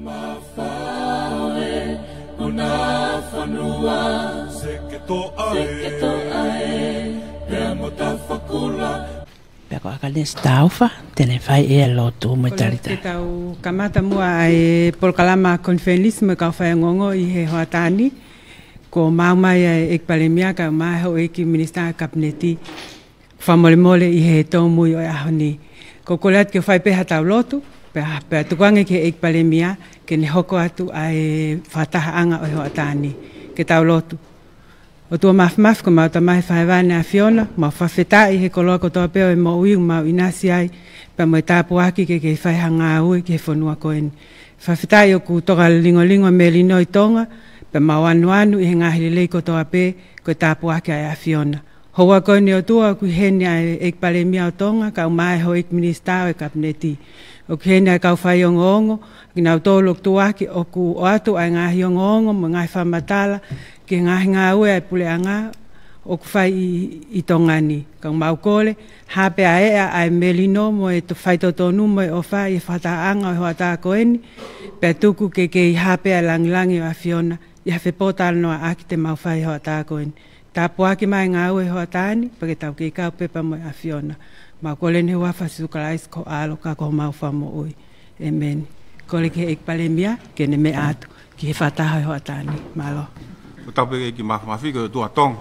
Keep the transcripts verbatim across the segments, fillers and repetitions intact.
Mafae, puna fonua, Seketoʻa ē, Seketoʻa ē, pea mo Tafakula. Pea ko Akanesi Taufa, te ne fai ʻa e lotu mo e talitali. Ke tau kamata muʻa ʻa e polokalama konifelenisi mo e kau faiongoongo ʻi he hoʻatā ni, kuo maʻu mai ʻa e ʻEiki Palēmia kae ʻumaʻā e houʻeiki minisitā ʻo e Kapineti, fakamolemole ʻi he tōmui ʻo e ʻaho ni. Ko e kole atu ke fai pē haʻatau lotu, pea, pea tukuange ki he ʻEiki Palēmia ke ne hoko atu ʻa e fakatahaʻanga ʻo e hoʻatā ni. Ke tau lotu. ʻOtua Māfimafi, ko homau Tamai ʻi he fai vane ʻa e ʻAfiona, mau fakafetaʻi he koloa kotoa pē ʻo e moʻui ʻoku mau ʻinasi ai, pea mo e tāpuaki ke kei fai ha ngāue ki he fonua ko eni. Fakafetaʻi ʻoku toka lingolingo e melino ʻi Tonga, pea mau anuanu ʻi he ngaahi lelei kotoa pē, ko e tāpuaki ʻa e ʻAfiona. Houa ko eni ʻOtua ʻoku ʻi heni ʻa e ʻEiki Palēmia ʻo Tonga, kae ʻumaʻā e houʻeiki minisitā ʻo e Kapineti. ʻOku ʻi heni ʻa e kau faiongoongo, kinautolu ʻoku tuʻuaki ʻoku ʻoatu ʻa e ngaahi ongoongo mo e ngaahi fakamatala ki he ngaahi ngāue ʻa e puleʻanga ʻoku fai ʻi, ʻi Tonga ni. Ka ʻoku mau kole, hā pē ʻa e ʻea ʻa e melino mo e to-, faitotonu mo e ʻofa ʻi he fakatahaʻanga ʻo e hoʻatā ko eni, pea tuku ke kei hā pē ʻa e langilangi ʻo e ʻAfiona ʻi ha fepōtalanoaʻaki te mau fai he hoʻatā ko eni. Tāpuaki mai e ngāue he hoʻatā ni, pea ke tau kei kau pē pea mo e ʻAfiona. Mau kole ni he huafa ʻo Sīsū Kalaisi ko ho ʻAlo ka ko homau Fakamoʻui. ʻĒmeni. Kole ki he ʻEiki Palēmia ke ne meʻa atu ki he fakataha he hoʻatā ni. Mālō. Fakatapu ki he ʻEiki Māfimafi ko e ʻOtua ʻo Tonga.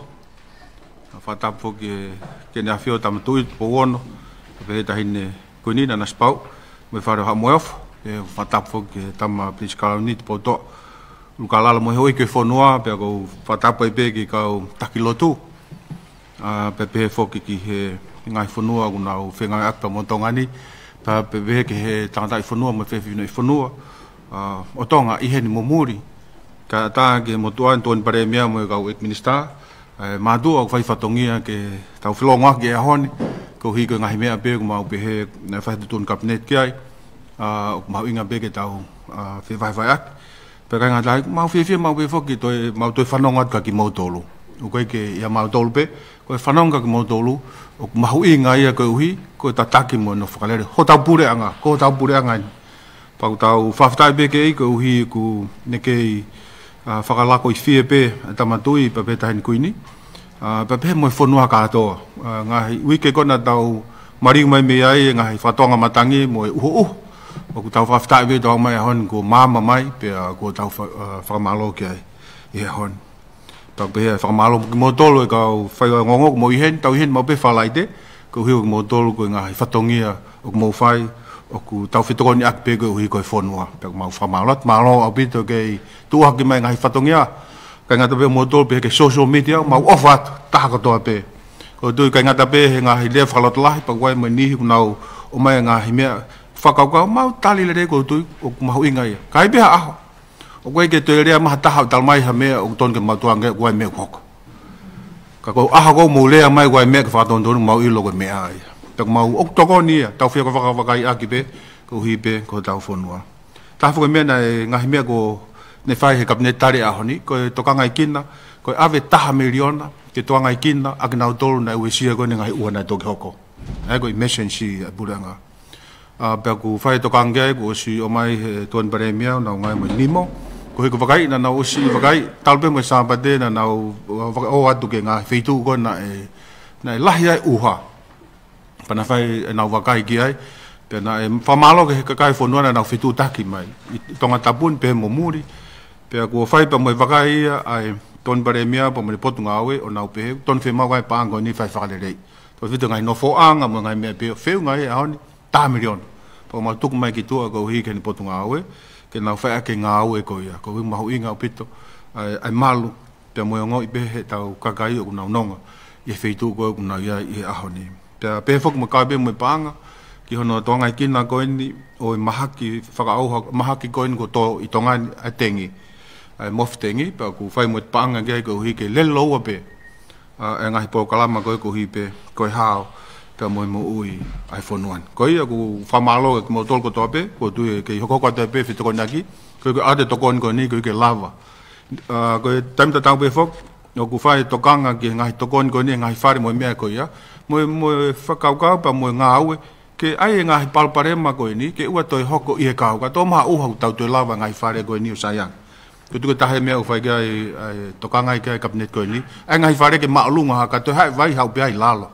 Fakatapu foki ki he, ki Heʻene ʻAfio Tama Tuʻi Tupou Ono, pea pehē ki he Taʻahine Kuini Nanasipauʻu, mo e Fale ʻo Haʻa Moheofo, pea fakatapu foki ki he Tama Pilinisi Kalauni Tupoutoʻa ʻUlukalala mo e houʻeiki ʻo e fonua, pea ʻoku ou fakatapu ai pē ki he kau taki lotu. ʻA, pea pehē foki ki he ngaahi fonua ʻoku nau fengāueʻaki pea mo Tonga ni, pea pehē ki he tangataʻi fonua mo e fefine ʻi fonua, ʻa, ʻo Tonga ʻi heni mo muli. Kae ʻatā ki he motuʻa ni, Tokoni Palēmia mo e kau ʻEiki Minisitā, ʻa e mātuʻa ʻoku fai fatongia ke tau felōngoaki he ʻaho ni, koeʻuhi ko e ngaahi meʻa pē ʻoku mau pehē, naʻe fai atu e tuʻutuʻuni Kapineti ki ai, ʻa, ʻoku mahuʻinga pē ke tau, ʻa, fevahevaheʻaki. Pea ʻikai ngata ai, mau fiefia maʻu pē foki toe, mau toe fanongo atu kia kimoutolu. ʻOku ʻikai ke ʻia mautolu pē, ko e fanongo kia kimoutolu, ʻoku mahuʻinga ia koeʻuhi ko e tataki mo e nofo fakalele hotau puleʻanga, ko hotau puleʻanga eni. Pea ʻoku tau fakafetaʻi pē ki he ʻEiki koeʻuhi ʻoku ne kei, ʻa, fakalakoifie pē ʻa e Tama Tuʻi pea pehē ki he Taʻahine Kuini, ʻa, pea pehē mo e fonua kātoa. ʻA, ngaahi uike ko ē naʻa tau maliu mai mei ai, e ngaahi fatongia matangi mo e ʻuhoʻuho, ʻoku tau fakafetaʻi pē ʻi he ʻaho ni kuo maama mai, pea ʻoku tau fa-, ʻa, fakamālō ki ai ʻi he ʻaho ni. Pea ʻoku pehē ʻa e fakamālō mo kimoutolu e kau faiongoongo ʻoku mou ʻi heni, tau ʻi heni maʻu pē Falaite, koeʻuhi ko kimoutolu ko e ngaahi fatongia ʻoku mou fai, ʻoku tau fetokoniʻaki pē koeʻuhi ko e fonua. Pea ʻoku mau fakamālō atu, mālō ʻaupito ke tuʻuaki mai e ngaahi fatongia, ʻikai ngata pē ʻia moutolu pē ki he social media, mau ʻofa atu, taha kotoa pē. ʻOku ou tui ʻikai ngata pē he ngaahi lea fakalotolahi, pea ʻoku ʻi ai mo e niʻihi ʻoku nau ʻomai e ngaahi meʻa fakakaukau, mau tali lelei, ʻoku ou tui ʻoku mahuʻinga ia. Ka ʻi ai pē ha ʻaho ʻoku ʻikai ke toe lea mai ha taha ʻo talamai ha meʻa ʻoku tonu ke mau tukuange, ʻoku ʻi ai e meʻa ʻoku hoko. Ka ko e ʻaho ko ē ʻoku mou lea mai ʻoku ʻi ai e meʻa ke fakatonutonu, mau ʻilo ko e meʻa ia. Pea ʻoku mau ʻoku tokoni ia, tau fie fakavakaiʻaki pē, koeʻuhi pē ko hotau fonua. Taha foki e meʻa naʻe, ngaahi meʻa ko ē naʻe fai he Kapineti tali he ʻaho ni, ko e tokangaekina, ko e ʻave taha miliona ke tokangaekina ʻa kinautolu naʻe uesia ko eni e ngaahi ʻuha naʻe toki hoko. ʻA ia ko e emergency ʻa e puleʻanga. ʻA, pea ʻoku fai e tokanga ki ai, kuo ʻosi ʻomai he Tokoni Palēmia ʻo nau ngāue mo e NEMO. Koeʻuhi ko e vakaiʻi naʻa nau ʻosi vakaiʻi, talu pē mo e Sāpate naʻa nau, ʻa, vaka-, ō atu ki he ngaahi feituʻu ko ē naʻe, naʻe lahi ai e ʻuha. Pea naʻe fai ʻenau vakai ki ai, pea naʻe fakamālō ki he kakai e fonua naʻa nau fetuʻutaki mai. ʻI Tongatapu ni pea mo muli, pea kuo fai pea mo e vakai ia ʻa e Tokoni Palēmia pea mo ʻene Potungāue ʻo nau pehē, tonu fiemaʻu ʻa e paʻanga ko eni fai fakalelei. Tautefito ki he ngaahi nofoʻanga mo e ngaahi meʻa pē ʻoku feʻunga he ʻaho ni, taha miliona. Pea ʻoku mau tuku mai ki tuʻa koeʻuhi ki heʻene Potungāue, ke nau fai ʻaki e ngāue ko ia. Koeʻuhi mahuʻinga ʻaupito ʻa e, ʻa e malu, pea mo e ongoʻi pē heʻetau kakai ʻoku nau nonga ʻi he feituʻu ko ē ʻoku nau ʻi ai ʻi he ʻaho ni. Pea pehē foki mo e kau pē mo e paʻanga ki hono tokangaekina ko eni ʻo e mahaki fakaʻauha, mahaki ko eni kuo tō ʻi Tonga ni ʻa e tengi, ʻa e mofi tengi, pea ʻoku fai mo e paʻanga ki ai koeʻuhi ke lele lōua pē ʻa e ngaahi polokalama ko ē koeʻuhi pē ko e hao pea mo e moʻui ʻa e fonua ni. Ko ia ʻoku fakamālō kia kimoutolu kotoa pē, ʻoku ou tui ʻe kei hokohoko atu ai pē e fetokoniʻaki, koeʻuhi ko e ʻoatu e tokoni ko eni, koeʻuhi ke lava. ʻA, ko e taimi tatau pē foki, ʻoku fai e tokanga ki he ngaahi tokoni ko eni, ngaahi fale mo e meʻa ko ia. Mo e, mo e fakakaukau pea mo e ngāue, ke ʻai e ngaahi palopalema ko eni ke ʻoua toe hoko ʻi he kau, kae toʻo mai ha ʻuha ʻoku tau toe lava e ngaahi fale ko eni ʻo sai ange. Ko e tuku taha e meʻa ʻoku fai ki ai, ʻa e tokanga ki ai e Kapineti ko eni, ʻa e ngaahi fale ke māʻolunga hake, toe haʻu e vai haʻu pē ʻi lalo.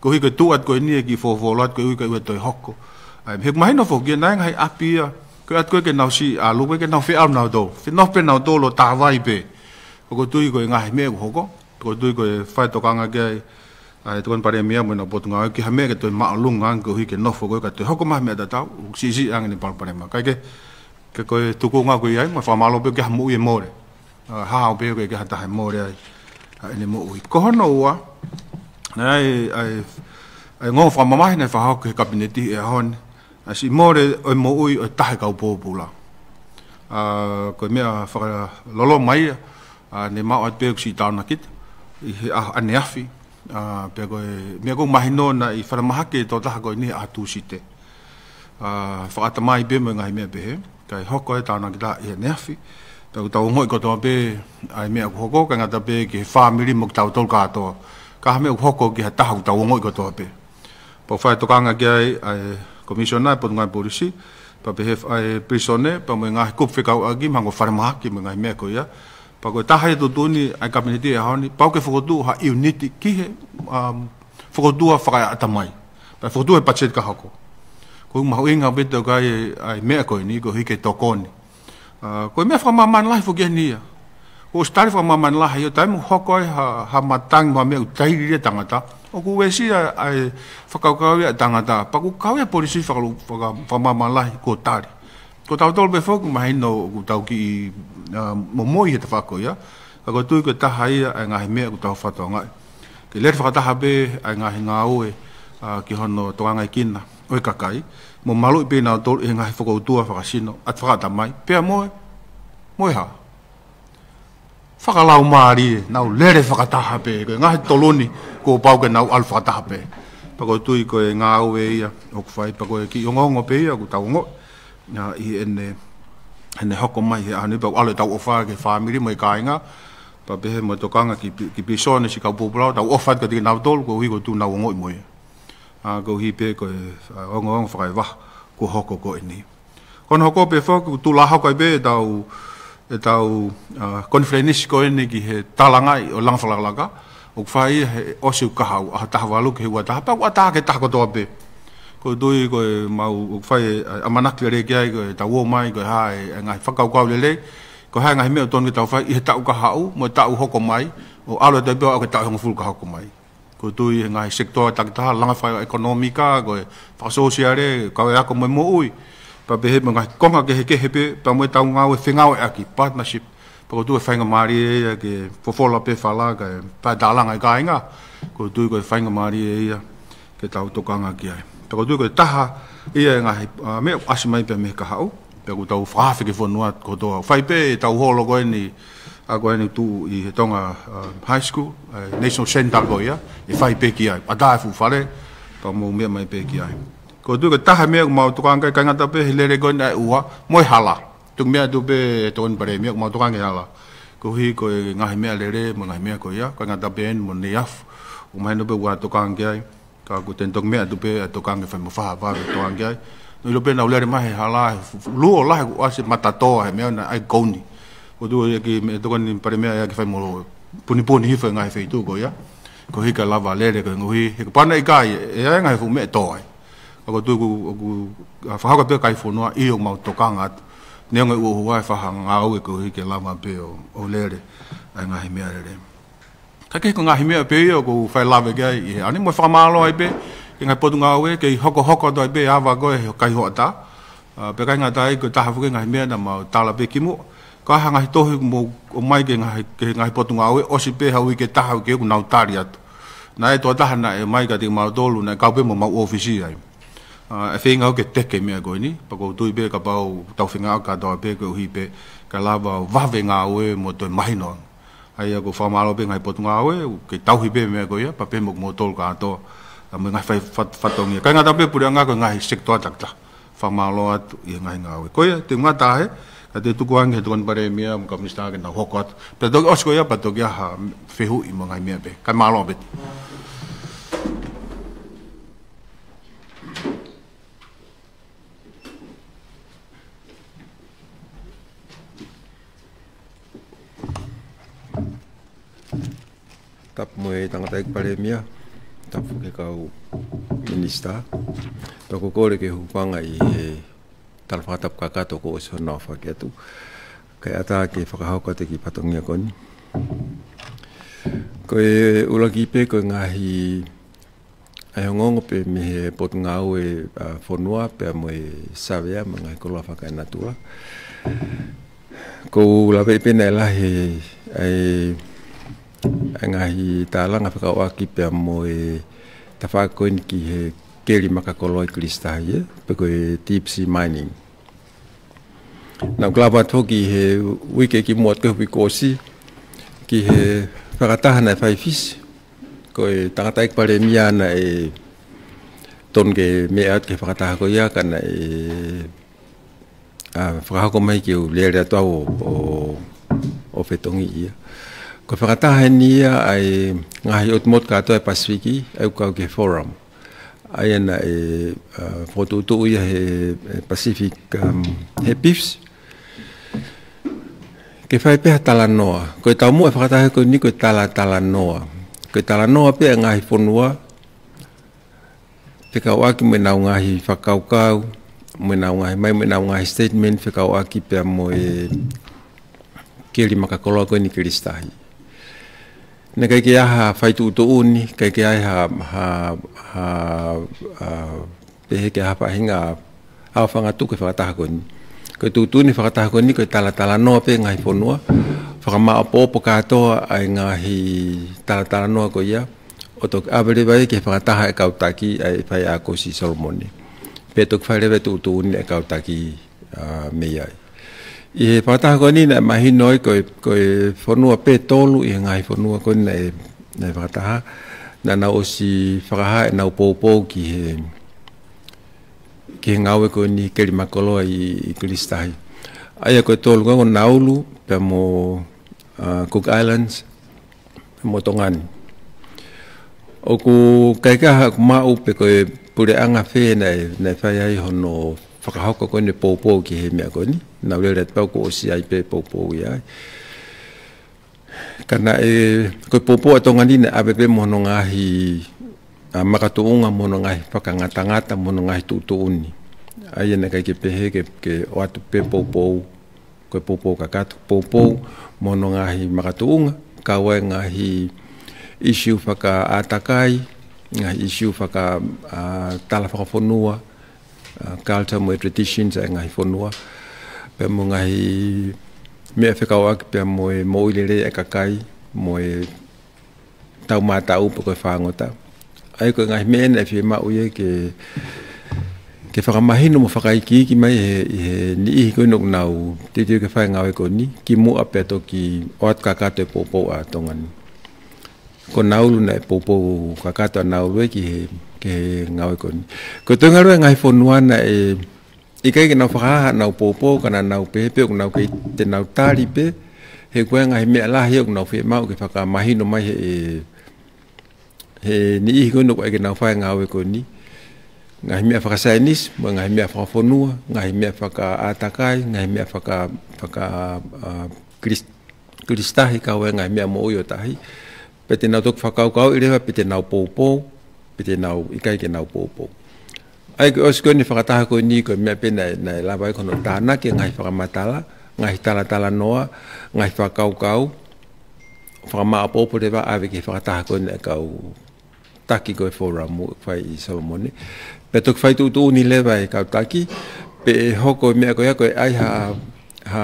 Koeʻuhi ko e tuʻu atu ko eni e kiʻi fōfōlo atu koeʻuhi ke ʻoua toe hoko. ʻA ia, he ʻoku mahino foki naʻe ngaahi ʻapi ia, ko e ʻatu ko ē ke nau siʻi ʻalu, ko e ke nau feʻao nautolu. Feʻao pē nautolu ʻo tāvai pē. Ko ʻeku tui ko e ngaahi meʻa ʻoku hoko, ko ʻeku tui ko e fai tokanga ki ai ʻa e Tokoni Palēmia mo ʻenau potungāue ki ha meʻa ke toe māʻolunga ange koeʻuhi ke nofo ko ē kae toe hoko mai ha meʻa tatau, ʻoku siʻisiʻi ange ʻene palopalema. Kae kehe, ko e tuʻunga ko ia ai, mo e fakamālō pē ki ha moʻui ʻe mole. ʻA, hao pē ko e ki ha taha ʻe mole ai ʻa ʻene moʻui. Ko hono ua, naʻe ʻi ai, ʻa e, ʻa e ongo fakamamahi naʻe fakahoko ʻe he Kapineti he ʻaho ni, ʻa e siʻi mole ʻo e moʻui ʻo e taha e kau pōpula. ʻA, ko e meʻa fakaloloma ia, ʻa, ne mau ʻoatu pē ʻoku siʻi taonakita ʻi he ʻaho ʻaneafi. ʻA, pea ko e meʻa ʻoku mahino naʻe fakamahaki e tokotaha ko eni he ʻaho Tūsite. ʻA, fakaʻatamai pē mo e ngaahi meʻa pehē, kae hoko e taonakita ʻi he ʻaneafi. Pea ʻoku tau ongoʻi kotoa pē ʻa e meʻa ʻoku hoko, ʻikai ngata pē ki he fāmili mo kitautolu kātoa, ka ha meʻa ʻoku hoko ki ha taha ʻoku tau ongoʻi kotoa pē. Pea ʻoku fai tokanga ki ai ʻa e Komisiona e Potungāue Polisi, pea pehē ʻa e Pilīsone, pea mo e ngaahi kupu fekauʻaki mo e ongo falemahaki mo e ngaahi meʻa ko ia. Pea ko e taha ia e tuʻutuʻuni ʻa e Kapineti he ʻaho ni, pau ke fokotuʻu ha ʻiuniti ki he, um, fokotuʻu fakaʻatamai. Pea fokotuʻu he patiseti ka hoko. Ko e mahuʻinga pē ʻoku ʻi ai ʻa e meʻa ko eni, koeʻuhi ke tokoni. ʻA, ko e meʻa fakamāmani lahi foki eni ia. ʻOsi tali fakamāmani lahi ʻi he taimi ʻoku hoko ai ha, ha matangi mo ha meʻa ʻoku taili ai e tangata. ʻOku uesia ʻa e fakakaukau ia ʻa e tangata. Pea ʻoku kau ia e polisi fakalu-, faka-, fakamāmani lahi kuo tali. Ko tautolu pē foki mahino ʻoku tau kiʻi, ʻa, momoi he tafaʻaki ko ia. Ka ʻoku ou tui ko e taha ia ʻa e ngaahi meʻa ʻoku tau fakatokangaʻi. Ke lele fakataha pē ʻa e ngaahi ngāue, ʻa, ki hono tokangaekina ʻo e kakai, mo maluʻi pē nautolu ʻi he ngaahi fokoutua fakasino, ʻa e fakaʻatamai, pea mo e, mo e hā? Fakalaumālie, nau lele fakataha pē, ko e ngaahi tolu ni, kuo pau ke nau ʻalu fakataha pē. Pea ʻoku ou tui ko e ngāue ia ʻoku fai, pea ko e kiʻi ongoongo pē ia ʻoku tau ongoʻi, ʻa, ʻi heʻene, heʻene hoko mai he ʻaho ni, pea ʻoku ʻalu ʻetau ʻofa ki he fāmili mo e kāinga, pea pehē mo e tokanga ki Pi-, ki Pilīsone, siʻi kau pōpula, tau ʻofa atu kiate kinautolu, koeʻuhi ko e tuʻu naʻa nau ongoʻi mo ia. ʻA, koeʻuhi pē ko e, ʻa, ongoongo fakaevaha kuo hoko ko eni. Ko hono hoko pē foki, ʻoku tuʻu lā hoko ai pē ʻetau, ʻetau, ʻa, konifelenisi ko eni ki he talangaʻi ʻo e langa fakalakalaka, ʻoku fai ia he ʻosi ʻo e kahaʻu, ʻaho taha valu ki he ua taha, pea ʻoku ʻatā ki he taha kotoa pē. ʻOku ou tui ko e mau, ʻoku fai e, ʻa, ʻamanaki lelei ki ai ko ʻetau ō mai, ko e hā e, e ngaahi fakakaukau lelei, ko e hā e ngaahi meʻa ʻoku totonu ke tau fai ʻi he taʻu kahaʻu, mo e taʻu hoko mai, ʻo ʻalu atu ai pē ʻo aʻu ki he taʻu hongofulu ka hoko mai. ʻOku ou tui he ngaahi sekitoa takitaha, langa fakaʻekonōmika, ko e fakasōsiale, kau e ako mo e moʻui. Pea pehē mo e ngaahi konga kehekehe pē, pea mo ʻetau ngāue fengāueʻaki, partnership. Pea ʻoku ou tui ʻe faingamālie ia ke fofola pē fala, kae pae tālanga e kāinga. ʻOku ou tui ko e faingamālie ia ke tau tokanga ki ai. Pea ʻoku ou tui ko e taha ia e ngaahi, ʻa, meʻa ʻoku ʻasi mai pē mei he kahaʻu. Pea ʻoku tau fakaafe ki he fonua kotoa. Fai pē ʻetau holo ko eni, ʻa, ko eni ʻoku tuʻu ʻi he Tonga, ʻa, High School, ʻa, National Centre ko ia, ʻe fai pē ki ai. ʻAtā e fuʻu fale, pea mou meʻa mai pē ki ai. ʻOku ou tui ko e taha e meʻa ʻoku mau tokanga ki ai, ʻikai ngata pē he lele ko eni ʻa e ʻuha, mo e hala. Tuku meʻa atu pē Tokoni Palēmia ʻoku mau tokanga ki he hala. Koeʻuhi ko e ngaahi meʻalele, mo e ngaahi meʻa ko ia, ʻikai ngata pē eni mo Neiafu. ʻOku mahino pē ʻoku tokanga ki ai. Ka ʻoku ou tui ʻe toki meʻa atu pē ʻa e tokanga ki he fai mo faha, vave tokanga ki ai. Naʻa ku ʻilo pē naʻa ku lele mai he hala, he fu-, fu-, luo lahi kuo ʻasi e matatoa he meʻa naʻe ʻai ko eni. ʻOku ou tui ʻe kiʻi meʻa Tokoni Palēmia ia ke fai mo punipuni hifo e ngaahi feituʻu ko ia. Koeʻuhi ke lava lele koeʻuhi, he kapau naʻe ʻikai, ʻe ʻi ai e ngaahi fuʻu meʻa ʻe tō ai. Ka ʻoku ou tui ʻoku, ʻoku, ʻa, fakahoko pē ki he fonua ʻi heʻemau tokanga atu. Neongo e ʻuha ʻa e faʻahinga ngāue koeʻuhi ke lava pē ʻo, ʻo lele ʻa e ngaahi meʻalele. Ka ʻoku ʻi ai e ngaahi meʻa pē ia ʻoku ou fie lave ki ai ʻi he ʻaho ni mo fakamālō ai pē ki he ngaahi potungāue, kei hokohoko atu ai pē ʻa e ava ko ē he kau hoʻatā. ʻA, pea ʻikai ngata ai ko e taha foki e ngaahi meʻa naʻa mau tala pē kimuʻa. Ko e hā e ngaahi tohi ʻoku mou ʻomai ki he ngaahi, ki he ngaahi potungāue, ʻosi pē ha uike ʻe taha ʻoku ʻikai ke nau tali atu. Naʻe ʻi ai e tokotaha naʻe ʻomai kiate kimautolu, naʻe kau pē mo ʻemau ʻōfisi ai. ʻA, ʻe feinga ke teke e meʻa ko eni, pea ʻoku ou tui pē kapau tau feinga ʻo kātoa pē koeʻuhi pē ke lava ʻo vave e ngāue mo toe mahino ange. ʻA ia ʻoku ou fakamālō pē ki he ngaahi potungāue, ʻoku kei tauhi pē e meʻa ko ia, pea pehē mo kimoutolu kātoa, ʻa, mo e ngaahi fai fat-, fatongia. ʻIkai ngata pē puleʻanga, ko e ngaahi sekitoa takitaha. Fakamālō atu ʻi he ngaahi ngāue. Ko ia, te u ngata hē, ka te u tuku ange ki he Tokoni Palēmia mo e kau Minisitā ke nau hoko atu. Pea toki ʻosi ko ia, pea toki ʻi ai ha fehuʻi mo e ngaahi meʻa pē. Kae mālō ʻaupito. Tapu mo e tangataʻeiki palēmia, tapu ki he kau minisitā. Pea ʻoku ou kole ke u hūfanga ʻi he tala fakatapu kakato kuo ʻosi hono aofaki atu, kae ʻatā ke fakahoko atu e kiʻi fatongia ko eni. Ko e ʻuluaki pē ko e ngaahi ʻa e ongoongo pē mei he Potungāue, ʻa, Fonua pea mo e Savea mo e ngaahi koloa fakaenatula. ʻOku ou laveʻi pē naʻe lahi ʻa e, ʻa e ngaahi tālanga fekauʻaki pea mo e tafaʻaki ko eni ki he keli makakoloa ʻi Kilisi Tahi, ē, pe ko e deep sea mining. Naʻá ku lava atu foki he uike kimuʻa atu ko ē, uike kuo ʻosi, ki he fakataha naʻe fai ʻi Fisi. Ko e tangataʻeiki palēmia naʻe tonu ke meʻa atu ki he fakataha ko ia ka naʻe, ʻa, fakahoko mai ke u lele atu au ʻo, ʻo, ʻo fetongi ia. Ko e fakataha eni ia ʻa e ngaahi ʻotu motu kātoa ʻo e Pasifiki, ʻa ia ʻoku kau ki he Forum. ʻA ia naʻe, ʻa, fokotuʻutuʻu ia he, he Pacific, um, he PIFS. Ke fai pē ha talanoa. Ko e taumuʻa e fakataha ko eni ko e talatalanoa. Ko e talanoa pē ʻa e ngaahi fonua, fekauʻaki mo ʻenau ngaahi fakakaukau, mo ʻenau ngaahi mai, mo ʻenau ngaahi statement, fekauʻaki pea mo e keli makakoloa ko eni Kilisi Tahi. Naʻe ʻikai ke ʻi ai ha fai tuʻutuʻuni, ʻikai ke ʻi ai ha, ha, ha, ha, pehē ke ʻi ai ha faʻahinga ʻaofangatuku e fakataha ko eni. Ko e tuʻutuʻuni e fakataha ko eni ko e talatalanoa pē ngaahi fonua, fakamaʻopoʻopo kātoa ʻa e ngaahi talatalanoa ko ia, ʻo toki ʻave leva ia ki he fakataha ʻa e kau taki ʻa e faiako ʻi Solomone. Pea toki fai leva e tuʻutuʻuni ʻa e kau taki, ʻa, mei ai. ʻI he fakataha ko eni naʻe mahino ai ko e, ko e fonua pē ʻe tolu ʻi he ngaahi fonua ko eni naʻe, naʻe fakataha, naʻa nau ʻosi fakahā ʻenau poupou ki he, ki he ngāue ko eni keli makakoloa ʻi, ʻi Kilisi Tahi. ʻA ia ko e tolu ko ē ko Naulu, pea mo, ʻa, Cook Islands, mo Tonga ni. ʻOku ʻikai ke ʻi ai haʻaku maʻu pe ko e puleʻanga fē naʻe, naʻe fai ai hono fakahoko ko eni e poupou ki he meʻa ko eni. Naʻá ku lele atu pē au kuo ʻosi ʻi ai pē poupou ia ai. Ka naʻe, ko e poupou ʻa Tonga ni naʻe ʻave pē mo hono ngaahi, ʻa, makatuʻunga mo hono ngaahi fakangatangata mo hono ngaahi tuʻutuʻuni. ʻA ia naʻe ʻikai ke pehē ke, ke ʻoatu pē poupou ko e poupou kakato, poupou mo hono ngaahi makatuʻunga, kau ai e ngaahi ʻisiū fakaʻātakai, ngaahi ʻisiū faka, ʻa, tala fakafonua, ʻa, culture mo e traditions ʻa e ngaahi fonua, pea mo e ngaahi meʻa fekauʻaki pea mo e moʻui lelei ʻa e kakai, mo e taumātaʻu pe ko e fāngota. ʻA ia ko e ngaahi meʻa ena ʻe fiemaʻu ia ke, ke fakamahino mo fakaikiiki mai ʻe he, ʻe he niʻihi ko ena ʻoku nau teuteu ke fai e ngāue ko eni, kimuʻa pea toki ʻoatu kakato e poupou ʻa Tonga ni. Ko Naulu naʻe poupou kakato ʻa Naulu ia ki he, ki he ngāue ko eni. Ko e toenga leva e ngaahi fonua naʻe ʻikai ke nau fakahā haʻanau poupou, ka naʻa nau pehē pē ʻoku nau kei te nau tali pē, he ko e ngaahi meʻa lahi ʻoku nau fiemaʻu ke fakamahino mai ʻe he, he niʻihi ko ena ʻoku ʻai ke nau fai e ngāue ko eni. Ngaahi meʻa fakasaienisi, mo e ngaahi meʻa fakafonua, ngaahi meʻa fakaʻātakai, ngaahi meʻa faka, faka, ʻa, Kilis-, Kilisi Tahi kau ai e ngaahi meʻa moʻui ʻo tahi. Pe te nau toki fakakaukauʻi leva, pe te nau poupou, pe te nau ʻikai ke nau poupou. ʻA ia ko e ʻosi ko eni e fakataha ko eni ko e meʻa pē naʻe, naʻe lava ai ko hono tānaki e ngaahi fakamatala, ngaahi talatalanoa, ngaahi fakakaukau, fakamaʻopoʻopo leva ʻave ki he fakataha ko eni ʻa e kau taki ko e Forum ʻoku fai ʻi Solomone. Pea toki fai tuʻutuʻuni leva e kau taki, pe ʻe hoko e meʻa ko ia ko e ʻai ha, ha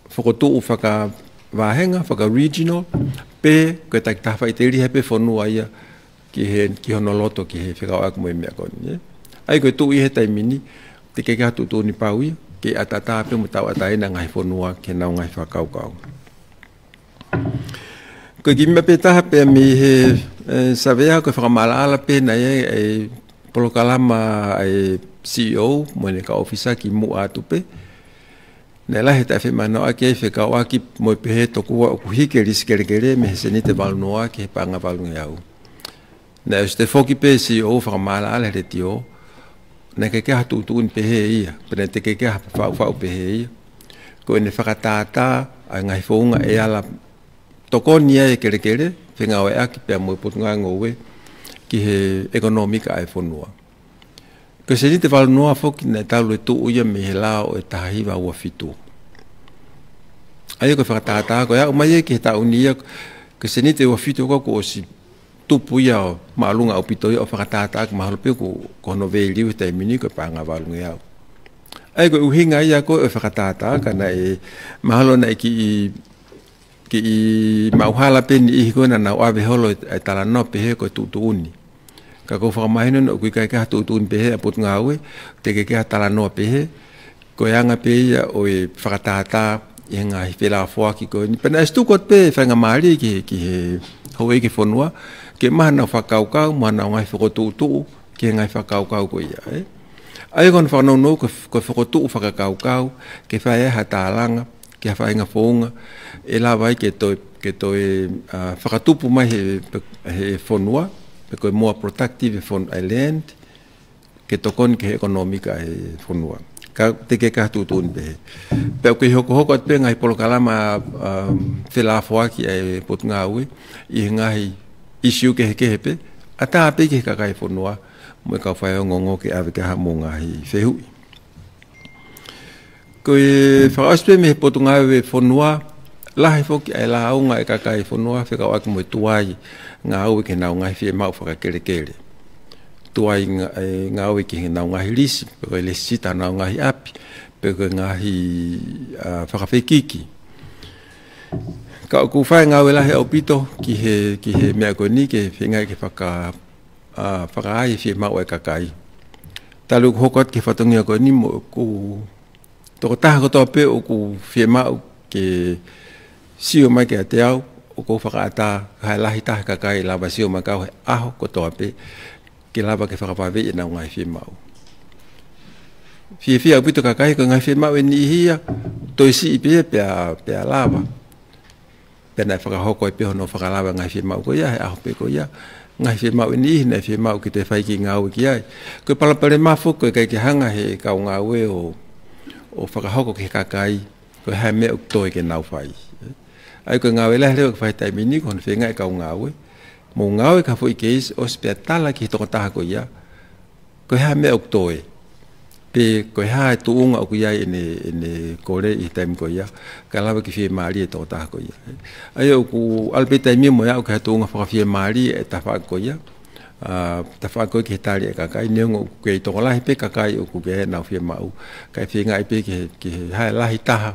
fokotuʻu fakavāhenga, faka-regional, pe ko e takitaha faʻiteliha pē fonua ia ki he, ki hono loto, ki he fekauʻaki mo e meʻa ko eni, ē. ʻA ia ko e tuʻu ʻi he taimi ni, teʻeki ke ʻi ai ha tuʻutuʻuni pau ia, ke ʻataʻatā pē mo tauʻatāina e ngaahi fonua ki heʻenau ngaahi fakakaukau. Ko e kiʻi meʻa pē ʻe taha pē mei he, ē, Savea ko e fakamaʻalaʻala pē naʻe ʻi ai e polokalama ʻa e CEO mo ʻene kau ʻōfisa kimuʻa atu pē. Naʻe lahi e taʻefeʻiloaki ai fekauʻaki mo e pehē tokua ʻoku hiki e lisi kelekele mei he sēniti ʻe valu noa ki he paʻanga valungeau. Naʻe ʻosi toe foki pē e CEO fakamaʻalaʻala he letiō. Naʻe ʻikai ke ʻi ai ha tuʻutuʻuni pehē ia, pea naʻe teʻeki ke ʻi ai ha faʻufaʻu pehē ia. Ko ʻene fakatātā ʻa e ngaahi founga ʻe ala tokoni ai e kelekele, fengāueʻaki pea mo e Potungāue Ngoue ki he ʻekonōmika ʻa e fonua. Ko e sēniti ʻe valu noa foki naʻe talu e tuʻu ia mei he lao ʻo e taha hiva ua fitu. ʻA ia ko e fakatātā ko ē aʻu mai ia ki he taʻu ni ia, ko e sēniti ʻe ua fitu ko ē kuo ʻosi tupu ia ʻo māʻolunga ʻaupito ia ʻo fakatātā, mahalo pē ko, ko hono value he taimi ni ko e paʻanga valungeau. ʻA ia ko e ʻuhinga ia ko ē ʻo e fakatātā, ka naʻe mahalo naʻe kiʻi, kiʻi maʻuhala pē niʻihi ko ē naʻa nau ʻave holo e, e talanoa pehē ko e tuʻutuʻuni. Ka ʻoku ou fakamahino ʻoku ʻikai ke ha tuʻutuʻuni pehē ʻa e Potungāue, teʻeki ke ha talanoa pehē, ko e anga pē ia ʻo e fakatātā ʻi he ngaahi felāfoaki ko eni. Pea naʻe ʻosi tuku atu pē faingamālie ki he, ki he houʻeiki fonua, ke maʻu haʻanau fakakaukau, mo haʻanau ngaahi fokotuʻutuʻu ki he ngaahi fakakaukau ko ia, ē. ʻA ia ko hono fakanounou ko e, ko e fokotuʻu fakakaukau, ke fai ai ha tālanga, ki ha faʻahinga founga, ʻe lava ai ke toe, ke toe, ʻa, fakatupu mai he, he fonua, pe ko e more productive e fon-, e land, ke tokoni ki he ʻekonōmika ʻa e fonua. Ka teʻeki ke ha tuʻutuʻuni pehē. Pea ʻoku kei hokohoko atu pē ngaahi polokalama, um, felāfoaki ʻa e Potungāue, ʻi he ngaahi ʻisiū kehekehe pē, ʻatā pē ki he kakai e fonua, mo e kau faiongoongo ke ʻave ki ai haʻamou ngaahi fehuʻi. Ko e fakaʻosi pē mei he Potungāue Fonua, lahi foki ʻa e lāunga ʻa e kakai e fonua, fekauʻaki mo e tuai ngāue ki heʻenau ngaahi fiemaʻu fakakelekele. Tuai ngā-, e ngāue ki heʻenau ngaahi lisi, pe ko e lēsisita ʻenau ngaahi ʻapi, pe ko e ngaahi, ʻa, fakafekiki. Ka ʻoku fai ngāue lahi ʻaupito ki he, ki he meʻa ko eni ke feinga ke faka-, ʻa, fakaai e fiemaʻu ʻa e kakai. Talu ʻeku hoko atu ki he fatongia ko eni mo ʻeku tokotaha kotoa pē ʻoku fiemaʻu ke sio mai kiate au, ʻoku ou fakaʻatā ha lahi taha e kakai ʻe lava sio mai kiate au he ʻaho kotoa pē, ke lava ke fakavaveʻi ʻenau ngaahi fiemaʻu. Fiefia ʻaupito e kakai, ko e ngaahi fiemaʻu ʻe niʻihi ia, toe siʻi pē pea, pea lava. Pea naʻe fakahoko ai pē hono fakalava e ngaahi fiemaʻu ko ia, he ʻaho pē ko ia, ngaahi fiemaʻu ʻe niʻihi naʻe fiemaʻu ke toe fai kiʻi ngāue ki ai. Ko e palopalema foki ko e ʻikai ke hanga he kau ngāue ʻo, ʻo fakahoko ki he kakai, ko e hā e meʻa ʻoku toe ke nau fai. ʻA ia ko e ngāue lahi leva ʻoku fai he taimi ni, ko hono feinga e kau ngāue, mou ngāue ki ha foʻi keisi, ʻosi pea tala ki he tokotaha ko ia, ko e hā e meʻa ʻoku toe. Pe ko e hā e tuʻunga ʻoku ʻi ai ʻene, ʻene kole ʻi he taimi ko ia, kae lava ke fiemālie e tokotaha ko ia. ʻA ia ʻoku ʻalu pē taimi mo e aʻu ki ha tuʻunga fakafiemālie e tafaʻaki ko ia, ʻa, tafaʻaki ko ia ki he tali ʻa e kakai, neongo ʻoku kei tokolahi pē kakai ʻoku kei ʻenau fiemaʻu, kae feingaʻi pē ki he, ki he hā e lahi taha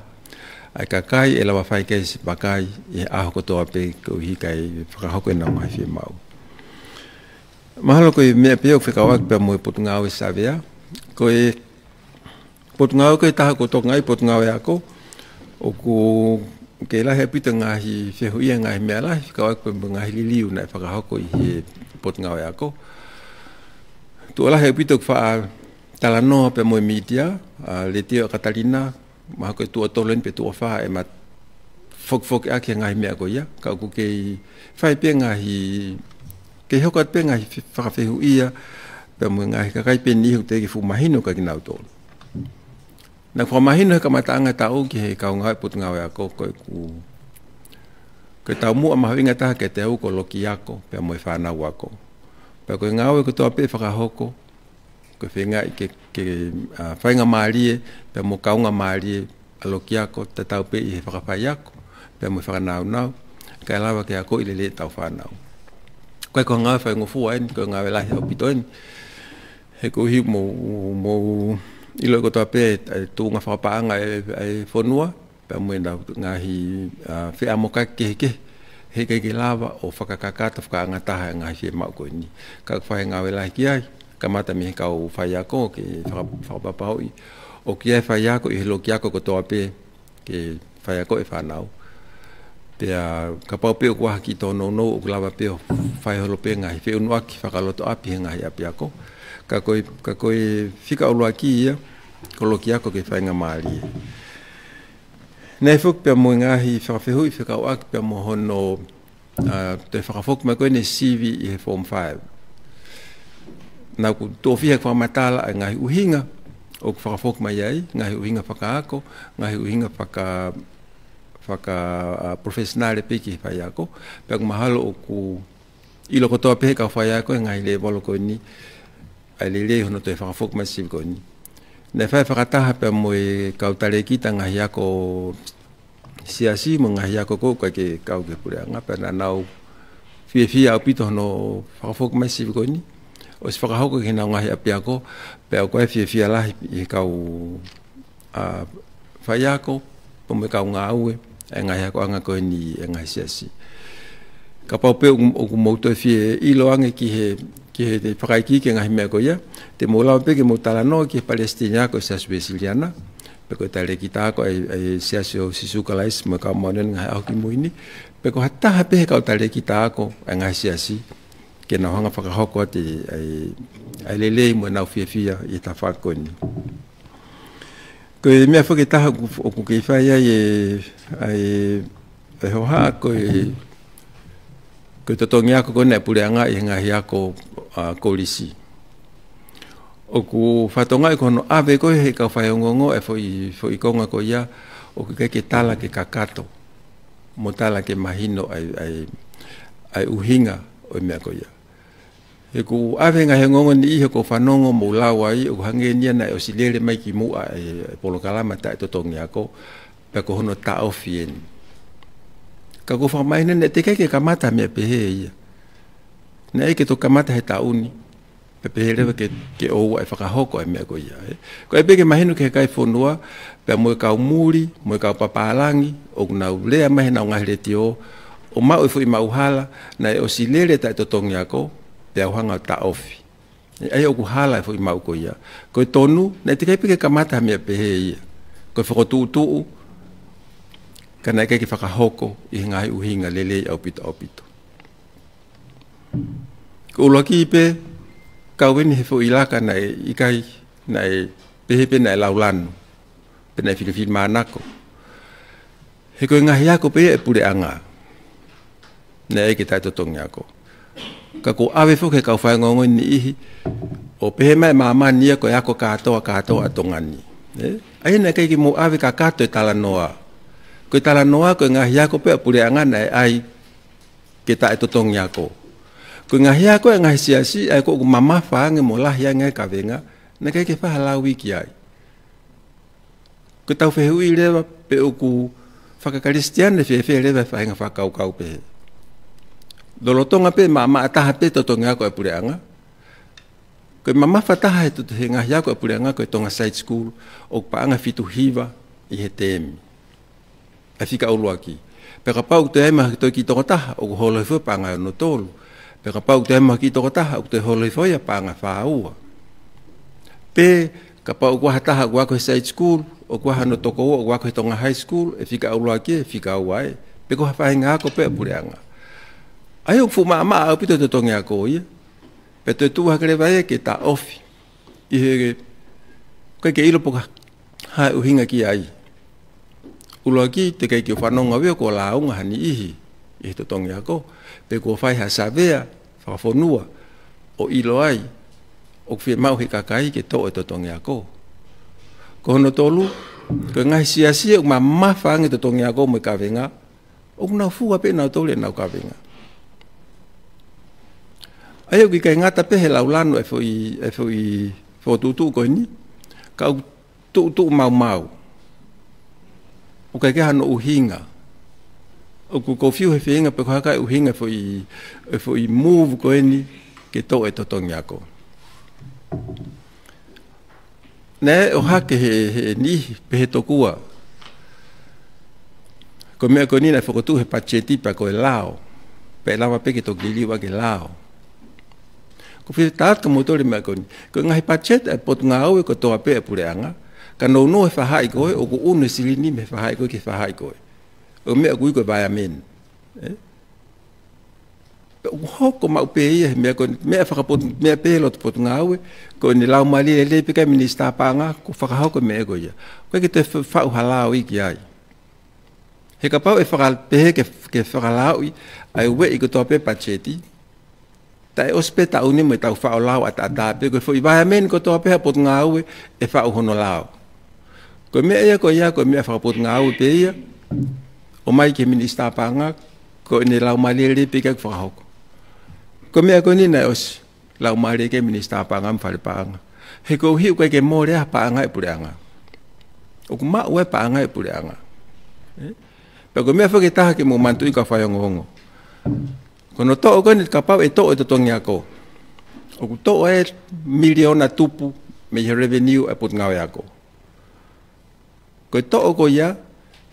ʻa e kakai ʻe lava fai ki ai e sipakai ʻi he ʻaho kotoa pē koeʻuhi kae fakahoko ʻenau ngaahi fiemaʻu. Mahalo ko e meʻa pē ʻoku fekauʻaki pea mo e Potungāue Savea. Ko e potungāue ko ē ʻe taha ʻoku ou tokangaʻi, Potungāue Ako, ʻoku kei lahi ʻaupito e ngaahi fehuʻi, ngaahi meʻa lahi, fekauʻaki pea mo e ngaahi liliu naʻe fakahoko ʻi he Potungāue Ako. Tuʻo lahi ʻaupito ʻoku faʻa talanoa pea mo e mītia, ʻa, Letiō ʻa Katalina, mahalo ko e tuʻo tolu eni pe tuʻo fā ʻema fokifokiʻaki e ngaahi meʻa ko ia, ka ʻoku kei fai pē ngaahi, kei hoko atu pē ngaahi fe-, fakafehuʻia pea mo e ngaahi kakai pē niʻihi ʻoku teʻeki ke fuʻu mahino kia kinautolu. Naʻá ku fakamahino he kamataʻanga e taʻu ki he kau ngāue Potungāue Ako, ko ʻeku, ko e taumuʻa mahuʻinga taha kiate au ko e loki ako pea mo e fānau ako. Pea ko e ngāue kotoa pē ʻe fakahoko, ko e feingaʻi ke, ke, ʻa, faingamālie pea mo kaungamālie ʻa e loki ako, tatau pē ʻi he fakafaiako pea mo e fakanaunau, kae lava ke akoʻi lelei ʻetau fānau. Ko e, ko e ngāue faingofua eni, ko e ngāue lahi ʻaupito eni. He koeʻuhi mou, mou ʻilo kotoa pē e tuʻunga fakapaʻanga e, e fonua, pea mo ʻenau ngaahi, ʻa, feʻamokaki kehekehe, heʻikai ke lava ʻo fakakakato fakaʻangataha e ngaahi fiemaʻu ko eni. Ka ʻoku fai e ngāue lahi ki ai, kamata mei he kau faiako ke faka-, fakapapauʻi ʻoku ʻi ai e faiako ʻi he loki ako kotoa pē ke faiako e fānau. Pea kapau pē ʻoku ʻi ai ha kiʻi tōnounou ʻoku lava pē ʻo fai holo pē ngaahi feʻunuʻaki fakalotoʻapi he ngaahi ʻapiako. Ka ko e, ka ko e fika ʻuluaki ia, ko e loki ako ke faingamālie. Naʻe foki pea mo e ngaahi fakafehuʻi fekauʻaki pea mo hono, ʻa, toe fakafoki mai ko eni e sivi ʻi he Form Five. Naʻá ku toʻofiha ke fakamatala e ngaahi ʻuhinga ʻoku fakafoki mai ai, ngaahi ʻuhinga fakaako, ngaahi ʻuhinga faka-, faka-, ʻa, professional pē ki he faiako. Pea ʻoku mahalo ʻoku ʻilo kotoa pē he kau faiako e ngaahi lēvolo ko eni, ʻa e lelei hono toe fakafoki mai sivi ko eni. Naʻe fai fakataha pea mo e kau talēkita ngaahi ako siasi mo e ngaahi ako ko ē ʻoku ʻikai ke kau ki he puleʻanga, pea naʻa nau fiefia ʻaupito hono fakafoki mai sivi ko eni. ʻOsi fakahoko ki heʻenau ngaahi ʻapiako, pea ʻoku ʻi ai e fiefia lahi ʻi he kau, ʻa, faiako, pea mo e kau ngāue ʻa e ngaahi akoʻanga ko eni ʻa e ngaahi siasi. Kapau pē ʻoku, ʻoku mou toe fie ʻilo ange ki he, ki he fakaikiiki e ngaahi meʻa ko ia, te mou lava pē ke mou talanoa ki he palesiteni ako e Siasi Uēsiliana, pe ko e talēkita ako ʻa e, ʻa e Siasi ʻo Sīsū Kalaisi mo e Kau Māʻoniʻoni ʻi he Ngaahi ʻAho Kimui Ni, pe ko ha taha pē he kau talēkita ako ʻa e ngaahi siasi, ke nau hanga ʻo fakahoko atu ʻa e, ʻa e lelei mo ʻenau fiefia ʻi he tafaʻaki ko eni. Ko e meʻa foki ʻe taha ʻoku, ʻoku kei fai ai e, ʻa e, e hohaʻa ko e, ko e totongi ako ko eni ʻa e puleʻanga ʻi he ngaahi ako, ʻa, kolisi. ʻOku fakatokangaʻi ko hono ʻave ko ē he kau faiongoongo e foʻi, foʻi konga ko ia, ʻoku ʻikai ke tala ke kakato mo tala ke mahino ʻa e, ʻa e, ʻa e ʻuhinga ʻo e meʻa ko ia. He ʻoku ʻave ngaahi ongoongo ʻe niʻihi ʻoku ou fanongo mo lau ai, ʻoku hangē eni ia naʻe ʻosi lele mai ki muʻa e, e polokalama taʻetotongi ako, pea ko hono taʻofi eni. Ka ʻoku ou fakamahino naʻe teʻeki ai ke kamata ha meʻa pehē ia. Naʻe ʻikai ke toki kamata he taʻu ni, pea pehē leva ke, ke ʻoua ʻe fakahoko e meʻa ko ia, ē. Ko e pē ke mahino ki he kakai fonua, pea mo e kau muli, mo e kau papālangi, ʻoku nau lea mai heʻenau ngaahi letiō, ʻo maʻu e foʻi maʻuhala, naʻe ʻosi lele taʻetotongi ako, pea u hanga ʻo taʻofi. ʻA ia ʻoku hala e foʻi maʻu ko ia. Ko e tonu, naʻe teʻeki ai pē ke kamata ha meʻa pehē ia. Ko e fokotuʻutuʻu, ka naʻe ʻikai ke fakahoko ʻi he ngaahi ʻuhinga lelei ʻaupito ʻaupito. Ko e ʻuluaki pē, kau eni he foʻi laka naʻe ʻikai, naʻe pehē pē naʻe laulanu, pe naʻe filifilimānako. He ko e ngaahi ako pē ia ʻa e puleʻanga naʻe ʻai ke taʻetotongi ako. Ka ʻoku ʻave foki he kau faiongoongo ʻe niʻihi, ʻo pehē mai ʻe māmani ia ko e ako kātoa, kātoa ʻa Tonga ni. Ē? ʻA ia naʻe ʻikai ke mou ʻave kakato e talanoa. Ko e talanoa ko e ngaahi ako pē ʻa e puleʻanga naʻe ʻai ke taʻetotongi ako. Ko e ngaahi ako ʻa e ngaahi siasi, ʻa ia ko ē ʻoku mamafa ange mo lahi ange e kavenga, naʻe ʻikai ke fai ha lau iiki ai. Ko ʻetau fehuʻi leva pe ʻoku fakakalisitiane fēfē leva e faʻahinga fakakaukau pehē. Lolotonga pē maʻamaʻa taha pē totongi ako ʻa e puleʻanga. Ko e mamafa taha he to-, he ngaahi ako ʻa e puleʻanga ko e Tonga Side School, ʻoku paʻanga fitu hiva ʻi he teemi. ʻA e fika ʻuluaki. Pea kapau ʻoku toe ʻai mai ha toe kiʻi tokotaha, ʻoku holo hifo paʻanga ʻe ono tolu. Pea kapau ʻoku toe ʻai mai ha kiʻi tokotaha, ʻoku toe holo hifo ia paʻanga fā ua. Pe kapau ʻoku ʻi ai ha taha ʻoku ako he side school, ʻoku ʻi ai hano tokoua ʻoku ako he Tonga High School, ʻe fika ʻuluaki ē, fika ua ē. Pe ko ha faʻahinga ako pē ʻa e puleʻanga. ʻA ia ʻoku fuʻu maʻamaʻa ʻaupito e totongi ako ia. Pea toe tuʻu hake leva ia ke taʻofi. ʻI he, ʻikai ke ʻilo pe ko e hā e ʻuhinga ki ai. ʻUluaki, teʻeki ke u fanongo au ia kuo lāunga ha niʻihi ʻi he totongi ako, pe kuo fai ha savea fakafonua ʻo ʻilo ai ʻoku fiemaʻu he kakai ke toʻo e totongi ako. Ko hono tolu, ko e ngaahi siasi ʻoku mamafa ange e totongi ako mo e kavenga, ʻoku nau fua pē ʻe nautolu ʻenau kavenga. ʻA ia ʻoku ʻikai ngata pē he laulanu e foʻi, e foʻi fokotuʻutuʻu ko eni, ka ʻoku tuʻutuʻu maumau. ʻOku ʻikai ke ʻi ai hano ʻuhinga. ʻOku ou fiu he feinga pe ko e hā e ʻuhinga e foʻi, e foʻi move ko eni ke toʻo e totongi ako. Naʻe ʻohake he, he niʻihi pehē tokua ko e meʻa ko eni naʻe fokotuʻu he patiseti pea ko e lao. Pea ʻe lava pē ke toki liliu ʻaki e lao. ʻOku ou fie tala atu kia moutolu e meʻa ko eni. Ko e ngaahi patiseti ʻa e potungāue kotoa pē ʻa e puleʻanga, ka nounou he faʻahi ko ē, ʻoku ʻunu e silini mei he faʻahi ko ē ki he faʻahi ko ē. ʻO meʻa ʻoku ui ko e vaiameni. Ē? Pea ʻoku hoko maʻu pē ia he meʻa ko eni, meʻa fakapotu, meʻa pē loto potungāue, ko eni laumālie lelei pē ʻa e minisitā paʻanga, kuo fakahoko e meʻa ko ia. ʻOku ʻikai ke toe fa-, faʻu ha lao iiki ai. He kapau ʻe faka-, pehē ke, ke fakalauʻi ʻa e ueʻi kotoa pē patiseti, taʻe ʻosi pē taʻu ni mo ʻetau faʻu lao ʻataʻatā pē, ko e foʻi vaiameni kotoa pē ʻa e potungāue ʻe faʻu hono lao. Ko e meʻa ia ko ia, ko e meʻa fakapotungāue pē ia, ʻomai ki he Minisitā Paʻanga, ko ʻene laumālie lelei pē ʻikai ke fakahoko. Ko e meʻa ko eni naʻe ʻosi laumālie ki he Minisitā Paʻanga mo e Fale Paʻanga. He koeʻuhi ʻoku ʻikai ke mole ha paʻanga ʻa e puleʻanga. ʻOku maʻu e paʻanga ʻa e puleʻanga. Ē? Pea ko e meʻa foki ʻe taha ke mou manatuʻi kau faiongoongo. Ko hono toʻo ko eni, kapau ʻe toʻo e totongi ako, ʻoku toʻo e miliona tupu mei he revenue ʻa e Potungāue Ako. Ko e toʻo ko ia,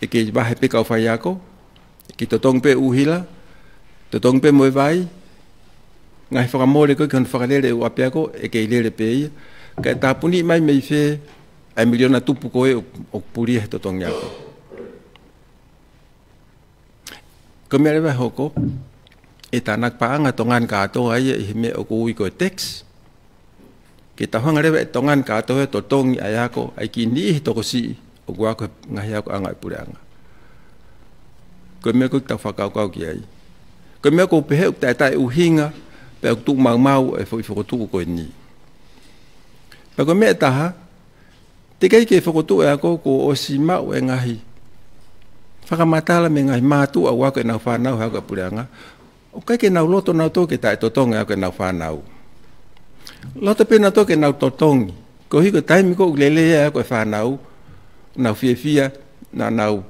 ʻe kei vahe pē kau faiako, ʻe kei totongi pē ʻuhila, totongi pē mo e vai, ngaahi fakamole ko ē ki hono fakalele ʻo e ʻapiako, ʻe kei lele pē ia. Kae tāpuni mai mei fē ʻa e miliona tupu ko ē ʻoku, ʻoku pulia he totongi ako. Ko e meʻa leva ʻe hoko, ʻe tānaki paʻanga Tonga ni kātoa ia ʻi he meʻa ʻoku ui ko e tax. Ke tau hanga leva ʻe Tonga ni kātoa ia ʻo totongi ʻa e ako, ʻa e kiʻi niʻihi tokosiʻi ʻoku ako he ngaahi akoʻanga ʻa e puleʻanga. Ko e meʻa ko ē ke tau fakakaukau ki ai. Ko e meʻa ʻoku ou pehē ʻoku taʻetaʻeʻuhinga, pea ʻoku tuʻu maumau e foʻi fokotuʻu ko eni. Pea ko e meʻa ʻe taha, teʻeki ai ke fokotuʻu e ako kuo ʻosi maʻu e ngaahi fakamatala mei he ngaahi mātuʻa ʻoku ako ʻenau fānau he ako ʻa e puleʻanga, ʻoku ʻikai ke nau loto nautolu ke taʻetotongi e ako ʻenau fānau. Loto pē nautolu ke nau totongi. Koeʻuhi ko e taimi ko ē ʻoku lelei ai e ako ʻa e fānau, nau fiefia, naʻa nau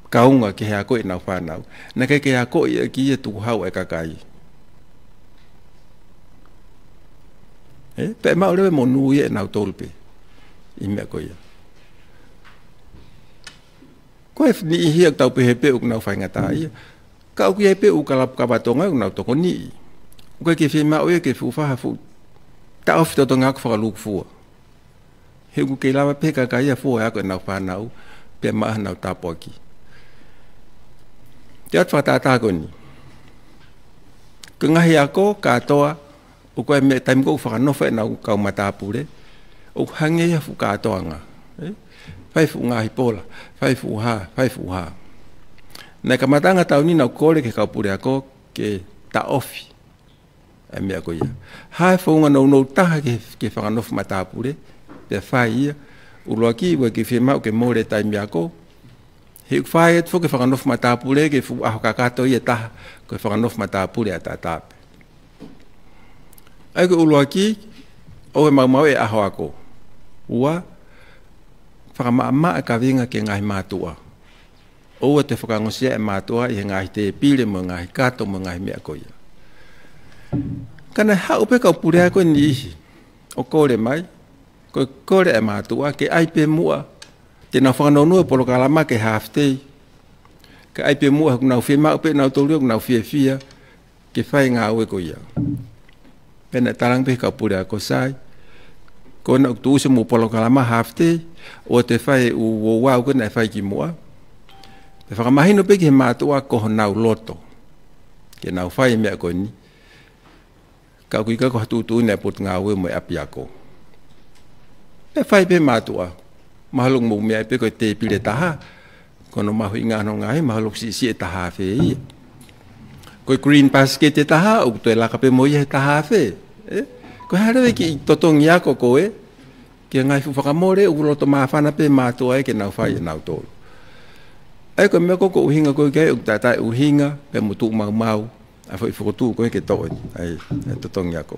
kaunga ki he ako ʻenau fānau. Naʻe ʻikai ke akoʻi ʻaki ia e tukuhau ʻa e kakai. Ē, pea maʻu leva e monū ia ʻe nautolu pē ʻi he meʻa ko ia. Ko e niʻihi ia ʻoku tau pehē pē ʻoku nau faingataʻaʻia. Ka ʻoku ʻi ai pē ʻū kalapu kava Tonga ʻoku nau tokoniʻi. ʻOku ʻikai ke fiemaʻu ia ke fuʻu fai ha fuʻu taʻofi totongi ako fakalūkufua. He ʻoku kei lava pē kakai ia ʻo fua e ako ʻenau fānau, pea maʻu haʻanau tāpuaki. Te u ʻoatu e fakatātā ko eni. Ko e ngaahi ako kātoa, ʻoku ʻi ai e meʻa taimi ko ē ʻoku fakanofo ai ʻenau kau matāpule, ʻoku hangē ia ha fuʻu kātoanga. Ē? Fai fuʻu ngaahi pola, fai fuʻu hā, fai fuʻu hā. Naʻe kamataʻanga taʻu ni naʻa ku kole ki he kau puleako ke taʻofi e meʻa ko ia. Hā e founga nounou taha ke, ke fakanofo matāpule, pea fai ia. ʻUluaki, ʻoku ʻikai ke fiemaʻu ke mole e taimi ako. He ʻoku fai atu foki e fakanofo matāpule ke fuʻu ʻaho kakato ia ʻe taha, ko e fakanofo matāpule ʻataʻatā pē. ʻA ia ko e ʻuluaki, ʻoua ʻe maumauʻi e ʻaho ako. Ua, fakamaʻamaʻa e kaveinga ki he ngaahi mātuʻa. ʻOua te fakangosia e mātuʻa ʻi he ngaahi tēpile mo e ngaahi kato mo e ngaahi meʻa ko ia. Ka naʻe haʻu pē kau puleako ʻe niʻihi ʻo kole mai, ko e kole e mātuʻa ke ʻai pē muʻa, te nau fakanounouʻi e polokalama ki he half day. Ke ʻai pē muʻa he ʻoku nau fiemaʻu pē nautolu ia, ʻoku nau fiefia ke fai e ngāue ko ia. Pea naʻe talaange pē ʻe he kau puleako, sai, ko ena ʻoku tuʻusi hoʻomou polokalama half day, ʻoua te fai e ʻū ouau ko ē naʻe fai kimuʻa. Pea fakamahino pē ki he mātuʻa ko honau loto ke nau fai e meʻa ko eni. Ka ʻoku ʻikai ko ha tuʻutuʻuni ʻa e Potungāue mo e ʻapiako. Pea fai pē mātuʻa. Mahalo ʻoku mou meaʻi pē ko e tēpile ʻe taha, ko hono mahuʻinga hono ngaahi, mahalo ʻoku siʻisiʻi e taha afe ia. Ko e green basket ʻe taha, ʻoku toe laka pē mo ia he taha afe. Ē? Ko e hā leva e kiʻi totongi ako ko ē, ki he ngaahi fuʻu fakamole, ʻoku loto māfana pē mātuʻa ia ke nau fai ʻe nautolu. ʻA ia ko e meʻa ko ē ʻoku ʻuhinga ko ē ki ai, ʻoku taʻetaʻeʻuhinga, pea mo tuʻu maumau ʻa e foʻi fokotuʻu ko ē ke toʻo ai e totongi ako.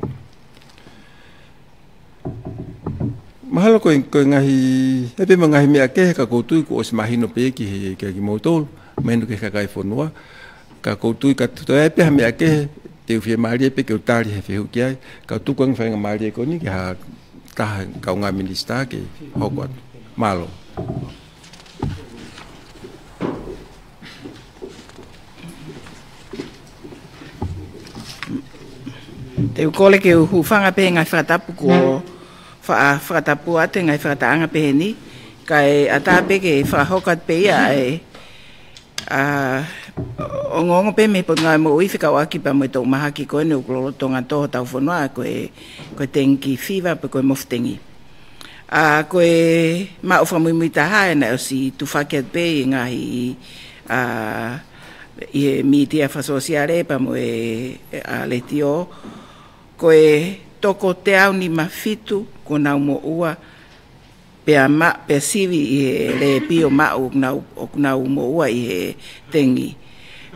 Mahalo ko e, ko e ngaahi, ʻe pē mo e ngaahi meʻa kehe ka ʻoku ou tui kuo ʻosi mahino pē ki he, kia kimoutolu, mahino ki he kakai e fonua, ka ʻoku ou tui ka toe ʻi ai pē ha meʻa kehe, te u fiemālie pē ke u tali he fehuʻi ki ai, ka u tuku ange e faingamālie ko eni ki ha taha kaungā minisitā ke hoko atu. Mālō. Te u kole ke u hūfanga pē he ngaahi fakatapu kuo fa-, fakatapu atu he ngaahi fakataʻanga pehē ni, kae ʻatā pē ke fakahoko atu pē ia ʻa e, ʻa, ongoongo pē mei he Potungāue Moʻui fekauʻaki pea mo e toʻu mahaki ko eni ʻoku lolotonga tō hotau fonua, ko e, ko e dengue fever pe ko e mofutengi. ʻA, ko e maʻu fakamuimui taha ē naʻe ʻosi tufaki atu pē ʻi he ngaahi, ʻa, ʻi he mītia fakasōsiale pea mo e, ʻa, letiō. Ko e toko teau nima fitu kuo nau moʻua pea ma, pea sivi ʻi he lēpi ʻo maʻu ʻoku nau, ʻoku nau moʻua ʻi he tengi.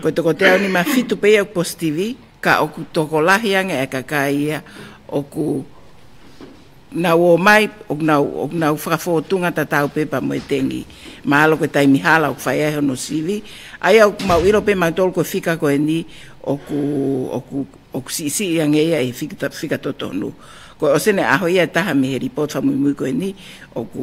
Ko e toko teau nima fitu pē ia ʻoku positivi, ka ʻoku tokolahi ange e kakai ia ʻoku nau ō mai, ʻoku nau, ʻoku nau fakafōtunga tatau pē pea mo e tengi. Mahalo ko e taimi hala ʻoku fai ai hono sivi. ʻA ia ʻoku mau ʻilo pē mautolu ko e fika ko eni ʻoku, ʻoku ʻoku siʻisiʻi ange ia ʻi he fika, fika totonu. Ko e ʻosi ʻene ʻaho ia ʻe taha mei he lipooti fakamuimui ko eni, ʻoku,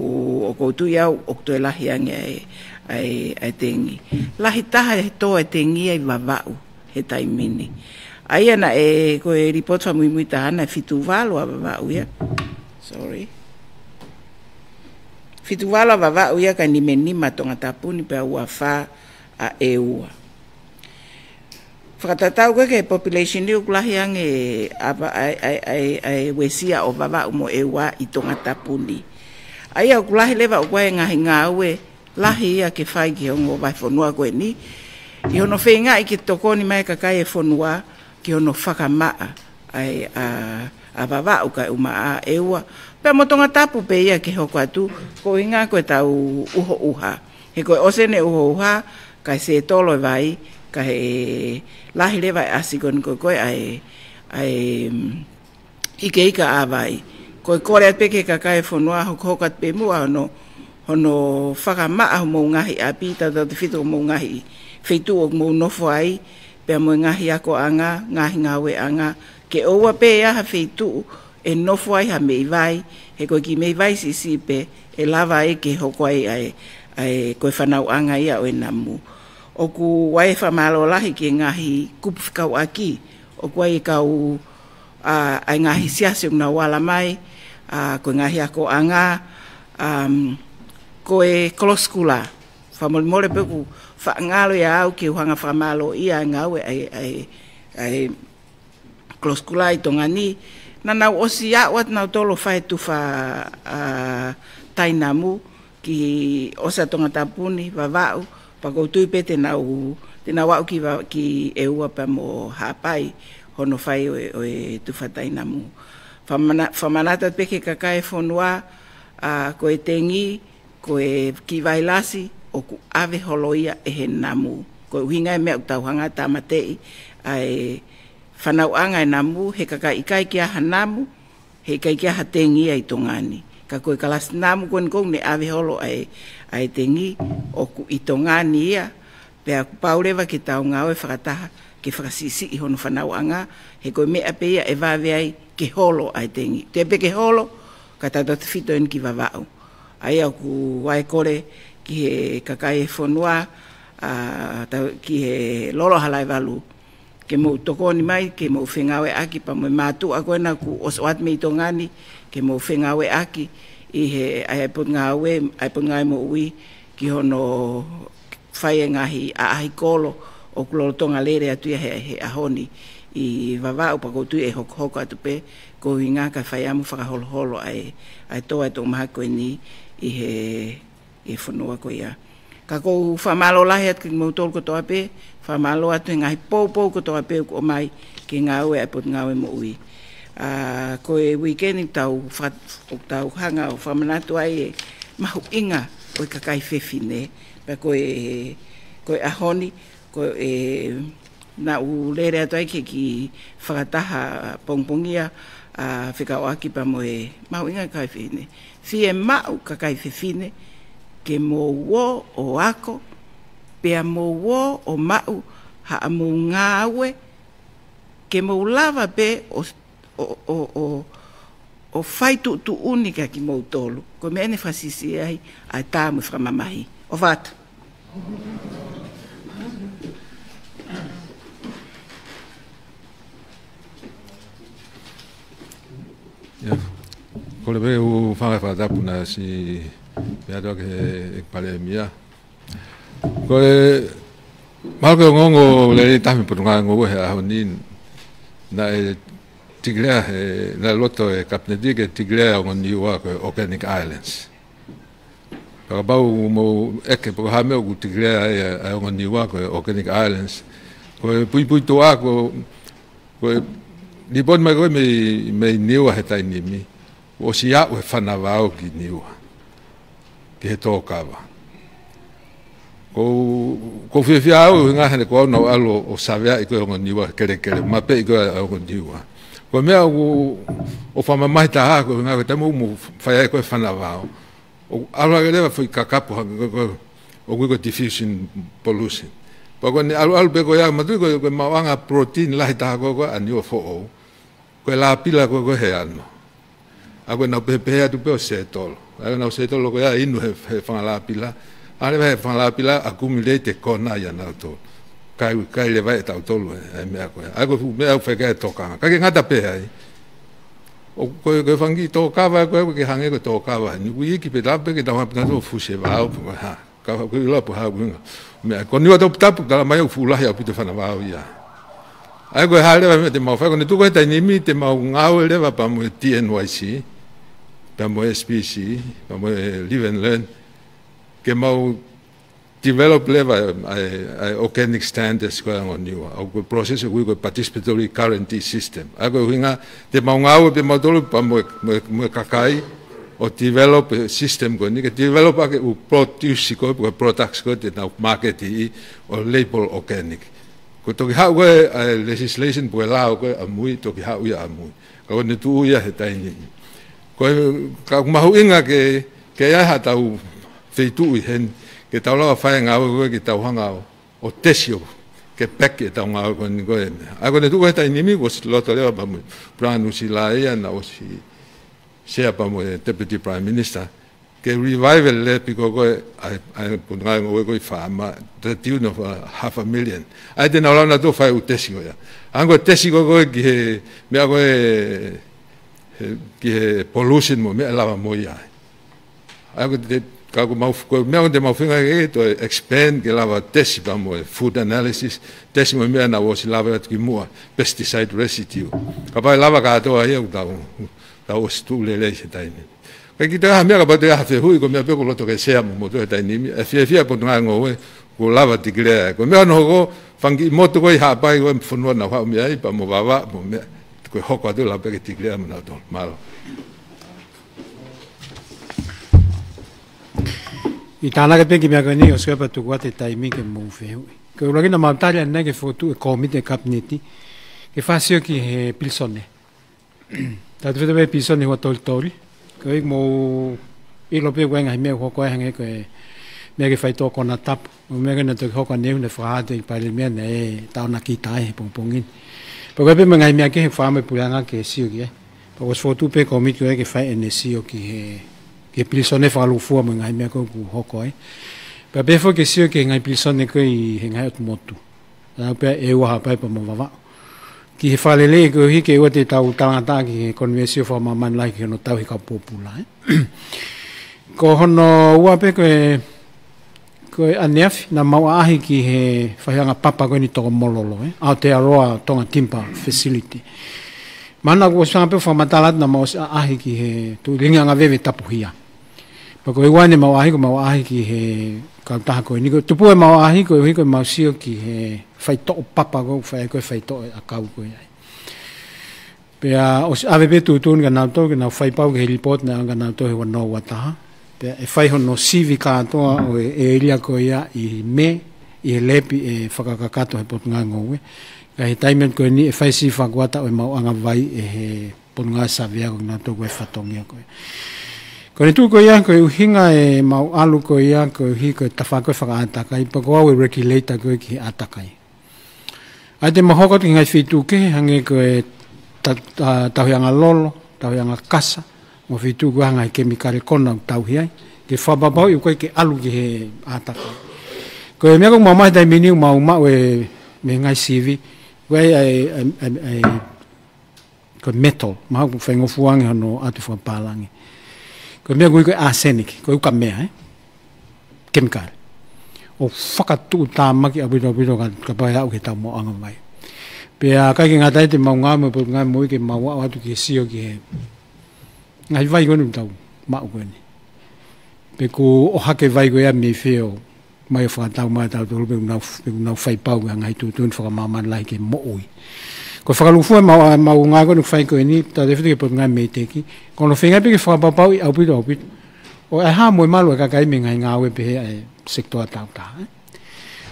ʻoku ou tui au ʻoku toe lahi ange ʻa e, ʻa e, ʻa e tengi. Lahi taha e tō e tengi ia ʻi Vavaʻu he taimi ni. ʻA ia naʻe, ko e lipooti fakamuimui taha naʻe fitu valu ʻa Vavaʻu ia. Sorry. Fitu valu ʻa Vavaʻu ia, ka nima nima Tongatapu ni, pea ua fā ʻa ʻEua. Fakatatau ko ē ki he population ni, ʻoku lahi ange ʻa e, ʻa e, ʻa e, ʻa e, ʻa e uesia ʻo Vavaʻu mo ʻEua ʻi Tongatapu ni. ʻA ia ʻoku lahi leva ʻoku ʻi ai e ngaahi ngāue lahi ia ke fai ki he ongo vahefonua ko eni, ʻi hono feingaʻi ke tokoni mai e kakai e fonua ki hono fakamaʻa ʻa e, ʻa, ʻa Vavaʻu kae ʻumaʻā ʻEua. Pea mo Tongatapu pē ia ke hoko atu, koeʻuhinga ko ʻetau ʻuhoʻuha. He ko e ʻosi ʻene ʻuhoʻuha, kae sētolo e vai, kae lahi leva e ʻasi ko eni ko ē ko ē ʻa e, ʻa e, mm, ikeika ʻa vai. Ko e kole atu pē ki he kakai e fonua, hokohoko atu pē muʻa hono, hono fakamaʻa homou ngaahi ʻapi, tautautefito homou ngaahi feituʻu ʻoku mou nofo ai, pea mo e ngaahi akoʻanga, ngaahi ngāueʻanga, ke ʻoua pē ʻe ʻi ai ha feituʻu ʻe nofo ai ha meʻi vai, he ko e kiʻi meʻi vai siʻisiʻi pē ʻe lava ai ke hoko ai ʻa e, ʻa e, ko e fanauʻanga ia ʻo e namu. ʻOku ʻi ai e fakamālō lahi ki he ngaahi kupu fekauʻaki, ʻoku ʻi ai e kau, ʻa, ʻa e ngaahi siasi ʻoku nau ala mai, ʻa, ko e ngaahi akoʻanga, um, ko e kolosi kula. Fakamolemole pē ʻoku faʻa ngalo ia au ke u hanga fakamālōʻia e ngāue ʻa e, ʻa e, ʻa e kolosi kula ʻi Tonga ni, naʻa nau ʻosi aʻu atu nautolu ʻo fai e tufa, ʻa, tainamu, ki ʻosi ʻa Tongatapu ni, Vavaʻu, pea ʻoku ou tui pē te nau, te nau aʻu ki Va-, ki ʻEua pea mo Haʻapai, hono fai ʻo e, ʻo e tufa tainamu. Fakamana-, fakamanatu atu pē ki he kakai e fonua, ʻa, ko e tengi, ko e kiʻi vailasi ʻoku ʻave holo ia ʻe he namu. Ko e ʻuhinga e meʻa ʻoku tau hanga ʻo tāmateʻi ʻa e fanauʻanga e namu, he ʻikai ke ʻi ai ha namu, he ʻikai ke ʻi ai ha tengi ia ʻi Tonga ni. Ka ko e kalasi namu ko eni ʻoku ne ʻave holo ʻa e, ʻa e tengi ʻoku ʻi Tonga ni ia, pea ʻoku pau leva ke tau ngāue fakataha ke fakasiʻisiʻi hono fanauʻanga, he ko e meʻa pē ia ʻe vave ai ke holo ʻa e tengi. Teʻeki pē ke holo, ka tautautefito eni ki Vavaʻu. ʻA ia ʻoku ʻi ai e kole ki he kakai e fonua, ʻa, tau, ki he Lolo Halaevalu, ke mou tokoni mai, ke mou fengāueʻaki pea mo e mātuʻa ko ena ʻoku ʻosi ʻoatu mei Tonga ni, ke mou fengāueʻaki ʻi he, ʻa e Potungāue, ʻa e Potungāue Moʻui, ki hono fai e ngaahi ʻaʻahi kolo ʻoku lolotonga lele atu ia he, he ʻaho ni ʻi Vavaʻu, pea ʻoku ou tui ʻe hokohoko atu pē, koeʻuhinga kae fai ʻamu fakaholoholo ʻa e, ʻa e tō ʻa e toʻu mahaki ko eni ʻi he, ʻi he fonua ko ia. Ka ʻoku ou fakamālō lahi atu kimoutolu kotoa pē, fakamālō atu he ngaahi poupou kotoa pē ʻoku ʻomai ki he ngāue ʻa e Potungāue Moʻui. ʻA, ko e uike ni tau fa-, ʻoku tau hanga ʻo fakamanatu ai e mahuʻinga ʻo e kakai fefine. Pea ko e, ko e ʻaho ni, ko e, naʻa ku lele atu ai ki he kiʻi fakataha pongipongia, ʻa, fekauʻaki pea mo e mahuʻinga e kakai fefine. Fiemaʻu kakai fefine ke mou ō ʻo ako, pea mou ō ʻo maʻu haʻamou ngāue, ke mou lava pē ʻo, ʻo, ʻo, ʻo, ʻo fai tuʻutuʻuni kia kimoutolu. Ko e meʻa eni ʻe fakasiʻisiʻi ai ʻa e tā mo e fakamamahi. ʻOfa atu. ʻIo. Kole pē ke u fanga fakatapu naʻe ʻosi meʻa atu ki he ʻEiki Palēmia. Ko e, mahalo ko e ongoongo lelei taha mei he Potungāue Ngoue he ʻaho ni, naʻe tikilea he, naʻe loto e Kapineti ke tikilea e ongo Niua ko e Organic Islands. Pea kapau mou ʻeke pe ko e hā e meʻa ʻoku tikilea ai ʻa e ongo Niua ko e Organic Islands. Ko e puipuituʻa ko, ko e lipoti mai ko ē mei, mei Niua he taimi ni, kuo ʻosi aʻu e fana vao ki Niua. ki he tōkava. Ko, ko e fiefia au he ngaahi ʻaho ko ē naʻa ku ʻalu ʻo saveaʻi ko ē ongo Niua, kelekele, mapeʻi ko ē ongo Niua. Ko e meʻa ʻoku, ʻoku fakamamahi taha ko e ngaahi taimi ʻoku mou fai ai ko ē fanavao. ʻOku ʻalu hake leva foʻi kakapu hake ko ē, ko ē, ʻoku ui ko e diffusion pollution. Pea ko ʻene ʻaluʻalu pē ko ia, manatuʻi ko e, ko e maʻuʻanga protein lahi taha ko ē, ko ē ʻa Niuafoʻou. Ko e lāpila ko ē, ko ē he ano. ʻA ko ē nau pehē pehē atu pē ʻo sētolo. ʻA ko ē nau sētolo ko ia inu he, he fanga lāpila. ʻAlu leva he fanga lāpila, accumulate he kona ia nautolu. Kai, kai leva ʻe tautolu ē, ʻa e meʻa ko ē. ʻA ko e fuʻu meʻa ʻoku fai ki ai e tokanga. Ka ke ngata pē ai. ʻO ko e, ko e fanga kiʻi tōkava ko ē, ke hangē ko e tōkava. Ni kui iki pē tapu pē ke tau hapi nautolu fusi e vao pē ko e hā. Ka ko e ʻilo pē ha ʻuhinga. Meʻa ko Niuatoputapu, tala mai ʻoku fuʻu lahi ʻaupito e fanavao ia. ʻA ia ko e hā leva e meʻa te mau fai, ko ʻene tuʻu ko ē he taimi ni te mau ngāue leva pea mo e T N Y C, pea mo e S P C, pea mo e Live and Learn, ke mau develop leva ʻa e, ʻa e, ʻa e organic standards ko ē ʻa ongo Niua. ʻA ko e process ʻoku ui ko e participatory guarantee system. ʻA ia ko e ʻuhinga, te mau ngāue pē mautolu pea mo e, mo e, mo e kakai, ʻo develop e system ko eni, ke develop ʻa e ʻū produce ko ē, ko e products ko ē te nau market ʻi, ʻo label organic. Ko e toki haʻu ko ē ʻa e legislation pe ko e lao ko ē ʻamui, toki haʻu ia ʻamui. Ka ko ʻene tuʻu ia he taimi ni. Ko e, ka ʻoku mahuʻinga ke, ke ʻi ai haʻatau feituʻu ʻi heni, ke tau lava fai e ngāue ko ē ke tau hanga ʻo, ʻo tesi ʻo, ke peki ʻetau ngāue ko eni ko ē. ʻA ia ko ʻene tuʻu ko ē he taimi ni, kuo ʻosi loto leva pea mo e Prime Minister ia naʻe ʻosi sea pea mo e Deputy Prime Minister, ke revive e lepi ko ē ko ē ʻa e, ʻa e potungāue ngoue ko ē ʻi Faama, to the tune of, uh, half a million. ʻA ia te nau lava nautolu ʻo fai e ʻū tesi ko ia. ʻA ia ko e tesi ko ē ko ē ki he, meʻa ko ē, he, ki he pollution mo e meʻa, lava mo ia. ʻA ia ko e, ka ko e mau, ko e meʻa ko ē te mau feinga ke toe expand ke lava tesi pea mo e food analysis, tesi mo e meʻa naʻa ʻosi lave atu ki muʻa, pesticide residue. Kapau ʻe lava kātoa ia ʻoku tau, tau ʻosi tuʻu lelei he taimi ni. Ka ʻi ai ha meʻa kapau te ʻi ai ha fehuʻi, ko e meʻa pē ʻoku ou loto ke share mo moutolu he taimi ni, ʻa e fiefia e potungāue ngoue, kuo lava e declare. Ko e meʻa hono hoko, fanga kiʻi motu ko ē ʻi Haʻapai ko ē, fonua naʻa ku haʻu mei ai, pea mo Vavaʻu, mo e meʻa, ko e hoko atu lava pē ke declare mo nautolu. Mālō. ʻI tānaki pē ki he meʻa ko eni, ʻosi ko ia pea tuku atu e taimi ke mou fehuʻi. Ko e ʻuluaki naʻa mau tali ʻanenai ke fokotuʻu e kōmiti ʻa e Kapineti ke fai ha sio ki he pilīsone. Tautefito pē pilīsone Huʻatolitoli. Ko ia ʻoku mou ʻilo pē ʻoku ʻi ai e ngaahi meʻa ʻoku hoko ai, hangē ko e meʻa ki he faitoʻo konatapu. Mo e meʻa ko ē naʻe toki hoko ʻaneuhu, naʻe fakahā atu ʻe he Palēmia naʻe taʻonakita ai he pongipongi ni. Pea ko ia pē mo e ngaahi meʻa kehe ʻoku fai mo e puleʻanga ke sio ki ai. Pea kuo ʻosi fokotuʻu pē kōmiti ko ia ke fai ʻene sio ki he, ki he pilīsone fakalūkufua mo e ngaahi meʻa ko ē ʻoku hoko ai. Pea pehē foki ke sio ki he ngaahi pilīsone ko ē ʻi he ngaahi ʻotu motu. Naʻa pē ʻEua, Haʻapai pea mo Vavaʻu. Ki he fakalelei koeʻuhi ke ʻoua te tau talangataʻa ki he Konivensio Fakamāmani Lahi ki hono tauhi kau pōpula, ē. Ko hono ua pē ko e, ko e ʻaneafi naʻa mau ʻaʻahi ki he faʻahinga papa ko eni toko mololo, ē. Aotearoa Tonga Timber Facility. Mahalo kuo ʻosi hanga pē ʻo fakamatala atu naʻa mau ʻosi ʻaʻahi ki he Tuʻiliʻingi Angaveve Tapuhia. Pea ko e ua ne mau ʻaʻahi, ko ʻemau ʻaʻahi ki he kautaha ko eni. Ko e tupu ʻemau ʻaʻahi koeʻuhi ko ʻemau sio ki he faitoʻo papa ko ē ʻoku fai ai ko ē faitoʻo ʻakau ko ē ai. Pea ʻosi ʻave pē tuʻutuʻuni kia nautolu ke nau fai pau ki he lipooti naʻe ʻoange kia nautolu he ua noa ua taha. Pea ʻe fai hono sivi kātoa ʻo e ʻēlia ko ia ʻi Mē, ʻi he lepi ʻe fakakakato he Potungāue Ngoue. Ka ʻi he taimi ko eni ʻe fai sivi fakakuata ʻo e maʻuʻanga vai ʻe he Potungāue Savea ko kinautolu ko e fatongia ko ē. Ko ʻene tuʻu ko ia, ko e ʻuhinga ʻemau ʻalu ko ia, koeʻuhi ko e tafaʻaki ko ē fakaʻātakai, pea ko au e regulator ko ē ki he ʻātakai. ʻA ia te mau hoko atu ki he ngaahi feituʻu kehe, hangē ko e ta-, ta-, tauhiʻanga lolo, tauhiʻanga kasa, mo e feituʻu ko ē ʻa e ngaahi kemikale ko ena ʻoku tauhi ai, ke fakapapauʻi ʻoku ʻikai ke ʻalu ki he ʻātakai. Ko e meʻa ko ē ʻoku mau maʻu he taimi ni, ʻoku mau maʻu e, mei he ngaahi sivi, ko e, e, e, e, e, ko e metal, mahalo ʻoku faingofua ange hono ʻatu fakapālangi. Ko e meʻa ʻoku ui ko e arsenic, ko e ukamea, ē? Kemikale. ʻOku fakatuʻutāmaki ʻaupito ʻaupito ka, kapau ʻe aʻu ki heʻetau maʻuʻanga vai. Pea ʻikai ke ngata ai, te mau ngāue mo e Potungāue Moʻui ke mau aʻu atu ki he sio ki he ngaahi vai ko eni ʻoku tau maʻu ko eni. Pe ʻoku ʻohake vai ko ia mei fē ʻo mai ʻo fakatau mai kia tautolu pe ʻoku nau, pe ʻoku nau fai pau ki he ngaahi tuʻutuʻuni fakamāmani lahi ki he moʻui. Ko e fakalūkufua ʻemau, ʻemau ngāue ko eni ʻoku fai ko eni, tautefito ki he Potungāue Meiteki, ko hono feinga pē ke fakapapauʻi ʻaupito ʻaupito. ʻo e hā mo e malu ʻa e kakai mei he ngaahi ngāue pehē ʻa e sekitoa taautaha, ē?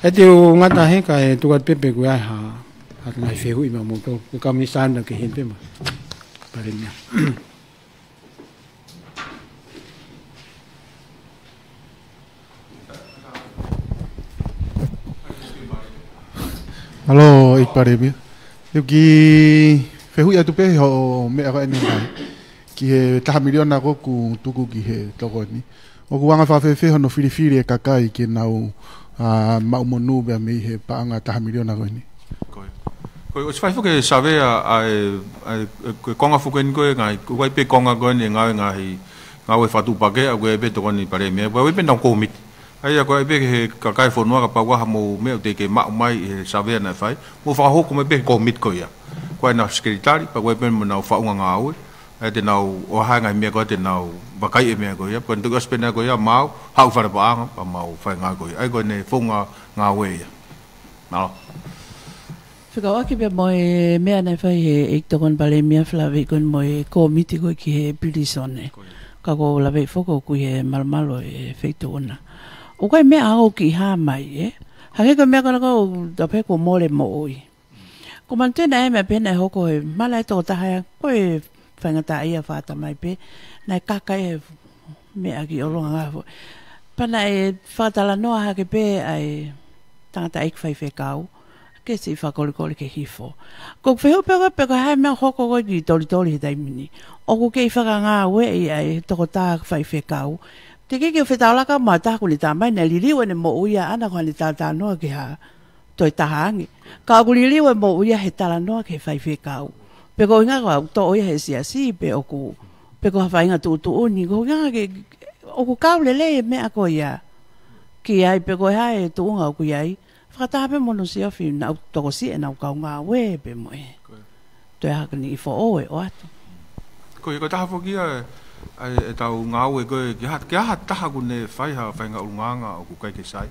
ʻE te u ngata hē kae tuku atu pē pe ʻoku ʻi ai ha, ha ngaahi fehuʻi maʻamoutolu. Ko e kau minisitā ʻoku nau kei heni pē mo e Palēmia. Mālō, ʻEiki Palēmia. Te u kiʻi fehuʻi atu pē hoʻo meʻa ko eni mai ki he taha miliona ko ē kuo tuku ki he tokoni. ʻOku anga fēfē hono filifili e kakai ke nau, ā, maʻu monū pea mei he paʻanga taha miliona ko eni? Ko ia. Ko ia, ʻosi fai foki e savea ʻa e, ʻa e, ʻa e, ko e konga foki eni ko e ngaahi, ko e ʻai pē konga ko eni e ngāue ngaahi, ngāue fakatuʻupakē, ʻa ko e ʻai pē tokoni Palēmia, ko e ʻai pē nau kōmiti. ʻA ia ko e ʻai pē ki he kakai e fonua kapau ʻoku ʻi ai haʻamou meʻa ʻoku teʻeki ke maʻu mai ʻi he savea naʻe fai, mou fakahoko mai pē ki he kōmiti ko ia. Ko e ʻai ʻenau sekelitali, pea ko e ʻai pē mo ʻenau faʻunga ngāue, ʻe te nau ʻohake ngaahi meʻa ko ē te nau vakai e meʻa ko ia, ko e toki ʻosi pē ʻena ko ia, mau, haʻu fale paʻanga, pea mau fai e ngāue ko ia. ʻA ia ko ʻene founga ngāue ia. Mālō. Fekauʻaki pē mo e meʻa naʻe fai ʻe he ʻEiki Tokoni Palēmia Falaveʻi ko eni mo e kōmiti ko ē ki he pilīsone. Ko ia. Ka ʻoku ou laveʻi foki ʻoku ʻi he malumalu e feituʻu na. ʻOku ʻi ai e meʻa ʻoku kiʻi hā mai, ē? Hangē ko e meʻa ko ena ʻoku tau pehē kuo mole moʻui. Ko e manatu naʻe ʻi ai e meʻa pehē naʻe hoko he mala e tokotaha ia, ko e faingataʻaʻia fakatamai pē, naʻe kaka e meʻa ki ʻolunga ngā foʻi. Pea naʻe fakatalanoa hake pē ʻa e tangataʻeiki faifekau ke siʻi fakakolikoli ke hifo. Ko e fehuʻi pē ko ē pe ko e hā e meʻa ʻoku hoko ko ē ki Tolitoli he taimi ni. ʻOku kei fakangāueʻi ʻa e tokotaha faifekau. Teʻeki ke u fetaulaki mo ha taha kuo ne tā mai naʻe liliu ʻene moʻui ʻaʻana ko haʻane talanoa ki ha toe taha ange. Ka ʻoku liliu e moʻui ia he talanoa ki he faifekau. Pe ko e ʻuhinga ko ʻene toʻo ia he siasi, pe ʻoku, pe ko ha faʻahinga tuʻutuʻuni, ko e ʻuhinga ke, ʻoku kau lelei e meʻa ko ia ki ai, pe ko e hā e tuʻunga ʻoku ʻi ai. Fakataha pē mo hono siofi, naʻa ku tokosiʻi ʻenau kau ngāue pē mo e. Ko ia. Toe hake ni i foʻou e ʻoatu. Ko ia, ko e taha foki ia, ʻa e, ʻetau ngāue ko ē, ke ha, ke ha taha kuo ne fai ha faʻahinga ʻulungaanga ʻoku ʻikai ke sai.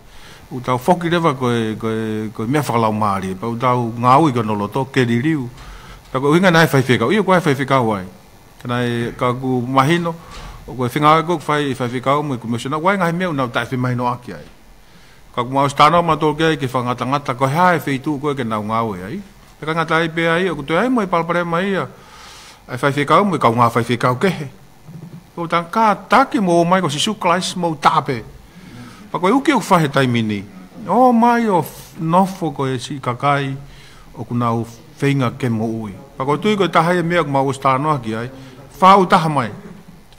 ʻOku tau foki leva ko e, ko e, ko e meʻa fakalaumālie, pea ʻoku tau ngāue ki hono loto, ke liliu. Pea ko e ʻuhinga naʻe faifekau, ʻio ko e faifekau ai. Ka naʻe, ka ʻoku mahino, ʻoku ʻi ai e fengāueʻaki ʻoku fai ʻe he faifekau mo e komisiona, ʻoku ʻi ai e ngaahi meʻa ʻoku nau taʻefimahinoʻaki ai. Ka ʻoku mau ʻosi talanoa mautolu ki ai ke fakangatangata ko e hā e feituʻu ko ē ke nau ngāue ai. Pea ka ngata ai pē ai, ʻoku toe ʻi ai mo e palopalema ia ʻa e faifekau mo e kaungā faifekau kehe. Ko e tangata taki mo mai ko Sīsū Kalaisi mo tāpē. Pea ko e uki ʻoku fai he taimi ni. ʻOmai ʻo f-, nofo ko e siʻi kakai ʻoku nau feinga ke moʻui. Pea ʻoku ou tui ko e taha ia e meʻa ʻoku mau ʻosi talanoa ki ai. Fāʻūtaha mai.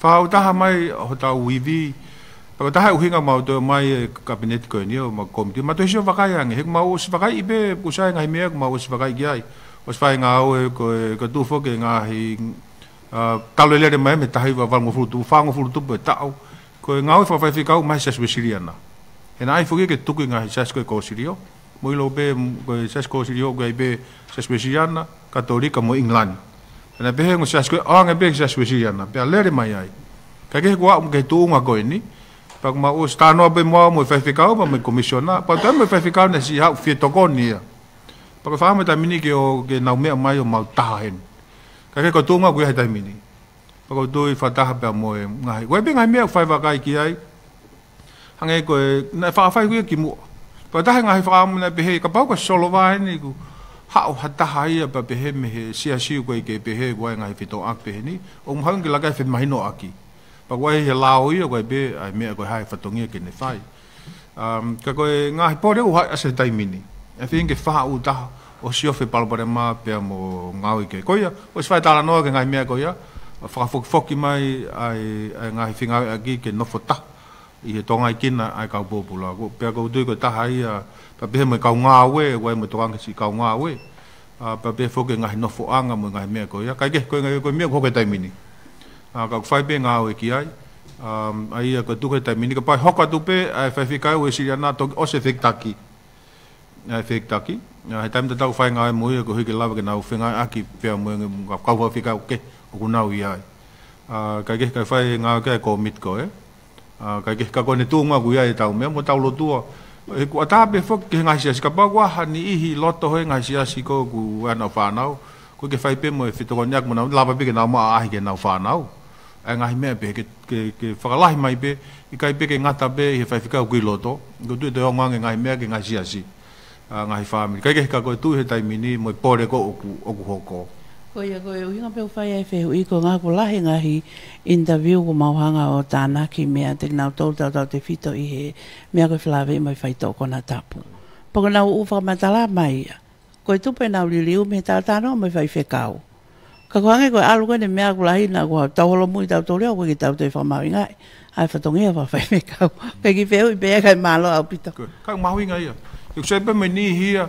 Fāʻūtaha mai hotau ivi. Pea ko e taha e ʻuhinga mau toe ʻomai e kapineti ko eni ʻo mau kōmiti. Mau toe sio vakai ange. He ʻoku mau ʻosi vakai pē, ʻoku sai e ngaahi meʻa ʻoku mau ʻosi vakai ki ai. ʻOsi fai e ngāue ko e, ko e tuʻu foki e ngaahi, ā, talu e lele mai mei he taha hiva valungofulu tupu, fāngofulu tupu e taʻu. Ko e ngāue fakafaifekau mai he Siasi Uēsiliana. He naʻe ʻai foki ke tuku e ngaahi siasi ko e kōsilio. Mou ʻilo pē, ko e Siasi Kōsilio, ko e ʻi ai pē Siasi Uēsiliana, Katolika mo ʻIngilani. Pea naʻe pehē ongo siasi ko ē, ʻoange pē ki he Siasi Uēsiliana, pea lele mai ai. Ka ke kuo aʻu ki he tuʻunga ko eni. Pea ʻoku mau ʻosi talanoa pē mo au mo e faifekau, pea mo e komisiona, pea toe mo e faifekau naʻe siʻi haʻu fie tokoni ia. Pea ko e fakaʻamu e taimi ni ke ō, ke nau meʻa mai ʻo mau taha heni. Ka ke ko e tuʻunga ʻoku ʻi ai he taimi ni. Pea ʻoku ou tui fakataha pea mo e ngaahi. Ko e pē ngaahi meʻa ʻoku fai vakai ki ai. Hangē ko e, naʻe faʻa fai ko ia kimuʻa. Pea taha e ngaahi fakaʻamu naʻe pehē, kapau ko e solova eni kuo haʻu ha taha ia pea pehē mei he siasi ʻoku ʻikai ke pehē ʻoku ʻi ai e ngaahi fetōʻaki pehē ni. ʻOku mahalo ke laka e femahinoʻaki. Pea ʻoku ʻi ai he lao ia ʻoku ʻi ai pē, ʻa e meʻa ko e hā e fatongia ke ne fai. Um, ka ko e ngaahi pole ʻoku haʻi ʻasi he taimi ni. ʻE feinga ke fāʻūtaha ʻo siofi e palopalema pea mo ngāue ki ai. Ko ia, ʻosi fai e talanoa ki he ngaahi meʻa ko ia, fakafokifoki mai ʻa e, ʻa e ngaahi fengāueʻaki ke nofo taha ʻi he tongaikina ʻa e kau pōpula. Ko, pea ʻoku ou tui ko e taha ia, pea pehē mo e kau ngāue, ʻoku ʻi ai mo e tokanga ki he siʻi kau ngāue. Ā, pea pehē foki e ngaahi nofoʻanga mo e ngaahi meʻa ko ia. Kae kehe ko e ngaahi, ko e meʻa ʻoku hoko he taimi ni. Ā, ka ʻoku fai pē ngāue ki ai. Ā, ʻa ia ko e tuku he taimi ni. Kapau ʻe hoko atu pē, ʻa e faifekau Uēsiliana toki ʻosi e fehikitaki. ʻA e fehikitaki. Ā, he taimi tatau ʻoku fai ngāue mo ia koeʻuhi ke lava ke nau fengāueʻaki pea mo e ngaahi kau faifekau kehe ʻoku nau ʻi ai. Ā, kae kehe kae fai e ngāue ki ai e kōmiti ko ē. Ā, kae kehe ka ko ʻene tuʻunga ʻoku ʻi ai ʻetau meʻa mo ʻetau lotua. He ʻoku ʻatā pē foki ki he ngaahi siasi kapau ʻoku ʻi ai ha niʻihi loto he ngaahi siasi ko ē ʻoku ʻi ai ʻenau fānau. ʻOku ʻikai ke fai pē mo e fetokoniʻaki mo nau lava pē ke nau maʻu ʻaʻahi ki heʻenau fānau. ʻa e ngaahi meʻa pē, ke, ke, ke fakalahi mai pē, ʻikai pē ke ngata pē ʻi he faifekau ʻoku ʻi loto, ʻoku ou tui ʻe toe ongo ange ngaahi meʻa ki he ngaahi siasi, ʻa e ngaahi fāmili. Kae kehe ka ko e tuʻu he taimi ni mo e pole ko ē ʻoku, ʻoku hoko. Ko ia ko e ʻuhinga pē ʻoku fai ai e fehuʻi ko e ʻuhinga ʻoku lahi e ngaahi interview ʻoku mau hanga ʻo tānaki meiate kinautolu tautautefito ʻi he meʻa ko e felāveʻi mo e faitoʻo konatapu. Pea ko ʻenau ʻū fakamatala mai ia. Ko e tupu ʻenau liliu mei he talatalanoa mo e faifekau. Ka ko e hangē ko e ʻalu ko eni meʻa ʻoku lahi naʻa ʻoku tau holomui tautolu ia, ʻoku ʻikai ke tau toe fakamahuʻingaʻi ʻa e fatongia fakafaifekau. Ko e kiʻi fehuʻi pē ia kae mālō ʻaupito. Ko e, kae mahuʻinga ia. ʻOku sai pē mo e niʻihi ia.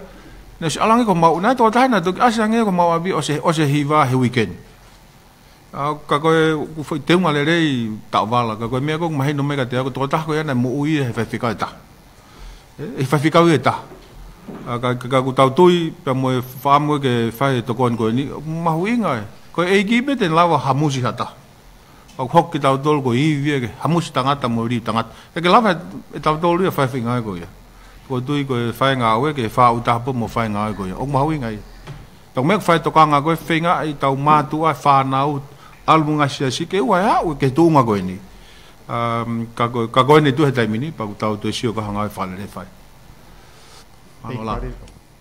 Naʻe ʻosi ʻalu ange ko mau, naʻe tokotaha naʻe toki ʻasi ange ko mau ʻapi ʻosi, ʻosi e hiva he weekend. ʻA, ka ko e, ʻoku foʻi teunga lelei taʻovala, ka ko e meʻa ko ē ʻoku mahino mai kiate au, ko e tokotaha ko ia naʻe moʻui ia he faifekau ʻe taha. ʻE, he faifekau ʻe taha. ʻA, ka, ka, ka ʻoku tau tui, pea mo e fakaʻamu ke fai e tokoni ko eni, mahuʻinga ē. Ko e ʻEiki pē te ne lava hamusi ha taha. ʻOku hoko kitautolu ko e ivi ia ke hamusi tangata mo liliu tangata. ʻE ke lava ʻe tautolu ia fai e feinga ko ia. ʻOku ou tui ko e fai e ngāue ke fāʻūtaha pē mo fai e ngāue ko ia. ʻOku mahuʻinga ia. Tau meʻa ʻoku fai e tokanga ko e feingaʻi ʻetau mātuʻa, fānau, ʻalu mo e ngaahi siasi ke ʻoua ʻe aʻu ki he tuʻunga ko eni. Um, ka ko, ka ko eni tuʻu he taimi ni, pea ʻoku tau toe sio ki ha ngāue fakalelei ʻe fai. ʻEiki Mālō lā. Pale-,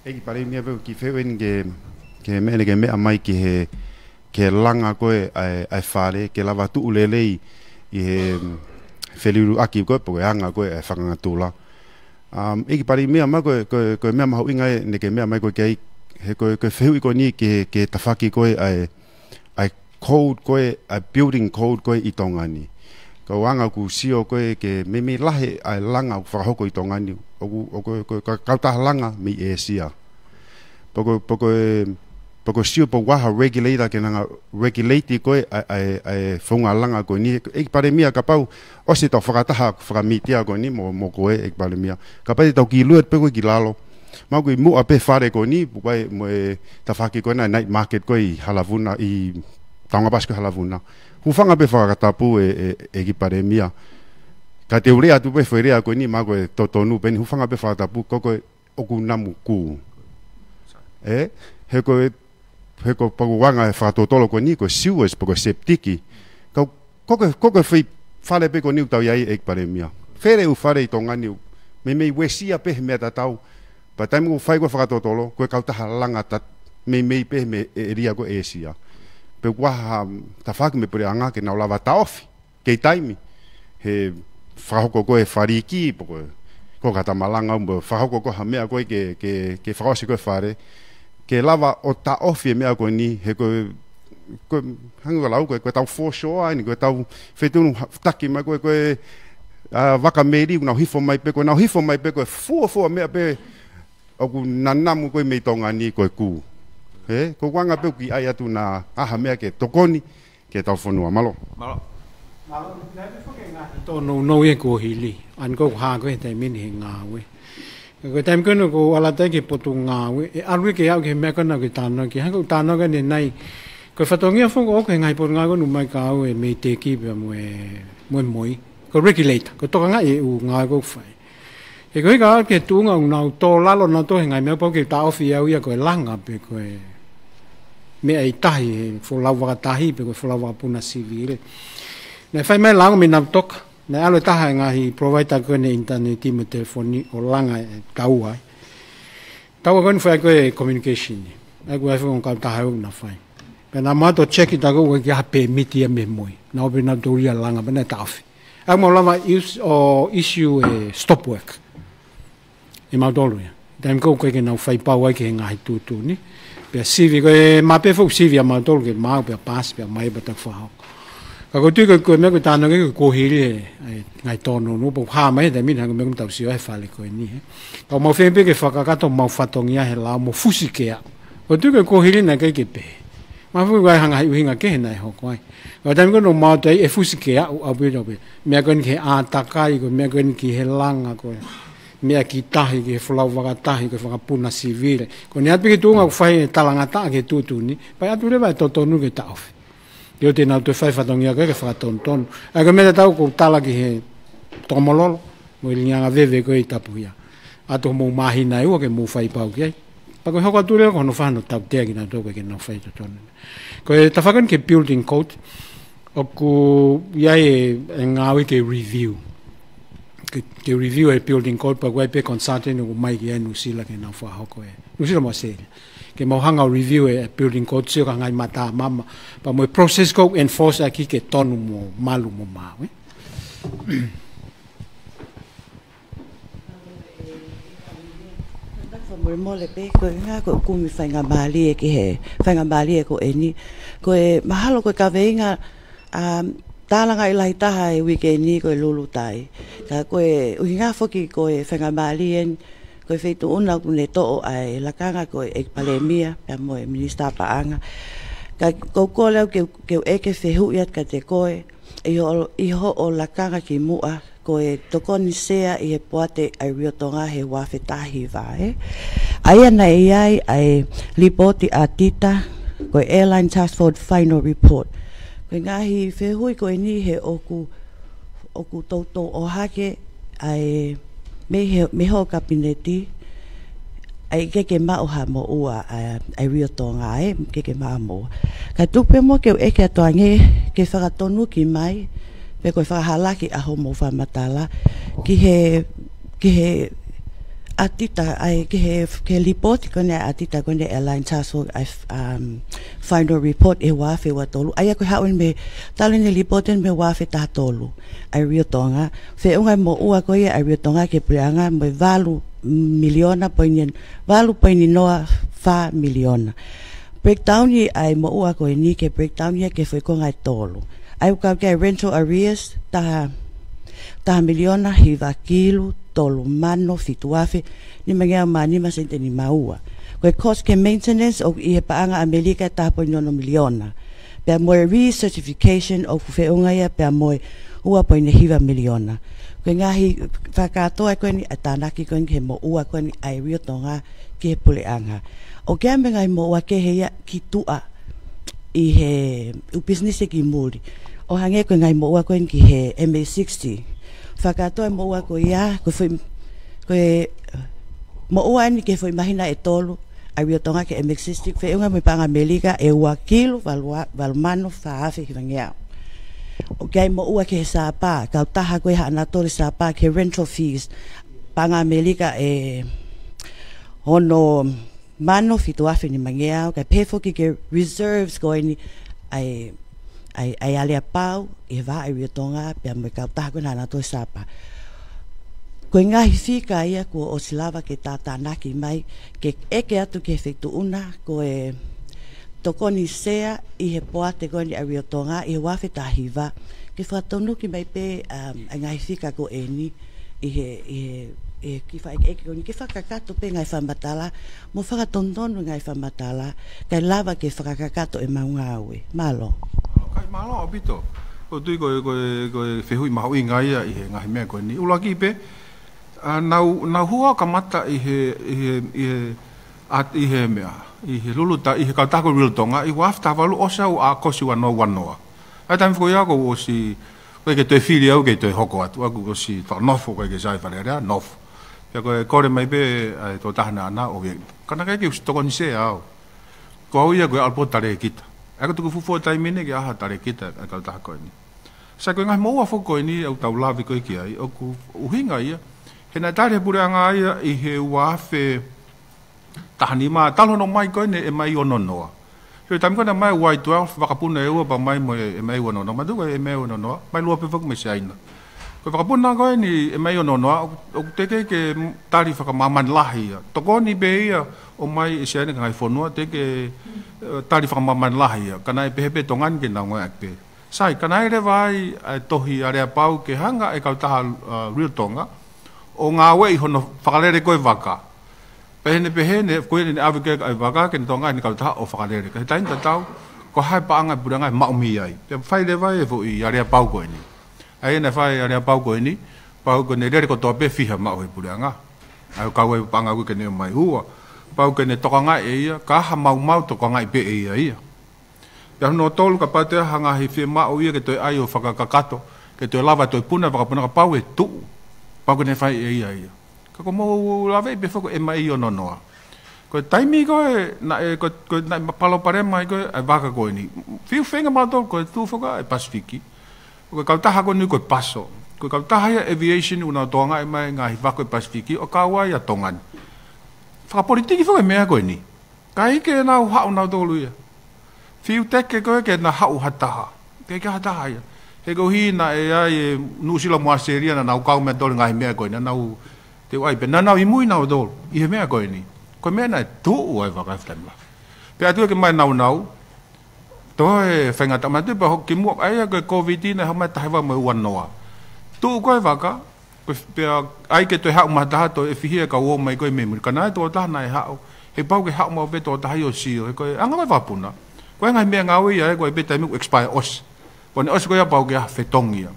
ʻEiki Palēmia, pea ʻoku ou kiʻi fehuʻi eni ki he, ki he meʻa eni, ki he meʻa mai ki he, ki he langa ko ē ʻa e, ʻa e fale, ke lava tuʻu lelei ʻi he, mm, feliliuaki ko ē, pe ko e anga ko ē ʻa e fakangatula. Um, ʻEiki Palēmia, ma ko e, ko e, ko e meʻa mahuʻinga eni ki he meʻa mai ko ē ki ai, he ko e, ko e fehuʻi ko eni ki he, ki he tafaʻaki ko ē ʻa e, ʻa e code ko ē, ʻa e building code ko ē ʻi Tonga ni. Ko e anga ʻeku sio ko ē ke meimei lahi ʻa e langa ʻoku fakahoko ʻi Tonga ni. ʻOku, ʻoku, ʻoku, ko e kautaha langa mei ʻĒsia. Pea ko, pea ko e, pea ʻoku ou sio pē ʻoku ʻi ai ha regulator ke ne hanga ʻo regulate ko ē ʻa e, ʻa e, ʻa e founga langa ko eni. ʻEiki Palēmia, kapau ʻosi ʻetau fakataha fakamītia ko eni mo, mo koe ʻEiki Palēmia. Kapau te tau kiʻi lue pē ko ē ki lalo. Ma ko e muʻa pē fale ko eni, pea ko e mo e tafaʻaki ko ena night market ko ē ʻi Halavuna, ʻi Taungapasi ko ē Halavuna. Hūfanga pē fakatapu ē, ē, ʻEiki Palēmia. Ka te u lea atu pē foʻi lea ko eni, ma ko e totonu pē eni, hūfanga pē fakatapu, ko, ko e ʻoku namu kū. Ē? He ko e, he ko e pea ʻoku anga e fakatotolo ko eni, ko e sewage, pe ko e septic. Ka, ko e, ko e foʻi fale pē ko eni ʻoku tau ʻi ai ʻEiki Palēmia. Fele ʻū fale ʻi Tonga ni, meimei uesia pē he meʻa tatau. Pea taimi ʻoku fai ko ē fakatotolo, ko e kautaha langa tat-, meimei pē he meʻa ʻēlia ko ē ʻĒsia. Pea ʻoku ʻi ai ha tafaʻaki mei he puleʻanga ke nau lava taʻofi. Kei taimi, he fakahoko ko ē faliki, pe ko e, ko e katamalanga, mo fakahoko ko ē ha meʻa ko ē ke, ke, ke fakaʻosi ko ē fale, ke lava ʻo taʻofi e meʻa ko eni, he ko e, ko e, hangē ko e lau ko ē, ko ʻetau foreshore eni, ko ʻetau fetunu ha-, taki mai ko ē, ko e, ʻa, vaka meli, ʻoku nau hifo mai pē, ko ʻenau hifo mai pē, ko e fuofua meʻa pē, ʻoku nanamu ko ē mei Tonga ni ko e kū. He, ko e anga pē ʻoku kiʻi ʻai atu naʻa ʻi ai ha meʻa ke tokoni, ke tau fonua. Mālō. Mālō. Mālō, naʻe ʻi ai pē foki e ngaahi tōnounou ia kuo hili. ʻA eni ko e hā ko ē he taimi ni he ngāue. Ko e taimi ko ena ʻoku ou ʻalu atu ai ki he potungāue, ʻe ʻalu ia ke aʻu ki he meʻa ko ena ʻoku ke talanoa ki ai. Hangē ko e talanoa ko eni ʻanenai. Ko e fatongia foki ʻoku ʻi he ngaahi potungāue ko eni ʻoku ʻomai kia au ʻe Meiteki pea mo e, mo e MOI. Ko e regulator, ko e tokangaʻi e ʻū ngāue ʻoku fai. He ko e hā ka ke tuʻunga ʻoku nau tō lalo nautolu he ngaahi meʻa pau ke taʻofi au ia ko e langa pe ko e meʻa ʻi tahi he folau vakatahi pe ko e folau vakapuna sivile. Naʻe fai mai e langa mei Navutoka. Naʻe ʻalu e taha e ngaahi provider ko eni ʻinitaneti mo e telefoni ʻo langa e taua ai. Taua ko eni fai ko e communication ni. ʻA ia ko e ʻai foki ʻo kautaha ʻoku na fai. Pea naʻa mau toe check ʻi taku ʻoku ʻikai ha pēmiti ia mei he MOI. Naʻa ʻope nautolu ia langa pea naʻe taʻofi. ʻA ia mau lava is-, ʻo issue e stop work. ʻE mautolu ia. Taimi ko ē ʻoku ʻikai ke nau fai pau ai ki he ngaahi tuʻutuʻuni. Pea sivi ko e mape foki sivi ʻa mautolu ke mau pea paasi pea mai pea taku fakahoko. Ka ʻoku ou tui ko e, ko e meʻa ko e talanoa ki ai ko e kuo hili e, e ngaahi tōnounou pea ʻoku hā mai he taimi ni hangē ko e meʻa ʻoku tau sio ai he fale ko eni, he. Ka ʻoku mau fiemaʻu pē ke fakakakato homau fatongia he lao mo fusi ke aʻu. ʻOku ou tui ko e kuo hili naʻe ʻikai ke pehē. Mahalo ko e hā e ngaahi ʻuhinga kehe naʻe hoko ai. Ka ko e taimi ko ē naʻa mau ʻai ʻe fusi ke aʻu, aʻu pē ʻo pē. Meʻa ko eni ki he ʻātakai, ko e meʻa ko eni ki he langa, ko e meʻa ki tahi, ki he folau vakatahi, ko e fakapuna sivile. Ko eni ʻalu pē ki he tuʻunga ʻoku fai e talangataʻa ki he tuʻutuʻuni, pea ʻe ʻatu leva e totonu ke taʻofi. Ke ʻoua te nau toe fai fatongia ko ē ke fakatonutonu. ʻA ia ko e meʻa tatau ʻoku ou tala ki he Tokomololo, mo e Liʻianga Veve ko ē ʻi Tapuhia. ʻAtu homou māhina ʻe ua ke mou fai pau ki ai. Pea ko e hoko atu leva ko hono fai hono tautea kinautolu ke nau fai totonu. Ko e tafaʻaki ko eni ki he building code. ʻOku ʻi ai e, e ngāue ke review. Ke, ke review e building code, pea ʻoku ʻi ai pē consultant ʻoku ʻomai ki ai Nuʻusila ke nau fakahoko e. Nuʻusila mo ʻAositelēlia. Ke mau hanga ʻo review e building code, sio ki he ngaahi mata mama. Pea mo e process ko ē ʻoku enforce ʻaki ke tonu mo malu mo maau, ē? Fakamolemole pē, ko e ʻuhinga ko e kumi faingamālie ki he, faingamālie ko eni. Ko e mahalo ko e kaveinga, um, tālangaʻi lahi taha e uike ni ko e Lulutai. Ka ko e ʻuhinga foki ko e faingamālie eni, ko e feituʻu na ʻoku ne toʻo ai e lakanga ko e ʻEiki Palēmia, pea mo e Minisitā Paʻanga. Ka ʻoku ou kole au ke, ke u ʻeke fehuʻi atu kiate koe, ʻi hoʻo, ʻi hoʻo lakanga kimuʻa, ko e tokoni sea ʻi he poate ʻa e Rio Tonga he ua afe taha hiva, ē? ʻA ia naʻe ʻi ai ʻa e lipooti ʻa Tita, ko e Airline Task Force Final Report. Ko e ngaahi fehuʻi ko eni he ʻoku, ʻoku toutou ʻohake ʻa e mei he, mei hoʻo kapineti, ʻa e ʻikai ke maʻu ha moʻua ʻa, ʻa e Rio Tonga, ē, ʻikai ke maʻu ha moʻua. Ka tuku pē muʻa ke u ʻeke atu ange, ke fakatonuki mai, pe ko e fakahalaki ʻa hoʻomou fakamatala, ki he, ki he ʻa Tita, ʻa e, ki he, ki he lipooti ko eni ʻa Tita ko eni Airline Task Force, ʻa e, um, Final Report ʻi he ua afe ua tolu. ʻA ia ko e haʻu eni mei, talu eni e lipooti eni mei he ua afe taha tolu, ʻa e Rio Tonga. Feʻunga e moʻua ko ia ʻa e Rio Tonga ki he puleʻanga mo e valu miliona poini, valu poini noa fā miliona. Breakdown ia ʻa e moʻua ko eni ke breakdown ia ki he foʻi konga ʻe tolu. ʻA ia ʻoku kau ki ai e rental arrears, taha, taha miliona hiva kilu tolu mano fitu afe nimangeau mā nima sēniti nima ua. Ko e cost ki he maintenance ʻoku ʻi he paʻanga ʻAmelika ʻe taha poini ono miliona. Pea mo e recertification ʻoku feʻunga ia pea mo e ua poini hiva miliona. Ko e ngaahi fakakātoa ko eni ʻa e tānaki ko eni ki he moʻua ko eni ʻa e Rio Tonga ki he puleʻanga. ʻOku ʻi ai mo e ngaahi moʻua kehe ia ki tuʻa ʻi he ʻū pisinisi ki muli. ʻO hangē ko e ngaahi moʻua ko eni ki he M A sixty. Fakakātoa e moʻua ko ia, ko e foʻi, ko e moʻua eni ki he foʻi māhina ʻe tolu, ʻa e Rio Tonga ki he M A sixty, feʻunga mo e paʻanga ʻAmelika ʻe ua kilu valu, valu mano fā afe hivangeau. ʻOku ʻi ai moʻua ki he Sapa, kautaha ko ē Haʻa Natoli Sapa ki he rental fees, paʻanga ʻAmelika ʻe ono mano fitu afe nimangeau, kae pehē foki ki he reserves ko eni ʻa e, ʻa e, ʻa e aleapau ʻi he vahaʻa ʻo Rio Tonga, pea mo e kautaha ko ē Haʻa Natoli Sapa. Ko e ngaahi fika ia kuo ʻosi lava ke tātānaki mai, ke ʻeke atu ki he feituʻu na, ko e tokoni sea ʻi he poate ko eni ʻa e Rio Tonga, ʻi he ua afe taha hiva, ke fakatonuki mai pē, um, ʻa e ngaahi fika ko eni, ʻi he, ʻi he, ʻi he kiʻi fakaʻekeʻeke ko eni, ke fakakakato pē ngaahi fakamatala, mo fakatonutonu ngaahi fakamatala, kae lava ke fakakakato ʻemau ngāue. Mālō. ʻOku mālō ʻaupito. ʻOku ou tui ko e, ko e, ko e fehuʻi mahuʻinga ia ʻi he ngaahi meʻa ko eni. ʻUluaki pē, ʻa, naʻa ku, naʻa ku hū au kamata ʻi he, ʻi he, ʻi he, ʻa, ʻi he meʻa, ʻi he Lulutai, ʻi he kautaha ko e Rio Tonga, ʻi he ua afe taha valu ʻosi au ʻaʻahi ʻo ua noa ua noa. ʻA e taimi ko ia kuo u ʻosi, ʻikai ke toe fili au ke toe hoko atu, ʻoku ou ʻosi fakanofo, ʻikai ke sai Fale Alea, nofo. Pea ko e kole mai pē ʻa e tokotaha naʻa na ʻo ke, ka naʻe ʻikai ke u ʻosi tokoni sea au. Ko au ia ko e ʻalu pē ʻo talēkita. ʻA ia ko e tuku fufū ʻo e taimi ni ke ʻaʻahi ʻo talēkita ʻa e kautaha ko eni. Sai, ko e ngaahi moʻua foki ko eni ʻoku tau lave ko ē ki ai, ʻoku ʻuhinga ia, he naʻe tali ʻe he puleʻanga ia ʻi he ua afe taha nima, talu hono ʻomai ko eni e M A ono noa. He taimi ko ē naʻe ʻomai e Y twelve, vakapuna ʻe ua pea ʻomai mo e M A ono noa, manatu ko e M A ono noa, ʻomai lua pē foki mei Siaina. Ko e vakapuna ko eni M A ono noa, ʻoku, ʻoku teʻeki ke tali fakamāmani lahi ia. Tokoni pē ia ʻoku ʻomai ʻe Siaina ki he ngaahi fonua, teʻeki ke, eh, tali fakamāmani lahi ia. Ka naʻe pehē pē Tonga ni ke nau ngāueʻaki pē. Sai, ka naʻe lava ai ʻa e tohi aleapau ke hanga ʻe he kautaha, uh, Rio Tonga ʻo ngāueʻi hono fakalele ko ē vaka. Pehē ni, pehē ni, ko eni naʻe ʻave ki ai e vaka ke ne tokangaʻi ʻe he kautaha ʻo fakalele. Ka ʻi he taimi tatau, ko e hā e paʻanga ʻa e puleʻanga ʻe maʻu mei ai. Pea fai leva e foʻi aleapau ko eni. ʻA ia naʻe fai e aleapau ko eni, pau ke ne lele kotoa pē fiha maʻu ʻe he puleʻanga. ʻA ia ʻoku kau ai e paʻanga ko ē ke ne ʻomai ua. Pau ke ne tokangaʻi ʻe ia, ka ʻi ai ha maumau tokangaʻi pē ʻe ia ia. Pea hono tolu, kapau ʻe toe ʻi ai ha ngaahi fiemaʻu ia ke toe ʻai ʻo fakakakato, ke toe lava ʻo toe puna, vakapuna, kapau ʻe tuʻu. Pau ke ne fai ʻe ia ia. Ka ʻoku mou laveʻi pē foki e M A ono noa. Ko e taimi ko ē naʻe, ko, ko e naʻe palopalema ai ko ē ʻa e vaka ko eni. Fiu feinga mautolu ko e tuʻu foki ʻa e Pasifiki. Ko e kautaha ko eni ko e PASO. Ko e kautaha ia aviation ʻoku nau tokangaʻi mai ngaahi vaka ʻo e Pasifiki ʻo kau ai ʻa Tonga ni. Fakapolitiki foki e meʻa ko eni. Kae ʻikai ke nau haʻu nautolu ia. Fiu teke ko ē ke na haʻu ha taha. Ke ke ha taha ia. He koeʻuhi naʻe ʻi ai ʻa Nuʻusila mo ʻAositelēlia naʻa nau kau mautolu ngaahi meʻa ko eni. Naʻa nau te ʻai pē naʻa nau ʻi mui nautolu ʻi he meʻa ko eni. Ko e meʻa naʻe tuʻu ai e vaka he flaim lahi. Pea ʻatu ke mai naunau. Toe faingataʻa mai atu pea hoko ki muʻa ʻa ia ko e Covid naʻe haʻu mai taha hiva mo e ua noa. Tuʻu ko ē e vaka, ko e pea ʻai ke toe haʻu mai ha taha toe ʻe fihi e kau ō mai ko ē mei muli. Ka naʻe tokotaha naʻe haʻu, he pau ke haʻu maʻu pē tokotaha ia ʻo sio, he ko e anga ko ē e vakapuna. Ko e ngaahi meʻangāue ia ē, ko e pē taimi ʻoku expire ʻosi. Ko ʻene ʻosi ko ia pau ke ʻai ha fetongi ia.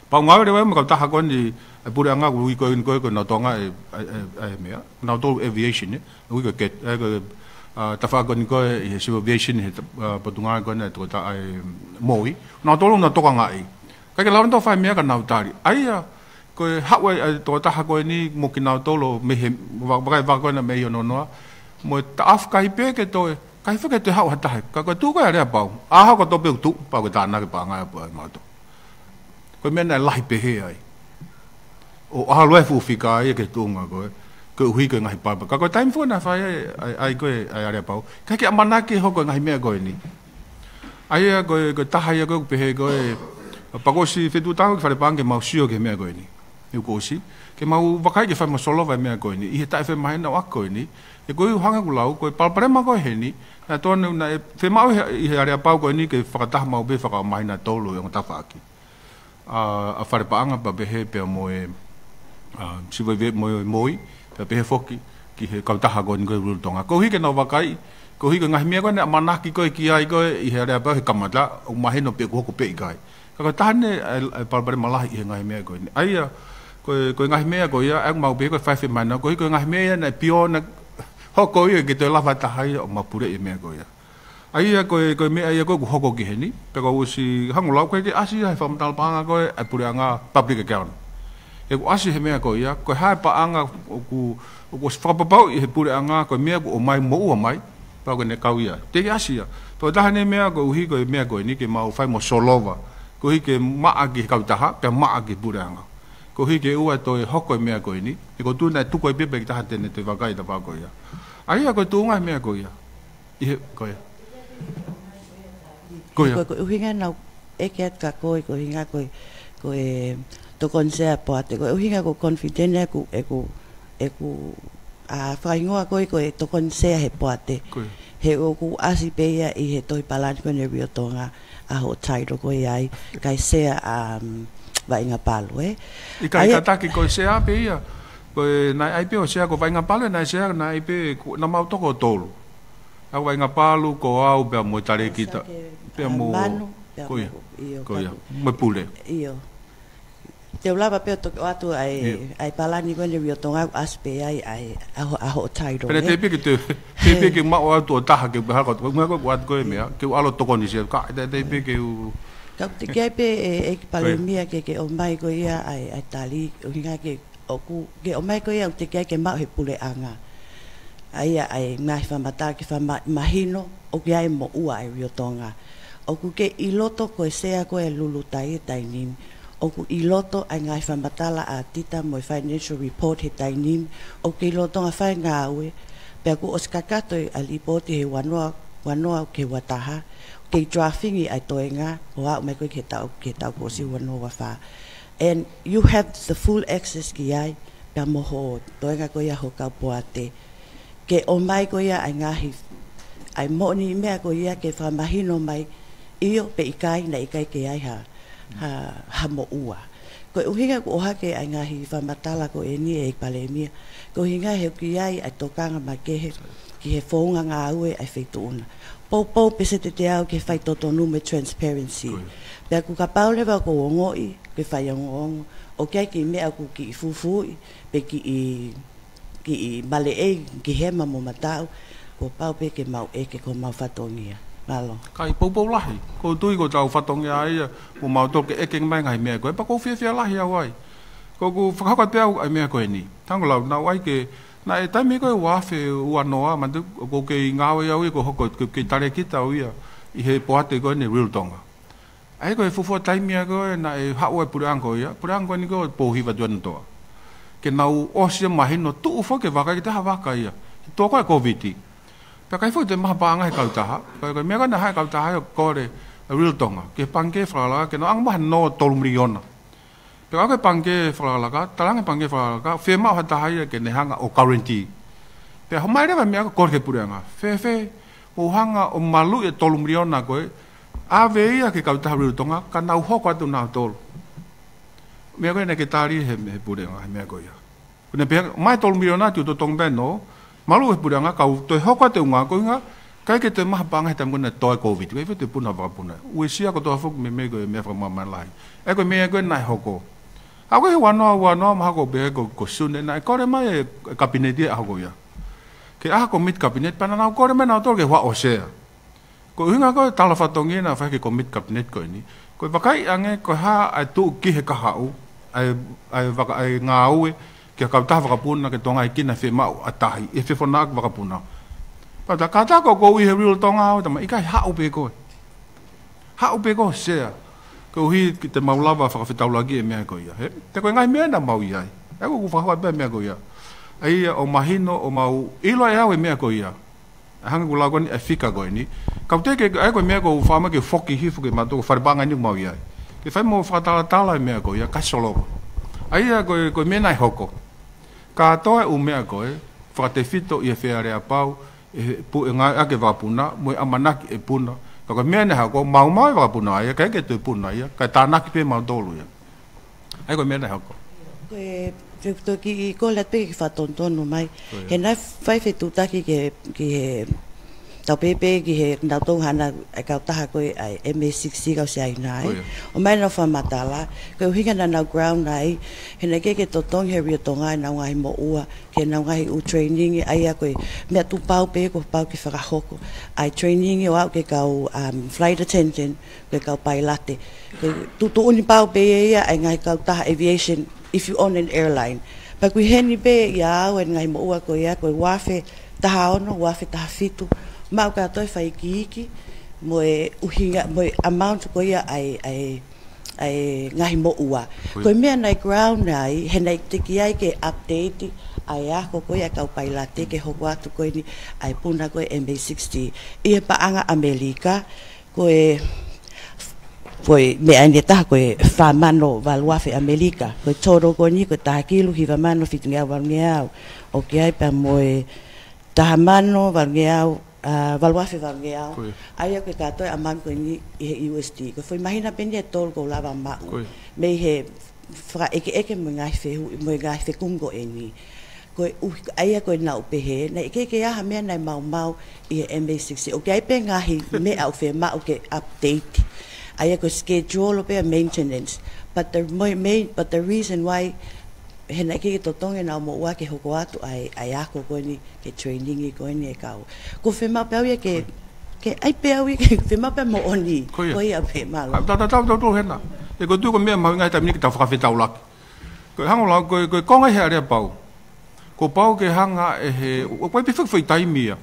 Pau ngāue leva mo e kautaha ko eni ʻa e puleʻanga ʻoku ui ko eni ko ē ko e nau tokangaʻi e, e, e, e meʻa. Nautolu aviation ē. Ui ko e ket, e, ko e, ʻa, tafaʻaki ko eni ko ē ʻi he civil aviation he, ʻa, potungāue ko eni ʻa e tokotaha ʻa e MOI. Nautolu nau tokangaʻi. Kae ʻikai ke lava nautolu fai meʻa ka nau tali. ʻA ia, ko e haʻu ʻa e, ʻa e tokotaha ko eni mo kinautolu mei he, va-, vakai vaka ko ena mei ʻOnonoa. Mo e taʻafu ʻikai pē ke toe, ʻikai foki ke toe haʻu ha taha. Ka ko e tuʻu ko ē ʻa e aleapau. ʻAho kotoa pē ʻoku tuʻu, pau ke tānaki paʻanga ia pea ʻai mautolu. Ko e meʻa naʻe lahi pehē ai. ʻO ʻalu e fuʻu fika ia ki he tuʻunga ko ē, koeʻuhi ko e ngaahi papa. Ka ko e taimi foki naʻe fai ai, ʻai, ʻai ko ē, ʻai aleapau. ʻIkai ke ʻamanaki hoko e ngaahi meʻa ko eni. ʻA ia ko e, ko e taha ia ko ē ʻoku pehē ko ē, pea kuo ʻosi fetuʻutaki ki fale paʻanga ke mau sio ki he meʻa ko eni. ʻE kuo ʻosi, ke mau vakai ke fai mo solova e meʻa ko eni. ʻI he taʻefemahinoʻaki ko eni, he ko e ʻuhinga ʻoku lau, ko e palopalema ko ē heni, naʻe tonu naʻe fiemaʻu ʻi he, ʻi he aleapau ko eni ke fakataha maʻu pē fakamahino tolu e ongo tafaʻaki. ʻA, ʻa fale paʻanga pea pehē pea mo e, ʻa, civil avi-, mo e MOI, pea pehē foki ki he kautaha ko eni ko e Lulu Tonga. Koeʻuhi ke nau vakai, koeʻuhi ko e ngaahi meʻa ko eni ʻamanaki ko ē ki ai ko ē ʻi he aleapau he kamata, ʻoku mahino pe ʻoku hoko pe ʻikai. Ka ko e taha eni ʻa e, ʻa e palopalema lahi ʻi he ngaahi meʻa ko eni. ʻA ia, ko e, ko e ngaahi meʻa ko ia, ʻa ia ʻoku mau pehē ko e faifemahinoʻaki, koeʻuhi ko e ngaahi meʻa ia naʻe pio naʻe hoko ia ke toe lava taha ia ʻo mapuleʻi e meʻa ko ia. ʻA ia ko e, ko e meʻa ia ko ē ʻoku hoko ki heni, pea kuo ʻosi hangē ʻoku lau ko ē ke ʻasi ia he fakamatala paʻanga ko ē ʻa e puleʻanga public account. He kuo ʻasi he meʻa ko ia, ko e hā e paʻanga ʻoku, ʻoku ʻosi fakapapauʻi he puleʻanga, ko e meʻa kuo ʻomai moʻua mai, pea ko ʻene kau ia. Teʻeki ʻasi ia. Ko e taha eni e meʻa koeʻuhi ko e meʻa ko eni ke mau fai mo solova. Koeʻuhi ke maʻa ki he kautaha, pea maʻa ki he puleʻanga. Koeʻuhi ke ʻoua toe hoko e meʻa ko eni. He ʻoku tuʻu naʻe tuku ai pē pe ki taha te ne toe vakai tafaʻaki ko ia. ʻA ia ko e tuʻunga e meʻa ko ia. ʻI he, ko ia. Ko ia. Ko e, ko e ʻuhinga naʻa ku ʻeke atu kia koe, ko e ʻuhinga ko e, ko e tokoni sea ʻa Poate. Ko e ʻuhinga ko e confident ʻeku, ʻeku, ʻeku, ʻa, fakahingoa ko ē ko e tokoni sea he Poate. Ko ia. He ʻoku ʻasi pē ia ʻi he tohi palani ko eni Rio Tonga ʻa hoʻo title ko ē ai, kae sea ʻa, um, Vaʻingapalu, ē? ʻIkai, ʻa ia, kātaki ko e sea pē ia. Ko e naʻe ʻai pē ʻo sea ko Vaʻingapalu, naʻe sea, naʻe ʻai pē, ko, naʻa mau toko tolu. ʻA Vaʻingapalu, ko au, pea mo e talēkita, pea mo Manu, pea ko ia, mo, ʻio, ko ia, mo e pule. ʻIo. Te u lava pē ʻo toki ʻoatu ʻa e, ʻio, ʻa e palani ko eni Rio Tonga ʻoku ʻasi pē ai ʻa e, ʻa ho-, ʻa hoʻo title, pea ē? Teʻeki pē ke te, teʻeki pē ke maʻu atu ʻo taha ke u pehē ko, ko, ko, ko atu ko e meʻa, ke u ʻalu ʻo tokoni sea, ka, te, teʻeki pē ke u. Ka ʻoku teʻeki ai pē ʻe, ʻEiki Palēmia ke, ke ʻomai ko ia ʻa e, ʻa e tali, ʻuhinga ke ʻoku ke ʻomai ko ia ʻoku teʻeki ai ke maʻu he puleʻanga. ʻA ia ʻa e ngaahi fakamatala ke fakamahino ʻoku ʻi ai e moʻua ʻa e Rio Tonga. ʻOku ke ʻi loto ko e sea ko ē Lulu Tahi he taimi ni. ʻOku ʻi loto ʻa e ngaahi fakamatala ʻa Tita mo e financial report he taimi ni. ʻOku ke ʻi loto ngaahi faingāue. Pea kuo ʻosi kakato ʻa e lipooti he ua noa, ua noa ki he ua taha. Kei drafting ʻa e toenga ʻo aʻu mai ko ē ki he taʻu, ki he taʻu kuo ʻosi ua noa ua fā. And you have the full access ki ai, pea mo hoʻo toenga ko ia hoʻo kau Poate. Ke ʻomai ko ia ʻa e ngaahi, ʻa e moʻoni meʻa ko ia ke fakamahino mai, ʻio pe ʻikai, naʻe ʻikai ke ʻi ai ha, ha, ha moʻua. Ko e ʻuhinga ʻoku ʻohake ʻa e ngaahi fakamatala ko eni ʻEiki Palēmia. Ko e ʻuhinga he ʻoku ʻi ai ʻa e tokanga makehe ki he founga ngāue ʻa e feituʻu na. Poupou pē se te te au ke fai totonu mo e transparency. Ko ia. Pea ʻoku kapau leva ʻoku ou ongoʻi, ke fai ongoongo. ʻOku ʻi ai e kiʻi meʻa ʻoku kiʻi fufuuʻi, pe kiʻi, kiʻi maleʻei, ki hema mo mataʻu, kuo pau pē ke mau ʻeke ko homau fatongia. Mālō. Kae poupou lahi. ʻOku ou tui ko hotau fatongia ia, mo mautolu ke ʻeke mai ngaahi meʻa ko ē. Pea ʻoku ou fiefia lahi au ai. ʻOku ou fakahoko pē au ʻa e meʻa ko eni. Tango lau, naʻa ku ʻai ke Naʻe taimi ko ē ua afe ua noa, manatu ʻoku ou kei ngāue au ia ko e hoko, ko e kei talēkita au ia ʻi he poate ko eni Real Tonga. ʻA ia ko e fuofua taimi ia ko ē naʻe haʻu ai e puleʻanga ko ia, puleʻanga ko eni ko Pouhiva Tuʻiʻonetoa. Ke nau ʻosi ia mahino tuʻu foki e vaka ki ha taha vaka ia. He tuʻu ko ē e Kōviti. Pea ʻikai foki toe maʻu paʻanga he kautaha. Ko e, ko e meʻa ko ē naʻe haʻu e kautaha ia ʻo kole ʻa Real Tonga ki he pangikē fakalakalaka, ke nau ʻange mai ha nō tolu miliona. Pea ko e pangikē fakalakalaka, talaange pangikē fakalakalaka, fiemaʻu ha taha ia ke ne hanga ʻo guarantee. Pea ʻomai leva e meʻa ko ē kole ki he puleʻanga. Fēfē, mou hanga ʻo maluʻi e tolu miliona ko ē, ʻave ia ki he kautaha Real Tonga, ka nau hoko atu nautolu. Meʻa ko ē naʻe ʻikai ke tali he, he puleʻanga, he meʻa ko ia. Ko ʻene pehē, ʻomai e tolu miliona atu ʻo totongi pē nō, maluʻi he puleʻanga, kau toe hoko atu e ʻū ngāue ko ia, ʻikai ke toe maʻu paʻanga he taimi ko ē naʻe tō ai e Kōviti, ʻikai foki toe puna e vakapuna. Uesia kotoa foki e meʻa ko ē, meʻa fakamamahi lahi. ʻA ia ko e meʻa ko ē naʻe hoko. ʻA ia ko e ua noa, ua noa, mahalo ko e pehē ko, ko Sune, naʻe kole mai e, e kapineti he ʻaho ko ia. Ke ʻai ha komiti kapineti, pea naʻa nau kole mai nautolu ke u haʻu ʻo sea. Ko e ʻuhinga ko e tala fatongia naʻe fai ki he komiti kapineti ko eni. Ko e vakai ange ko e hā ʻa e tuʻu ki he kahaʻu, ʻa e, ʻa e vaka-, ʻa e ngāue, ki he kautaha vakapuna ke tokangaʻi kinautolu e fiemaʻu ʻa e tahi, ʻi he fefononga vakapuna. Pea tā kātaki ʻoku ou ʻi he Real Tonga au, tama, ʻikai, haʻu pē koe. Haʻu pē koe ʻo sea. Koeʻuhi ke te mau lava fakafetaulaki e meʻa ko ia. He, te ko e ngaahi meʻa naʻa mau ʻi ai. ʻA ia ʻoku ou fakahua pē meʻa ko ia. ʻA ia ʻoku mahino ʻoku mau ʻilo ʻe au e meʻa ko ia. ʻA ia hangē ko e lau ko eni e fika ko eni. Kau te ke, ʻa ia ko e meʻa ʻoku ou fakaʻamu ke foki hifo ki he mato ko e fale paʻanga ni ʻoku mau ʻi ai. Ke fai mo fakatalatala e meʻa ko ia, kae solova. ʻA ia ko e, ko e meʻa naʻe hoko. Kātoa e ʻū meʻa ko ē, fakatefito ʻi he fēʻaleapau, ʻe he pu-, ʻe ngāueʻaki e vakapuna, mo e ʻamanaki e puna. Ka ko e meʻa naʻe hoko, maumau e vakapuna ia, ʻikai ke toe puna ia, kae tānaki pē mautolu ia. ʻA ia ko e meʻa naʻe hoko. Ko e, te u toki kole atu pē ke fakatonutonu mai. Ko ia. He naʻe fai fetuʻutaki ki he, ki he tau pēpē ki he nautolu hana e kautaha ko ē ʻa e M A sixty kau Siaina ai. Ko ia. ʻOmai ʻenau fakamatala, ko e ʻuhinga naʻa nau ground ai, he naʻe ʻikai ke totongi he Real Tonga ʻenau ngaahi moʻua, ki heʻenau ngaahi ʻū training, ʻa ia ko e meʻa tuʻu pau pē kuo pau ke fakahoko. ʻA e training ʻo aʻu ki he kau, um, flight attendant, ko e kau pailate. Ko e tuʻutuʻuni pau pē ia ʻa e ngaahi kautaha aviation, if you own an airline. Pea ko e heni pē ia au e ngaahi moʻua ko ia, ko e ua afe taha ono, ua afe taha fitu. Maʻu kātoa e faiikiiki, mo e ʻuhinga, mo e amount ko ia ʻa e, ʻa e ʻa e ngaahi moʻua. Ko ia. Ko e meʻa naʻe ground ai, he naʻe teʻeki ai ke update ʻa e ako ko ia e kau pailate ke hoko atu ko eni ʻa e puna ko ē M A sixty. ʻI he paʻanga ʻAmelika, ko e, ko e meʻa eni ʻe taha ko e fā mano valu afe ʻAmelika. Ko e total ko eni ko e taha kilu hiva mano fitungeau valungeau. ʻOku ʻi ai pea mo e taha mano valungeau, ʻa, valu afe valungeau. Ko ia. ʻA ia ko e kātoa e amount ko eni ʻi he U S D. Ko e foʻi māhina pē eni ʻe tolu kuo u lava maʻu. Ko ia. Mei he fakaʻekeʻeke mo e ngaahi fehuʻi, mo e ngaahi fekumi ko eni. Ko e ʻuhi-, ʻa ia ko e naʻu pehē, naʻe ʻikai ke ʻi ai ha meʻa naʻe maumau ʻi he M A sixty. ʻOku ʻi ai pē ngaahi meʻa ʻoku fiemaʻu ke update. ʻA ia ko e schedule pē ʻa e maintenance. But the mo-, main, but the reason why he naʻe ʻikai ke totongi ʻenau moʻua ke hoko atu ʻa e, ʻa e ako ko eni, ke training ko eni e kau. Ko e fiemaʻu pē au ia ke, ke ʻai pē au ia ke fiemaʻu pē moʻoni. Ko ia. Ko ia pē, mālō. Ka, tā, tā, tā, tā, tā, hena. ʻE ko e tuʻu ko e meʻa mahuʻinga he taimi ni ke tau fakafetaulaki. Ko e hanga ʻo lau, ko e, ko e konga he ʻaleapau. Kuo pau ke hanga ʻe he, ʻo, ʻo, ko e pē foʻi, foʻi taimi ia.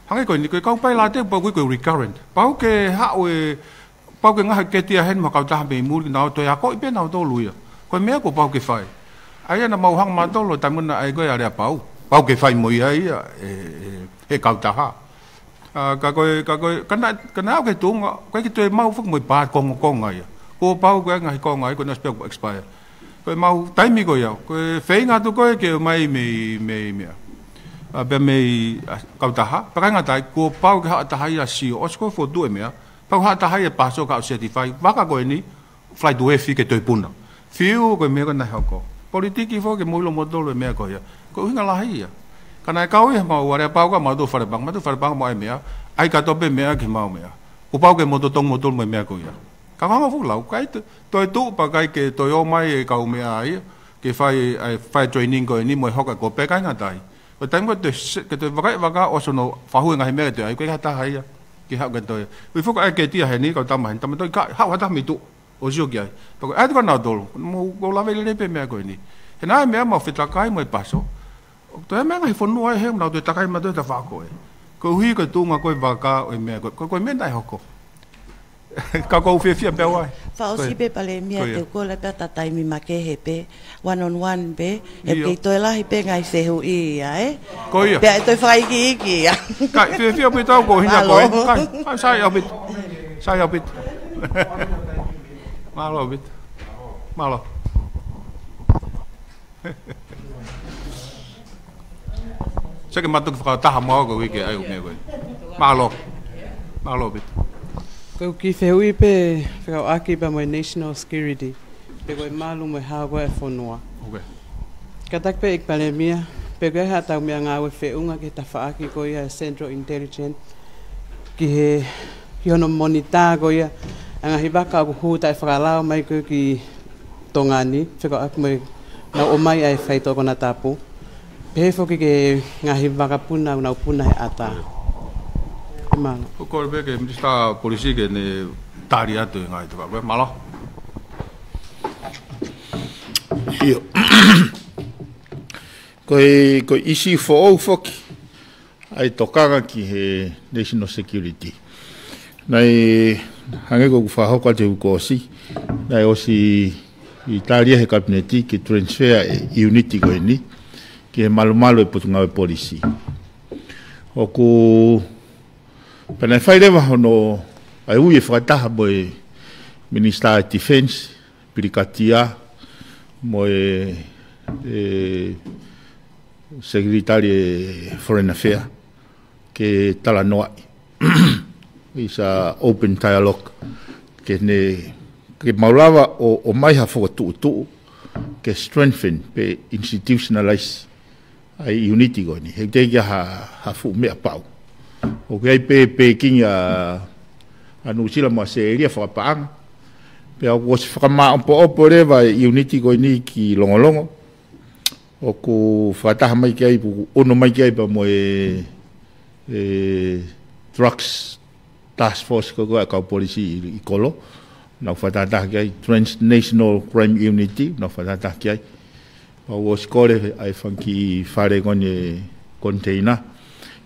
Hangē ko eni, ko e kau pailate, pau ko e, ko e recurrent. Pau ke haʻu e, pau ke ngaohi e keti ia heni mo e kautaha mei muli, nau toe akoʻi pē nautolu ia. Ko e meʻa kuo pau ke fai. ʻA ia naʻa mau hanga mautolu, taimi naʻe ʻi ai ko ē ʻaleapau. Pau ke fai mo ia ia, ʻe, ʻe, he kautaha. ʻA, ka ko e, ka ko e, ka naʻe, ka naʻe aʻu ki he tuʻunga, ko e ʻikai ke toe maʻu foki mo e pā kongokonga ia. Kuo pau ko e ngaahi konga ia, ko e nosi pē ʻoku expire. Ko e mau taimi ko ia, ko e feinga atu ko ē ke ʻomai mei, mei, mei, ʻa, pea mei, ʻa, kautaha, pea ʻikai ngata ai, kuo pau ke haʻu ha taha ia ʻo sio, ʻosi ko e fotu e meʻa, pea haʻu ha taha ia ʻo pass ʻo ka ʻo certify, vaka ko eni, flight worthy ke toe puna. Fiu ko e meʻa ko ē naʻe hoko. Politiki foki ke mou ʻilo moutolu e meʻa ko ia. Ko e ʻuhinga lahi ia. Ka naʻe kau ia mau ʻaleapau ka mau toe fale paʻanga, mau toe fale paʻanga mo e meʻa, ʻai kātoa pē meʻa ki he mau meʻa. Kuo pau ke mou totongi moutolu mo e meʻa ko ia. Ka hanga foki ʻo lau, ʻikai toe, toe tuʻu pea ʻikai ke toe ō mai e kau meʻa ia, ke fai, ʻai, fai training ko eni mo e hoko ko ē pea ʻikai ngata ai. Ko e taimi ko ē toe se-, ke toe vakai, vakai ʻosi hono fakahū e ngaahi meʻa ke toe ʻai, ko e ʻikai ha taha ia, ke haʻu ke toe. Ko e foki ʻa e keti ia heni, kau tama heni, tama toe ka, haʻu ha taha mei tuʻa, ʻo sio ki ai. Pea ko e ʻai atu kia nautolu, mou, mou lave lelei pē meʻa ko eni. He naʻe meʻa mau fetakai mo e pass ʻo Toe meʻa ngaahi fonua ʻe he nau toe takai mautolu he tafaʻaki ko ē. Koeʻuhi ko e tuʻunga ko e vaka ʻo e meʻa ko ē, ko e, ko e meʻa naʻe hoko. Ka ʻoku ou fiefia pē au ai. Fakaʻosi pē Palēmia, te u kole pē ʻa e taimi makehe pē, one on one pē, ʻe kei toe lahi pē ngaahi fehuʻi ia, ē? Ko ia. Pea ʻe toe fakaikiiki ia. Kai, fiefia pē tau ko hina ko ē. Mālō. Kai, kai, sai ʻaupito. Sai ʻaupito. Mālō ʻaupito. Mālō. Seke matuku fakataha mo au ko e uike ai ʻo meʻa ko ē. Mālō. Mālō ʻaupito. Ko e kiʻi fehuʻi pē fekauʻaki pea mo e national security. Pe ko e malu mo e hao ko ē ʻa e fonua. Ok. Kātaki pē ʻEiki Palēmia, pe ko e hā ʻetau meʻangāue feʻunga ki he tafaʻaki ko ia ʻa e Central Intelligence. Ki he, ki hono monitā ko ia ʻa e ngaahi vaka ʻoku hū taʻefakalao mai ko ē ki Tonga ni, fekauʻaki mo ʻenau ʻomai ʻa e faitoʻo konatapu. Pehē foki ki he ngaahi vakapuna ʻoku nau puna he ʻatā. Mālō. Ko e kole pē ki he Minisitā Polisi ke ne tali atu e ngaahi tafaʻaki. Mālō. ʻIo. Ko e, ko e ʻīsiu foʻou foki ʻa e tokanga ki he national security. Naʻe hangē ko ʻeku fakahoko atu he uike kuo ʻosi, naʻe ʻosi tali ia he Kapineti ke transfer e unit ko eni ki he malumalu ʻo e Potungāue Polisi. ʻOku, pea naʻe fai leva hono, ʻa e ui e fakataha mo e Minisitā Defense, Pilikatia, mo e, e Sekelitali e Foreign Affair, ke talanoaʻi. It's a open dialogue. Ke ne, ke mau lava ʻo, ʻomai ha fokotuʻutuʻu, ke strengthen pe institutionalize ʻa e unit ko eni. He ʻoku teʻeki ai ha, ha fuʻu meʻa pau. ʻOku ʻi ai pē, pē kingi ʻa, ʻa Nuʻusila mo ʻAositelēlia fakapaʻanga. Pea ʻoku ʻosi fakamāʻopoʻopo leva e unit ko eni ki Longolongo. ʻOku fakataha mai ki ai, ʻoku ʻunu mai ki ai pea mo e, e drugs task force ko ē ʻa e kau polisi ʻi, ʻi kolo. Nau fakataha ki ai, Transnational Crime Unit, nau fakataha ki ai. Pea ʻoku ʻosi kole ʻa e fanga kiʻi fale ko eni, container,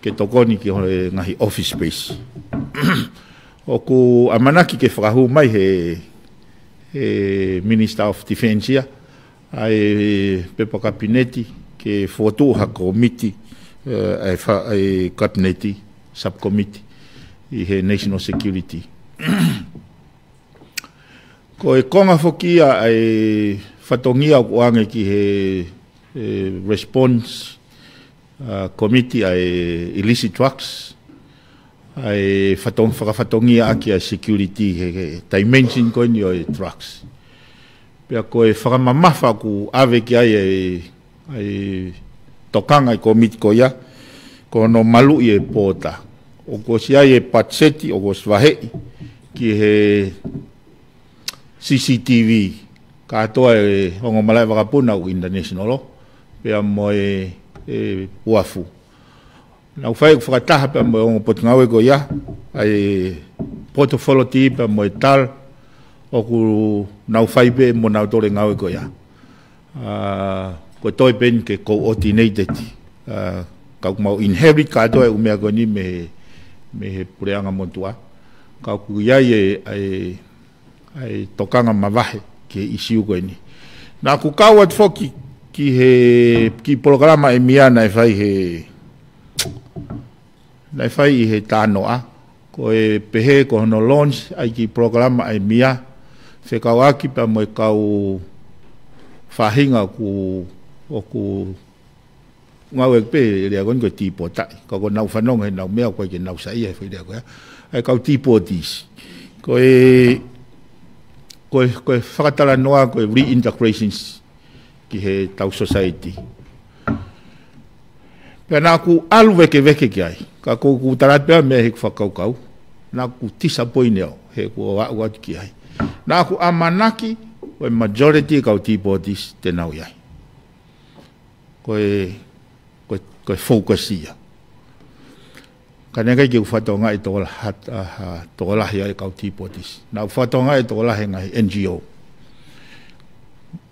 ke tokoni ki he ngaahi office space. ʻOku ʻamanaki ke fakahū mai he, he Minister of Defense ia ʻa e pepa Kapineti ke fokotuʻu ha komiti, eh, ʻa e fa-, ʻa e Kapineti subcommittee ʻi he national security. Ko e konga foki ia ʻa e fatongia ʻoku ʻoange ki he, eh, response, uh, committee ʻa e illicit drugs, ʻa e fatong-, fakafatongia ʻaki ʻa e security he, he dimension ko eni ʻo e drugs. Pea ko e fakamamafa ʻoku ʻave ki ai e, e tokanga e komiti ko ia, ko hono maluʻi e pōta. ʻOku ʻosi ʻi ai e patiseti, ʻoku ʻosi vaheʻi ki he C C T V, kātoa e ongo malaʻe vakapuna ʻoku international, pea mo e, e uafu. Nau fai ʻeku fakataha pea mo e ongo potungāue ko ia, ʻa e Port Authority pea mo e TAL, ʻoku nau fai pē mo nautolu e ngāue ko ia. ʻA, ko e toe pē eni ke coordinated. ʻA, ka ʻoku mau inherit kātoa e ʻū meʻa ko eni mei he, mei he puleʻanga motuʻa. Ka ʻoku ʻi ai e, ʻa e, ʻa e tokanga mavahe ki he ʻīsiu ko eni. Naʻa ku kau atu foki ki he, ki he polokalama ʻEmia naʻe fai he, naʻe fai ʻi he Tānoʻa. Ko e pehē ko hono launch ʻa e kiʻi polokalama ʻEmia, fekauʻaki pea mo e kau faʻahinga ʻoku, ʻoku ngāue pē he lea ko eni ko e tīpotaʻi. Ka ko ʻenau fanongo heʻenau meʻa ʻoku ʻikai ke nau saiʻia he foʻi lea ko ia. ʻA e kau tīpotisi. Ko e, ko e, ko e fakatalanoa, ko e reintegrations ki heʻetau society. Pea naʻa ku ʻalu vēkeveke ki ai. Ka ko ʻeku tala atu pē ʻa e meʻa he ʻeku fakakaukau. Naʻa ku disappoint au, he kuo aʻu atu ki ai. Naʻa ku ʻamanaki, ko e majority e kau tīpotisi te nau ʻi ai. Ko e, ko e, ko e focus ia. Ka naʻe ʻikai ke u fakatokangaʻi e tokolahi, ha, ha, tokolahi ʻa e kau tīpotisi. Naʻa ku fakatokangaʻi e tokolahi e ngaahi N G O.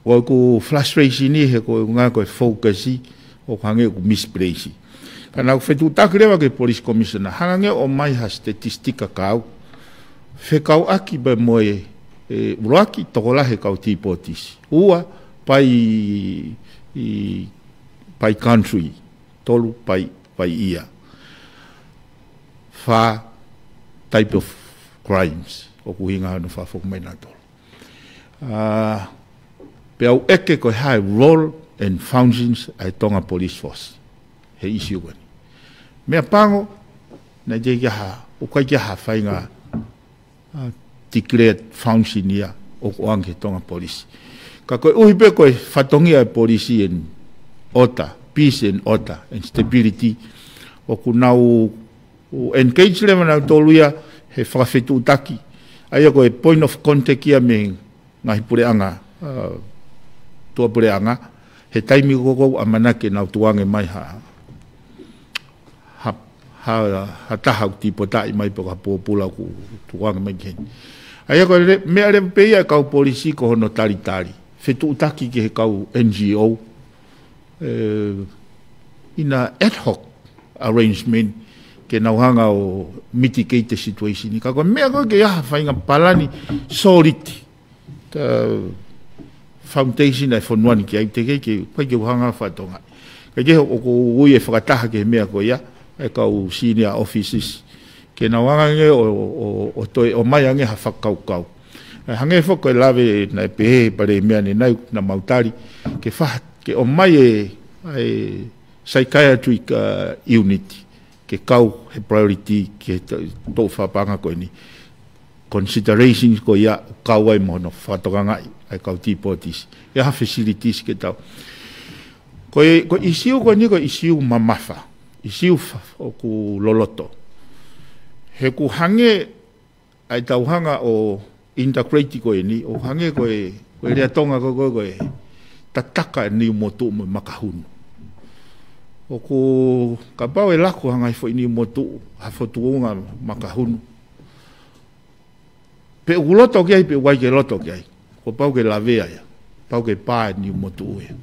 Ko ʻeku frustration ʻi he ko e ʻuhinga ko e focus ʻi, ʻoku hangē ʻoku misplace. Ka naʻa ku fetuʻutaki leva ki he police commissioner, hanga ange ʻo ʻomai ha statistika kau fekauʻaki pē mo e, e ʻuluaki, tokolahi e kau tīpōtisi. Ua, by, i, by country. Tolu, by, by year. Fā, type of crimes ʻoku ʻuhinga hono fakafoki mai nautolu. Ā, pea u ʻeke ko e hā e role and functions ʻa e Tonga Police Force he ʻīsiu ko eni. Meʻapango, naʻe ʻikai ke ʻi ai ha, ʻoku ʻikai ke ʻi ai ha faʻahinga, ā, declared function ia ʻoku ʻoange ki he Tonga Police. Ka koeʻuhi pē ko e fatongia e police and order, peace and order and stability, ʻoku nau ʻo engage leva nautolu ia he fakafetuʻutaki. ʻA ia ko e point of contact ia mei he ngaahi puleʻanga, ā, tuʻapuleʻanga, he taimi ko ē ʻoku ʻamanaki ke nau tukuange mai ha, ha, ha, ha taha ʻoku tīpotaʻi mai pe ko ha pōpula ʻoku tukuange mai ki heni. ʻA ia ko e le-, meʻa leva pē ia e kau polisi ko hono talitali. Fetuʻutaki ki he kau N G O, ē, in a ad hoc arrangement ke nau hanga ʻo mitigate the situation. Ka ko e meʻa ko ē ke ʻi ai ha faʻahinga palani solid, ā, foundation ʻa e fonua ni ki ai, teʻeki ke, ʻikai ke u hanga ʻo fakatonga. Kae kehe ʻoku ou ui e fakataha ki he meʻa ko ia, e kau senior officers, ke nau hanga ange ʻo, ʻo, ʻo toe ʻomai ange ha fakakaukau. Ē, hangē foki ko e lave naʻe pehē ʻe he Palēmia ʻanenai, naʻa mau tali, ke fa-, ke ʻomai e, ʻa e psychiatric, ā, unit, ke kau he priority, ke to-, toʻu fakapaʻanga ko eni. Considerations ko ia ʻoku kau ai mo hono fakatokangaʻi ʻa e kau tīpōtisi. ʻI ai ha facilities ke tau. Ko e, ko e ʻīsiu ko eni ko e ʻīsiu mamafa. ʻIsiu fa-, ʻoku loloto. He ʻoku hangē ʻa e tau hanga ʻo integrate ko eni, ʻoku hangē ko e, ko e lea Tonga ko ē, ko e, ko e tataka e niu motuʻu mo e makahunu. ʻOku kapau ʻe laku ha ngaahi foʻi niu motuʻu, ha foʻi tuʻunga makahunu, pe ʻoku loto ki ai, pe ʻoku ʻikai ke loto ki ai, kuo pau ke lavea ia, pau ke pā e niu motuʻu ia.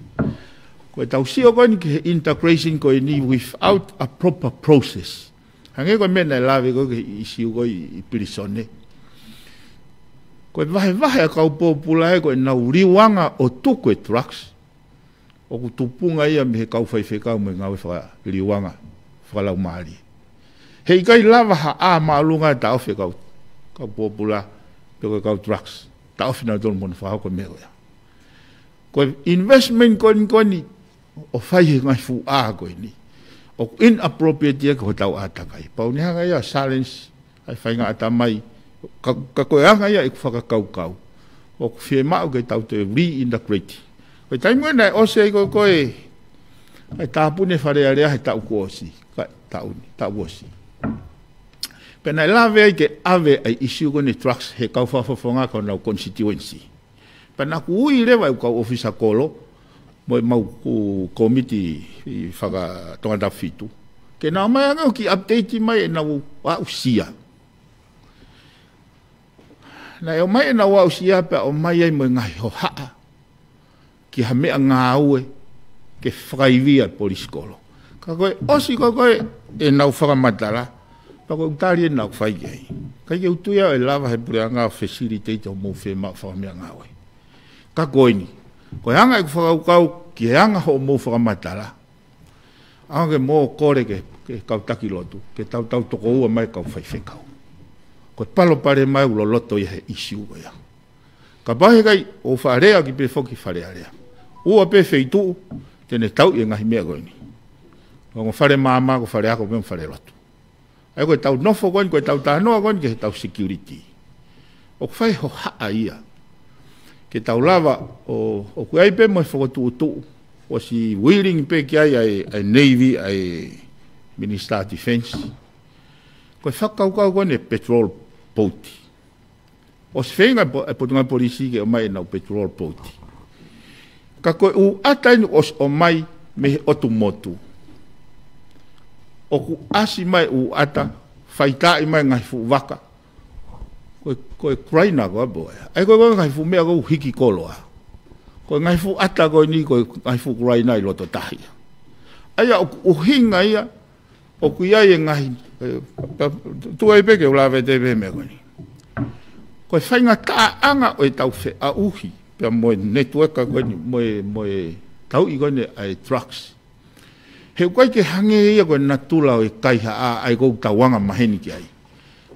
Ko e tau sio ko eni ki he integration ko eni without a proper process. Hangē ko e meʻa naʻe lave ko ē ki he ʻīsiu ko ē ʻi, ʻi pilīsone. Ko e vahevahe ʻa e kau pōpula ē ko ʻenau liliuanga ʻo tuku e drugs, ʻoku tupunga ia mei he kau faifekau mo e ngāue fakaliliuanga fakalaumālie. He ʻikai lava ha ʻā māʻolunga ʻo taʻofi e kau, kau pōpula, pe ko e kau drugs, taʻofi nautolu mo hono fakahoko e meʻa ko ia. Ko e investment ko eni, ko eni, ʻo fai he ngaahi fuʻu ʻā ko eni, ʻoku inappropriate ia ki hotau ʻātakai. Pau ne hanga ia ʻo challenge ʻa e faʻahinga ʻatamai, ka, ka ko e anga ia ʻeku fakakaukau, ʻoku fiemaʻu ke tau toe reintegrate. Ko e taimi ko ē naʻe ʻosi ai ko ē, ko ē, ʻa e tāpuni e Fale Alea he taʻu kuo ʻosi, ka taʻu ni, taʻu ʻosi. Pea naʻe lave ai ke ʻave ʻa e ʻīsiu ko eni e drugs he kau fakafofonga ki honau constituency. Pea naʻa ku ui leva e kau ʻōfisa kolo, mo e mau ku kōmiti fakatongatapu fitu, ke nau ō mai ange ʻo kiʻi update mai ʻenau aʻusia. Naʻe ō mai ʻenau aʻusia pea ō mai ai mo e ngaahi hohaʻa ki ha meʻangāue ke fakaivia e police kolo. Ka ko e ʻosi ko ē ko ē ʻenau fakamatala, pea ko e tali ʻenau fai ki ai. ʻIkai ke u tui au ʻe lava he puleʻanga ʻo facilitate hoʻomou fiemaʻu fakameʻangāue. Ka ko eni, ko e anga ʻeku fakakaukau ki he anga hoʻomou fakamatala, ʻaonga ke mou kole ki he, ki he kau taki lotu, ke tau, tau tokoua mai e kau faifekau. Ko e palopalema ʻoku loloto ia he ʻīsiu ko ia. Kapau he ʻikai, ʻoku faʻa lea ki pē foki Fale Alea. Ua pē feituʻu te ne tauʻi e ngaahi meʻa ko eni. Ko e ongo fale maama, ko e fale ako pea mo e fale lotu. ʻA ia ko e tau nofo ko eni, ko e tau talanoa ko eni ki he tau security, ʻoku fai hohaʻa ia ke tau lava ʻo, ʻoku ʻi ai pē mo e fokotuʻutuʻu, ʻosi willing pē ki ai ʻa e, ʻa e Navy, ʻa e Minister Defense. Ko e fakakaukau ko eni e patrol boat. ʻOsi feinga e po-, e Potungāue Polisi ke ō mai ʻenau patrol boat. Ka ko e ʻū ʻata eni ʻosi ō mai mei he ʻotu motu, ʻoku ʻasi mai ʻū ʻata, faitaaʻi mai ngaahi fuʻu vaka. Ko e, ko e kulaina ko ē pē ia. ʻA ia ko e, ko e ngaahi fuʻu meʻa ko ē ʻoku hiki koloa. Ko e ngaahi fuʻu ʻata ko eni, ko e ngaahi fuʻu kulaina ʻi loto tahi. ʻA ia ʻoku ʻuhinga ia, ʻoku ʻi ai e ngaahi, eh, pea tuai pē ke u lave atu pē he meʻa ko eni. Ko e faingataʻaʻanga ʻo e tau feʻauhi, pea mo e netiueka ko eni, mo e, mo e tauʻi ko eni ʻa e drugs. He ʻoku ʻikai ke hangē ia ko e natula ʻo e kaihaʻa ʻa ia ʻoku tau anga maheni ki ai.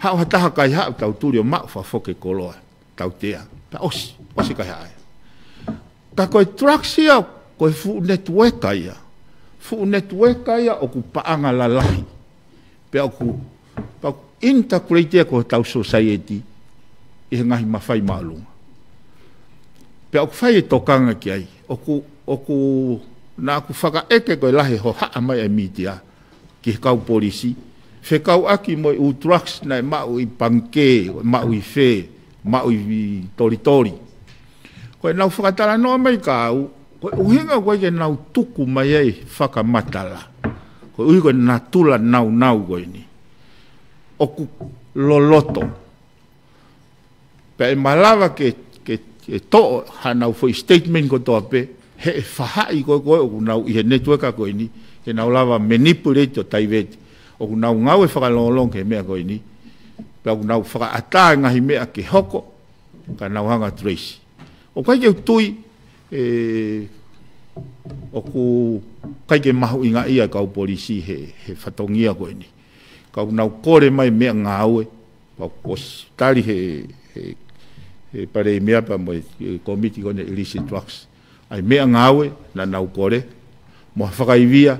Haʻu ha taha kaihaʻa ʻo tau tuli ʻo maʻu fakafoki e koloa, tautea, pea ʻosi, ʻosi kaihaʻa ia. Ka ko e drugs ia, ko e fuʻu netiueka ia. Fuʻu netiueka ia ʻoku paʻanga lalahi. Pea ʻoku, pea ʻoku integrate ia ko hotau society ʻi he ngaahi mafai māʻolunga. Pea ʻoku fai e tokanga ki ai. ʻOku, ʻoku, naʻa ku fakaʻeke ko e lahi e hohaʻa mai e mītia ki he kau polisi, fekauʻaki mo e ʻū drugs naʻe maʻu ʻi pangikē, maʻu ʻi fē, maʻu ʻi tolitoli. Ko e nau fakatalanoa mai kia au, ko e ʻuhinga ko ē ke nau tuku mai ai fakamatala. Ko e ʻuhi ko e natula naunau ko eni. ʻOku loloto. Pea ʻe malava ke, ke, ke toʻo hanau foʻi statement kotoa pē, he ʻe faʻahi ko ē ko ē ʻoku nau ʻi he netiueka ko eni, ke nau lava manipulate ʻo taiveti. ʻOku nau ngāue fakalongolongo ki he meʻa ko eni, pea ʻoku nau fakaʻatā e ngaahi meʻa ke hoko, ka nau hanga trace. ʻOku ʻikai ke u tui, ē, ʻoku ʻikai ke mahuʻinga ia e kau polisi he, he fatongia ko eni. Ka ʻoku nau kole mai meʻangāue, pea kuo ʻosi tali he, he, he palēmia pea mo e, e komiti ko eni illicit drugs. ʻA e meʻangāue, naʻa nau kole, mo ha fakaivia.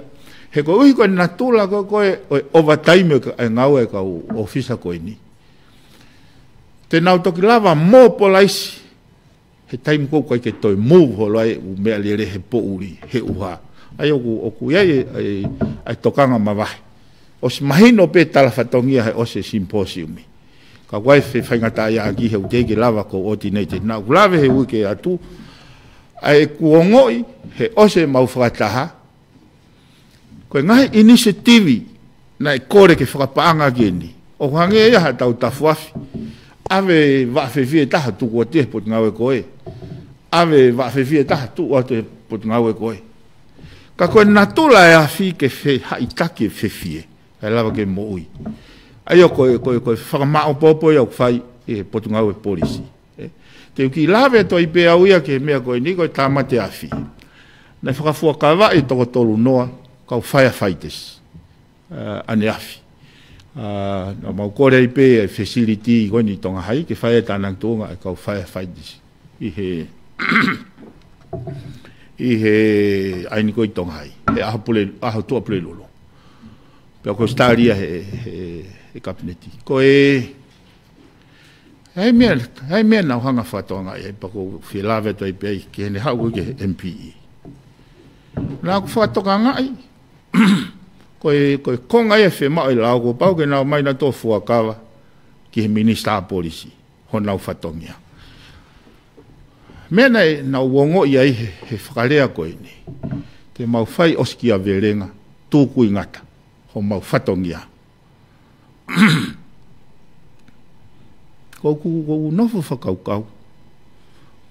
He ko e ʻuhi ko e natula ko ē, ko e, ʻo e overtime ʻo e ngāue e kau ʻōfisa ko eni. Te nau toki lava mobilize, he taimi ko ē ʻoku ʻikai ke toe move holo ai e ʻū meʻalele he poʻuli, he ʻuha. ʻA ia ʻoku, ʻoku ʻi ai e, e, e tokanga mavahe. ʻOsi mahino pē tala fatongia he ʻosi e simposium. Ka ʻoku ʻi ai e fefaingataʻaʻia ʻaki he ʻoku teʻeki lava coordinate. Naʻa ku lave he uike atu, ʻa ia ʻoku ongoʻi, he ʻosi ʻemau fakataha, ko e ngaahi initiative naʻe kole ke fakapaʻanga ki eni. ʻOku hangē ia ha tau tafuafi. ʻAve vaʻa fefie ʻe taha tuku atu he potungāue ko ē. ʻAve vaʻa fefie ʻe taha tuku atu he potungāue ko ē. Ka ko e natula e afi ke fe-, haʻitaki e fefie. ʻE lava ke moʻui. ʻA ia ko e, ko e, ko e fakamāʻopoʻopo ia ʻoku fai ʻe he potungāue polisi. Ē, te u kiʻi lave atu ai pē au ia ki he meʻa ko eni ko e tāmate afi. Naʻe fakafuakavaʻi e toko tolu noa kau firefighters, ā, ʻaneafi. Ā, naʻa mau kole ai pē e facility ko eni ʻi Tonga Hai, ke fai e tānaki tuʻunga e kau firefighters. ʻI he, ʻi he ʻaho ni ko ē ʻi Tonga Hai. He ʻaho Pule-, ʻaho Tuʻapulelulu. Pea ko e ʻosi tali ia he, he, he kapineti. Ko e, ʻa e meʻa, ʻa e meʻa naʻa ku hanga fakatokangaʻi ai, pea ʻoku ou fie lave atu ai pē ai, ki heʻene haʻu ko ē ki he M P E. Naʻa ku fakatokangaʻi, ko e, ko e konga ia e fiemaʻu e lao, kuo pau ke nau ō mai nautolu ʻo fuakava ki he minisitā polisi, honau fatongia. Meʻa naʻe, naʻa ku ongoʻi ai he, he fakalea ko eni. Te mau fai ʻosikiavelenga, velenga, tūkuingata, homau fatongia. Ko ʻeku, ko ʻeku nofo fakakaukau.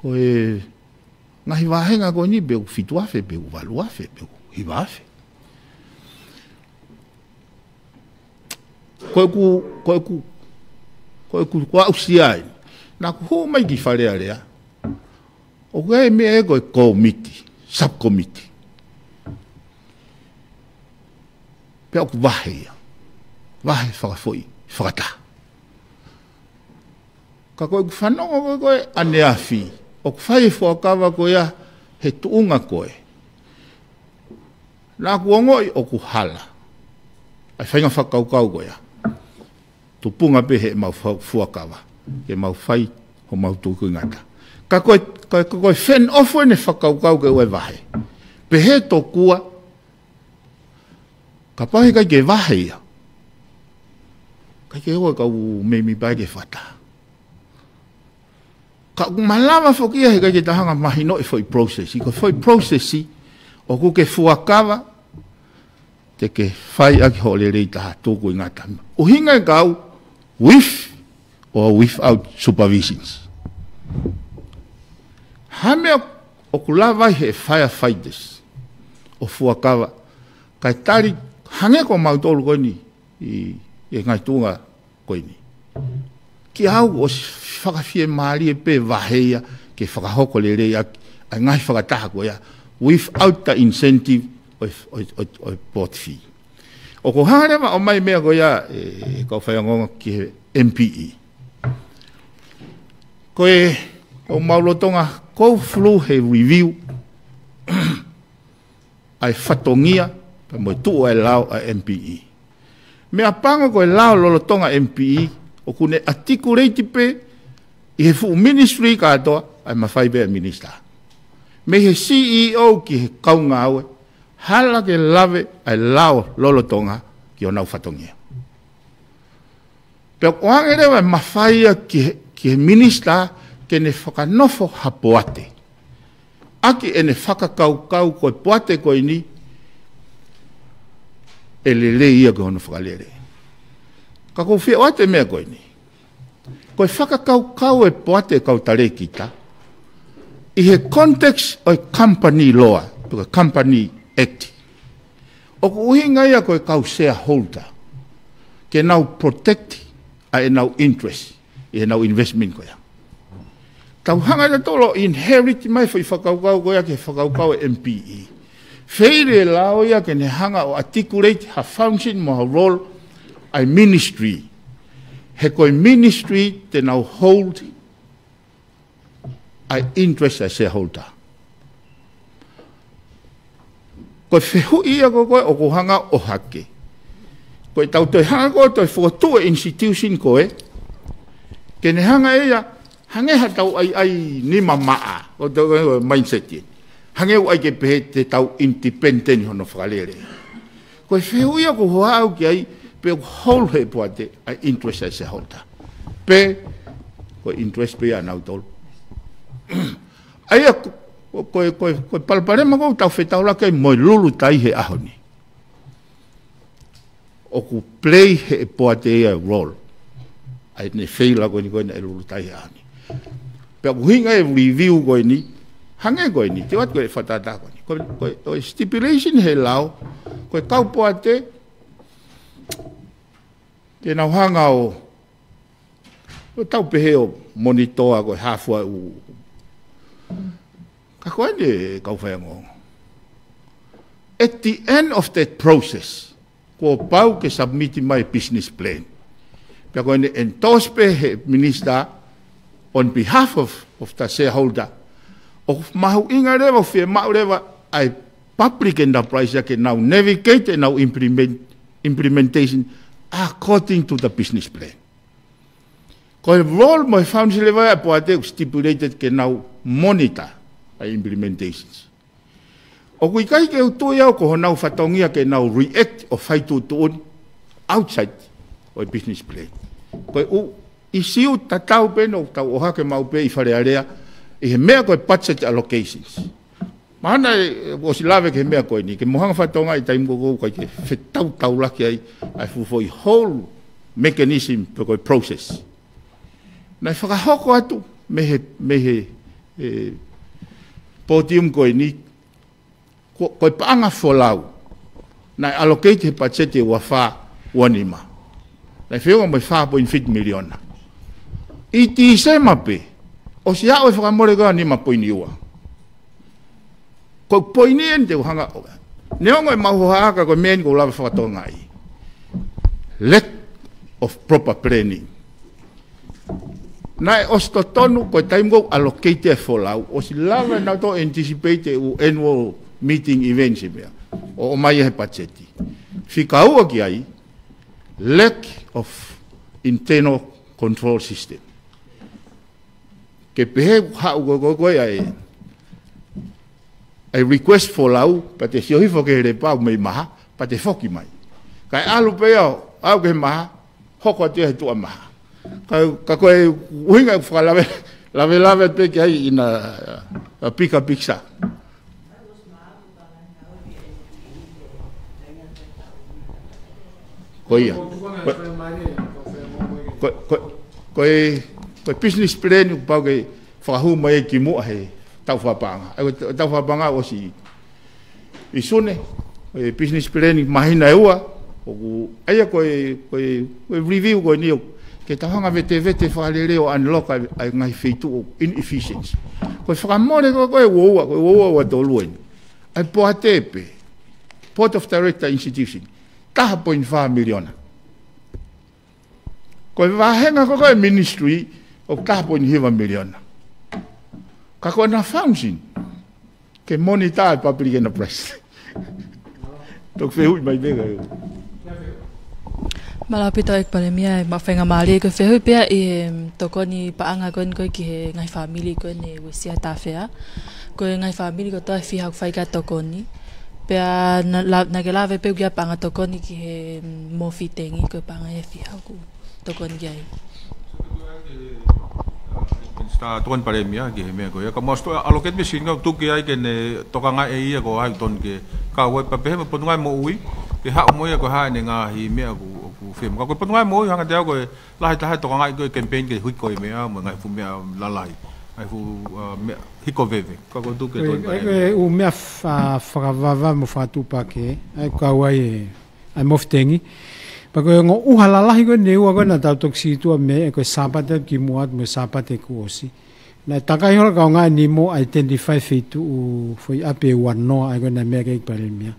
Ko e ngaahi vāhenga ko eni pe ʻoku fitu afe, pe ʻoku valu afe, pe ʻoku hiva afe. Ko ʻeku, ko ʻeku, ko ʻeku, ko ʻeku aʻusia ai. Naʻa ku hū mai ki Fale Alea. ʻOku ʻi ai e meʻa ʻe ko e komiti, subcommittee. Pea ʻoku vahe ia. Vahe fakafoʻi, fakataha. Ka ko ʻeku fanongo ko ē ko ē ʻaneafi, ʻoku fai e fuakava ko ia he tuʻunga ko ē. Naʻa ku ongoʻi ʻoku hala. ʻA e faʻahinga fakakaukau ko ia. Tupunga pē heʻemau fa-, fuakava. Ke mau fai homau tūkuingata. Ka ko e, ka, ka ko e fenofu ʻene fakakaukau ke ʻoua ʻe vahe. Pehē tokua, kapau he ʻikai ke vahe ia. ʻIkai ke ʻoua kau mēmipa ke fakataha. Ka ʻoku malava foki ia he ʻikai ke ta hanga mahinoʻi e foʻi process. Ko e foʻi process, ʻoku ke fuakava, te ke fai ʻaki hoʻo lelei taha tūkuingata. ʻUhinga e kau, with or without supervisions. Ha meʻa ʻoku lava ai he firefighters ʻo fuakava, Kae tali hangē ko mautolu ko eni ʻi, ʻi he ngaahi tuʻunga ko eni. Kiate au ʻosi fakafiemālie pē vahe ia ke fakahoko lelei ʻaki ʻa e ngaahi fakataha ko ia without the incentive ʻo e, ʻo e, ʻo e, ʻo e port fee. ʻOku ou hanga leva ʻo ʻomai meʻa ko ia, ʻe, kau faiongoongo ki he M P E. Ko e, ʻoku mau lolotonga go through he review ʻa e fatongia pea mo e tuʻu ʻa e lao ʻa e M P E. Meʻapango ko e lao lolotonga M P E ʻoku ne articulate pē ʻi he fuʻu ministry kātoa ʻa e mafai pē ʻa e minister. Mei he C E O ki he kau ngāue, hala ke lave ʻa e lao lolotonga ki honau fatongia. Pea ʻoange leva e mafai ia ki he, ki he minister ke ne fakanofo ha poate ʻaki ʻene fakakaukau ko e poate ko eni ʻe lelei ia ki hono fakalele. Ka ʻoku ou fie ʻoatu e meʻa ko eni. Ko e fakakaukau e poate, kau talēkita, ʻi he context ʻo e company law, pe ko e Company Act, ʻoku ʻuhinga ia ko e kau shareholder ke nau protect ʻa ʻenau interest ʻi heʻenau investment ko ia. Tau hanga ʻe tautolu ʻo inherit mai foʻi fakakaukau ko ia ki he fakakaukau ʻa e M P E. Feila e lao ia ke ne hanga ʻo articulate ha function mo ha role ʻa e ministry. He ko e ministry te nau hold ʻa e interest ʻa e shareholder. Ko e fehuʻi ia ko ē ʻoku ou hanga ʻo ʻohake. Ko e tau toe hanga ko ē ʻo toe fokotuʻu e institution ko ē ke ne hanga ʻe ia, hangē ha tau ʻaiʻai nima maʻa, ʻo tau mindset ia. Hangē ʻoku ʻai ke pehē te tau independent hono fakalele. Ko e fehuʻi ia ʻoku ou hohaʻa au ki ai, pe ʻoku hold he poate ʻa e interest ʻa e shareholder, pe ko e interest pē ia ʻanautolu. ʻA ia ko, ko, ko, ko e palopalema ʻoku tau fetaulaki ai mo e Lulutai he ʻaho ni. ʻOku play he poate ia e role ʻa ʻene feila ko eni ko eni ʻa e Lulutai he ʻaho ni. Pea ʻoku ʻuhinga e review ko eni, hangē ko eni, te u ʻoatu ko e fakatātā ko eni. Ko, ko, ko e stipulation he lao, ko e kau poate te nau hanga ʻo, ʻo tau pehē ʻo monitor ko e hā fua ʻū. Ka ko eni, kau faiongoongo, at the end of that process, kuo pau ke submit mai business plan. Pea ko ʻene endorse pē he minister on behalf of, of the shareholder. ʻOku mahuʻinga leva, ʻoku fiemaʻu leva ʻa e public enterprise ia ke nau navigate ʻenau implement, implementation according to the business plan. Ko e role mo e function leva ia ʻa e poate ʻoku stipulated ke nau monitor ʻa e implementations. ʻOku ʻikai ke u tui au ko honau fatongia ke nau react ʻo fai tuʻutuʻuni outside ʻo e business plan. Ko e ʻū issue tatau pē ʻoku tau ʻohake maʻu pē ʻi Fale Alea ʻi he meʻa ko e budget allocations. Mahalo ʻe, ʻosi lave ki he meʻa ko eni, ke mou hanga ʻo fakatokangaʻi taimi ko ē ʻoku ʻikai ke fetautaulaki ai ʻa e fuʻu foʻi whole mechanism pe ko e process. Naʻe fakahoko atu mei he, mei he, e, podium ko eni, ko, ko e paʻanga folau naʻe allocate he budget ʻe ua fā ua nima. Naʻe feʻunga mo e fā point fitu miliona. ʻI Tīsema pē, ʻosi aʻu e fakamole ko ē ʻa e nima poini ua. Ko e poini eni te u hanga ʻo, neongo ʻemau hohaʻa ka ko e meʻa eni ʻoku ou lava ʻo fakatokangaʻi. Lack of proper planning. Naʻe ʻosi totonu ko e taimi ʻoku allocate e folau, ʻosi lava ʻe nautolu ʻo anticipate e ʻū annual meeting events e meʻa ʻo ʻomai he budget. Fika ua ki ai, lack of internal control system. Ke pehē ʻoku haʻu ko ē, ko ē, ko ē ʻa e, ʻa e request folau, pea te sio hifo ki he lepa ʻoku mei maha, pea te foki mai. Kae ʻalu pē ia ʻo aʻu ki he maha, hoko atu ia he tuʻa maha. Ka, ka ko e ʻuhinga ʻoku fakalave, lavelave pē ki ai in a, a bigger picture. Ko ia. Ko, ko, ko, ko e, ko e business plan ʻoku pau ke fakahū mai ki muʻa he taʻu fakapaʻanga. ʻA ia ko e taʻu fakapaʻanga ʻosi ʻi Sune, ʻE business planning māhina ʻe ua, ʻoku ʻai ia ko e, ko e, ko e review ko eni ʻoku ke tau hanga vetevete fakalelei ʻo unlock ʻa e, ʻa e ngaahi feituʻu inefficiency. Ko e fakamole ko, ko e ua ua, ko e ua ua ua tolu eni. ʻA e poate pē, Board of Director institution, taha poini fā miliona. Ko e vāhenga ko, ko e ministry ʻoku taha poini hiva miliona. Ka ko ʻena function, ke monitor ʻa e public enterprise. Toki fehuʻi mai pē ka. Mālō ʻaupito ʻEiki Palēmia, ʻe maʻu faingamālie ko e fehuʻi pē ia ʻi he, em, tokoni paʻanga ko eni ko ē ki he ngaahi fāmili ko eni ʻoku uesia he tāfea. Ko e ngaahi fāmili kotoa ʻe fiha ʻoku fai ki ai e tokoni. Pea na, la, naʻa ke lave pē ʻoku ʻi ai e paʻanga tokoni ki he, em, mofi tengi, ko e paʻanga ia ʻe fiha ʻoku tokoni ki ai. Minisitā, tokoni Palēmia ki he meʻa ko ia. Ka mou ʻosi ʻalu ke te mei singa tuki ai ke ne tokangaʻi ʻe ia ko hai tonu ke kau ai pea pehē mo e Potungāue Moʻui, ke haʻu mo ia ko e hā ʻene ngaahi meʻa ʻoku, ʻoku fiemaʻu. Ka ko e Potungāue Moʻui hanga ʻe au ko e lahi taha e tokangaʻi ko e campaign ke hiki ko e meʻa, mo e ngaahi fuʻu meʻa lalahi. Ngaahi fuʻu, uh, meʻa hiko veve. Ka ko e tuki e tokoni Palēmia. Ko e ʻū meʻa fa-, fakavavevave mo fakatuʻupakē, ʻa e kau ai e ʻa e mofi tengi. Pea ko e ongo ʻuha lalahi ko eni ʻe ua ko ē naʻa tau toki situʻa mei ai ko e Sāpate atu kimuʻa atu mo e Sāpate kuo ʻosi. Naʻe takai holo e kaungā ʻe nima ʻo identify e feituʻu foʻi ʻapi ʻe ua noa ʻa ia ko ē naʻe meʻa ki ai ʻEiki Palēmia.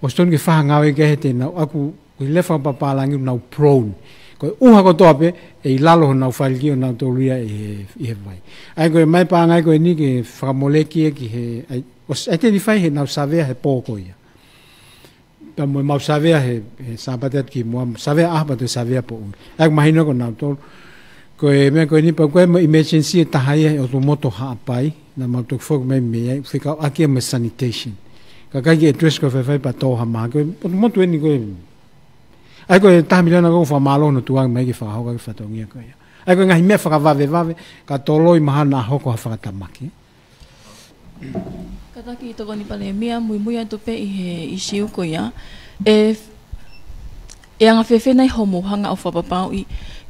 ʻOsi tonu ke fai ha ngāue ki ai he te nau ʻaku ko e lea fakapapālangi ʻoku nau prone. Ko e ʻuha kotoa pē ʻe ʻi lalo honau falikī ʻonautolu ia ʻi he, ʻi he vai. ʻA ia ko e ʻomai e paʻanga ko eni ke fakamoleki ia ki he, ʻa ia, ʻosi identify heʻenau savea he pō ko ia. Pea mo ʻemau savea he, he Sāpate atu kimuʻa, savea ʻaho pea toe savea poʻuli. ʻA ia ʻoku mahino ko nautolu. Ko e meʻa ko eni pea ko e mo e emergency ʻe taha ia he ʻotu motu Haʻapai, naʻa mau toki foki mai mei ai, fekauʻaki ia mo e sanitation. Ka ʻikai ke address ko e faifai pea tō ha maha, ko e ʻotu motu eni ko e. ʻA ia ko e taha miliona ko e fakamālō hono tuku mai ke fakahoko ʻaki e fatongia ko ia. ʻA ia ko e ngaahi meʻa fakavavevave, ka toloi mahalo naʻa hoko ha fakatamaki. Kātaki Tokoni Palēmia, muimui atu pē ʻi he ʻīsiu ko ia. ʻE, ʻe anga fēfē nai hoʻomou hanga ʻo fakapapauʻi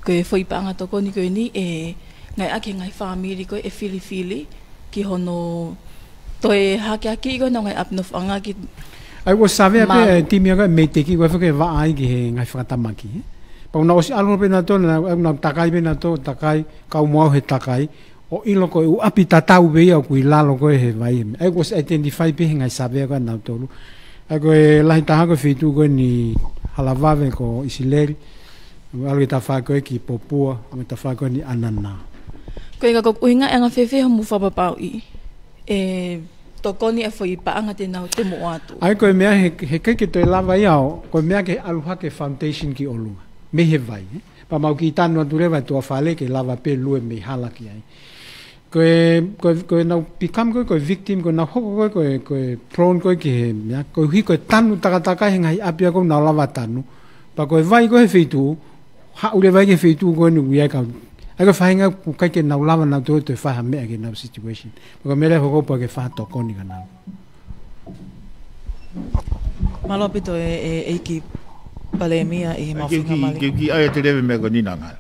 ko e foʻi paʻanga tokoni ko eni ʻe ngāueʻaki he ngaahi fāmili ko ē ʻe filifili ki hono toe hakeakiʻi ko ē honau ngaahi ʻapi nofoʻanga ki. ʻA ia ʻoku ou savea pē e timi ʻa e MEIDECC ko e fekauʻaki ke vaʻa ai ki he ngaahi fakatamaki. Pea ʻoku nau ʻosi ʻalu pē nautolu, ʻoku nau takai pē nautolu, takai, kau mo au he takai. ʻO ʻilo ko e ʻū ʻapi tatau pē ia ʻoku ʻi lalo ko ē he vai. ʻA ia kuo ʻosi identify pē he ngaahi savea ko ē ʻanautolu. ʻA ia ko e lahi taha ko e feituʻu ko eni Halavave ko ʻIsileli. ʻAlu ki he tafaʻaki ko ē ki Popua, mo e tafaʻaki ko eni ʻAnana. Ko e ʻuhinga ʻe anga fēfē hoʻomou fakapapauʻi ʻe tokoni e foʻi paʻanga te nau toe ʻoatu. ʻA ia ko e meʻa he, he ʻikai ke toe lava ia ʻo, ko e meʻa ke ʻalu hake foundation ki ʻolunga. Mei he vai, ē. Pea mau kiʻi tanu atu leva e tuʻa fale ke lava pē lue mei hala ki ai. Ko e, ko e, ko ʻenau become ko e, ko e victim, ko ʻenau hoko ko e, ko e, ko e prone ko e ki he meʻa, koeʻuhi ko e tanu takatakai he ngaahi ʻapi ʻoku nau lava tanu. Pea ko e vai ko e he feituʻu, haʻu leva ia ki he feituʻu ko eni ʻoku ʻi ai e kau. ʻA ia ko e faʻahinga ʻoku ʻikai ke nau lava nautolu ʻo toe fai ha meʻa ki heʻenau situation. Pea ko e meʻa leva ʻoku ou pehē ke fai ha tokoni kia nautolu. Mālō ʻaupito e, e, ʻEiki Palēmia ʻi he maʻu faingamālie. Ke u kiʻi ʻai atu leva e meʻa ko eni Nangala.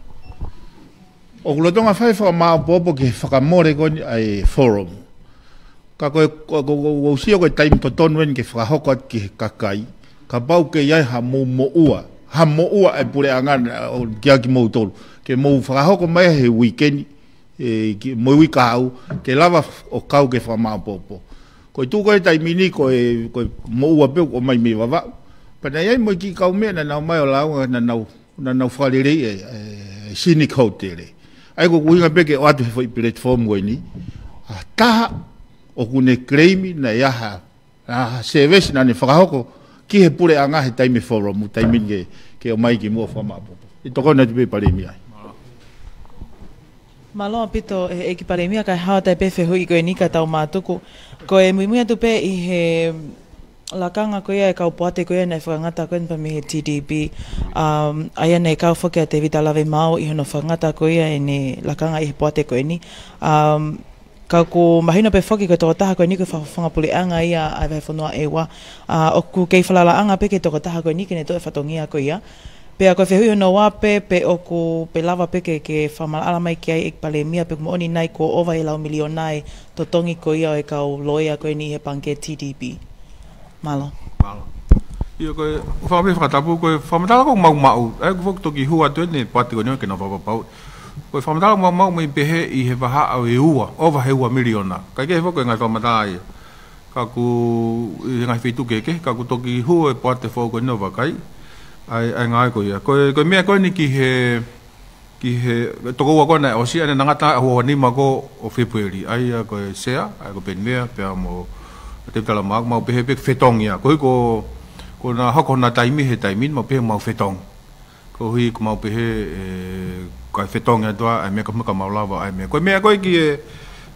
ʻOku lolotonga fai e fakamāʻopoʻopo ki he fakamole ko eni ʻa e forum. Ka ko e, ko, ko, ko, ko e sio ko e taimi totonu eni ke fakahoko atu ki he kakai. Kapau ʻoku ʻi ai ha mou moʻua. Ha moʻua e puleʻanga ʻo kia kimoutolu. Ke mou fakahoko mai he uike ni. ʻE, ki, mo e uike kahaʻu, ke lava ʻo kau ki he fakamāʻopoʻopo. Ko e tuʻu ko ē he taimi ni, ko e, ko e moʻua pē ʻoku ʻomai mei Vavaʻu. Pea naʻe ʻi ai mo e kiʻi kaumeʻa naʻa nau ō mai ʻo lāunga, naʻa nau, naʻa nau fakalelei e, e, e scenic hotel. ʻA ia ko ʻeku ʻuhinga pē ke ʻoatu he foʻi platform ko eni. Ha taha, ʻoku ne claim naʻe ʻi ai ha ʻa e service naʻa ne fakahoko ki he puleʻanga he taimi forum, taimi ni ke, ke ʻomai kimuʻa ʻo fakamāʻopoʻopo. ʻE tokoni atu pē Palēmia. Mālō ʻaupito e, ʻEiki Palēmia, kae hao atu pē fehuʻi ko eni ka tau mātuku. Ko e muimui atu pē ʻi he lakanga ko ia e kau poate ko ia naʻe fakangata ko eni pea mei he T D B. Um, ʻa ia naʻe kau foki ʻa Tēvita Lavemaau ʻi hono fakangata ko ia ʻene lakanga ʻi he poate ko eni. Um, Ka ʻoku mahino pē foki ko e tokotaha ko eni ko e fakafofonga puleʻanga ia ʻa e vahefonua ʻEua. ʻA, ʻoku kei falalaʻanga pē ki he tokotaha ko eni ke ne toʻo e fatongia ko ia. Pea ko e fehuʻi hono ua pē, pe ʻoku, pe lava pē ke, ke fakamaʻalaʻala mai ki ai ʻEiki Palēmia, pe ʻoku moʻoni nai kuo ʻova ʻi he lau miliona e totongi ko ia ʻo e kau loea ko eni ʻi he pangikē T D B. Mālō. Mālō. ʻIo, ko e fakamatala fakatapu, ko e fakamatala ʻoku mau maʻu, ʻa ia ʻoku foki toki hū atu eni e poate ko eni ke nau fakapapauʻi. Ko e fakamatala ʻoku mau maʻu mei pehē ʻi he vahaʻa ʻo e ua, ʻova he ua miliona. Kae kehe foki ko e ngaahi fakamatala ia. Ka ʻoku ʻi he ngaahi feituʻu kehekehe, ka ʻoku toki hū e poate foʻou ko eni ʻo vakai ʻa e, ʻa e ngāue ko ia. Ko e, ko e meʻa ko eni ki he, ki he toko ua ko ē naʻe ʻosi, ʻa ia naʻe ngata ai ʻa e ua nima ko ē ʻo Fēpueli. ʻA ia ko e Sea, ʻa ia ko Penivea, pea mo Tevita Lamau, mau pehē pē fetongi ia. Koeʻuhi ko, ko ʻena hoko hona taimi he taimi ni, mau pehē mau fetongi. Koeʻuhi ko ʻemau pehē, ē, kae fetongi atu ʻa e meʻa ka, ka mau lava ʻa e meʻa. Ko e meʻa ko ē ki he,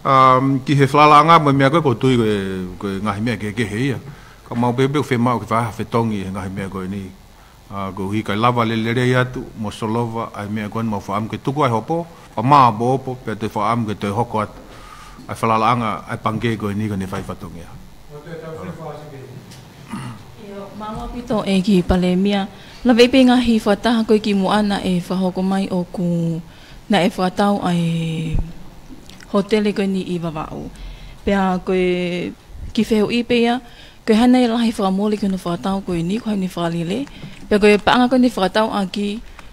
um, ki he falalaʻanga mo e meʻa ko ē ʻoku ou tui ko e, ko e ngaahi meʻa kehekehe ia. Ka mau pehē pē ʻoku fiemaʻu ke fai ha fetongi he ngaahi meʻa ko eni. ʻA, koeʻuhi kae lava lelelei atu, mo solova ʻa e meʻa ko eni mau fakaʻamu ke tuku ai hopo, pea māʻopoʻopo, pea toe fakaʻamu ke toe hoko atu ʻa e falalaʻanga ʻa e pangikē ko eni ko ʻene fai fatongia. ʻIo, mālō ʻaupito ʻEiki Palēmia. Lave pē ngaahi fakataha ko ē kimuʻa naʻe fakahoko mai ʻoku naʻe fakatau ʻa e hōtele ko eni ʻi Vavaʻu. Pea ko e kiʻi fehuʻi pē ia, ko e hā nai e lahi fakamole ki hono fakatau ko eni, ko e hā nai e fakalele. Pea ko e paʻanga ko eni fakatau ʻaki,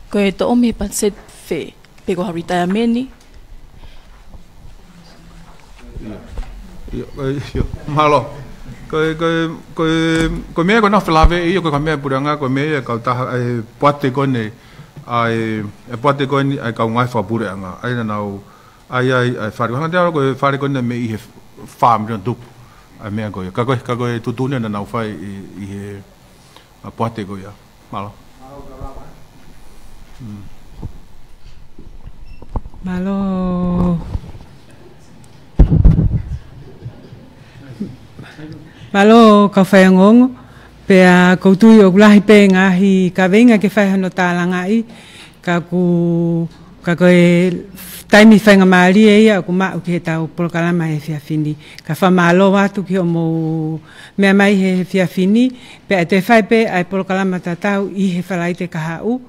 ko e toʻo mei he patiseti fē, pe ko ha retirement. ʻIo, ʻio, ʻio, mālō. Ko e, ko e, ko e, ko e meʻa ko ena felāveʻi, ʻio, ko e ka meʻa puleʻanga, ko e meʻa ia kautaha, ʻa e poate ko eni, ʻa e, ʻa e poate ko eni, ʻa e kau ngāue fakapuleʻanga. ʻA ia naʻa nau, ʻa ia, ʻa e, ʻa e fale, hanga te alo ko e fale ko eni mei he fā miliona tupu. ʻA e meʻa ko ia. Ka ko e, ka ko e tuʻutuʻuni naʻa nau fai ʻi, ʻi he, ʻa e poate ko ia. Mālō. Mm. Mālō. Mālō kau faiongoongo. Pea ʻoku ou tui ʻoku lahi pē ngaahi kaveinga ke fai hano tālangaʻi. Ka ʻoku, ka ko e taimi faingamālie ia ʻoku maʻu ki heʻetau polokalama he efiafi ni. Ka fakamālō atu ki hoʻomou meʻa mai he efiafi ni, pea ʻe toe fai pē ʻa e polokalama tatau ʻi he Falaite kahaʻu,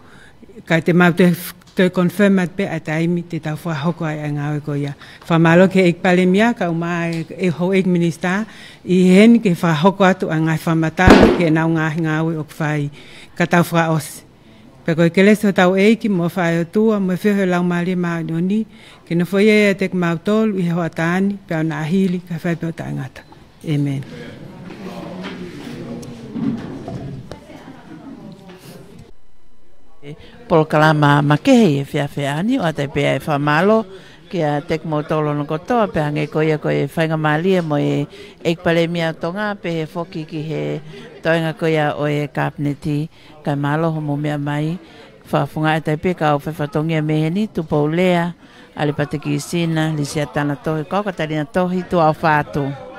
ka te mau toe, toe confirm atu pē ʻa e taimi te tau fakahoko ai ʻa e ngāue ko ia. Fakamālō ki he ʻEiki Palēmia, kae ʻumaʻā e, e houʻeiki minisitā, ʻi heni ke fakahoko atu ʻa e ngaahi fakamatala ki heʻenau ngaahi ngāue ʻoku fai. Ka tau fakaʻosi. Pea ko e kelesi ʻa hotau ʻEiki mo e ʻofa ʻa e ʻOtua, mo e feohi ʻa e Laumālie Māʻoniʻoni, ke nofoʻia ʻiate kimautolu ʻi he hoʻatā ni, pea ʻo naʻa hili, kae fai pē ʻo taʻengata. ʻĒmeni. Polokalama makehe ʻi he efiafi ni, ʻoatu ai pē ʻa e fakamālō kiate kimoutolu hono kotoa, pea hangē ko ia ko e faingamālie mo e ʻEiki Palēmia ʻo Tonga, pehē foki ki he toenga ko ia ʻo e Kapineti, kae mālō hoʻomou meʻa mai, fakafofongaʻi atu ai pē kau faifatongia mei heni, Tupou Lea, ʻAlipate Kisina, Lisiata Tanatohi, kau Katalina Tohi, tuʻa ʻofa atu.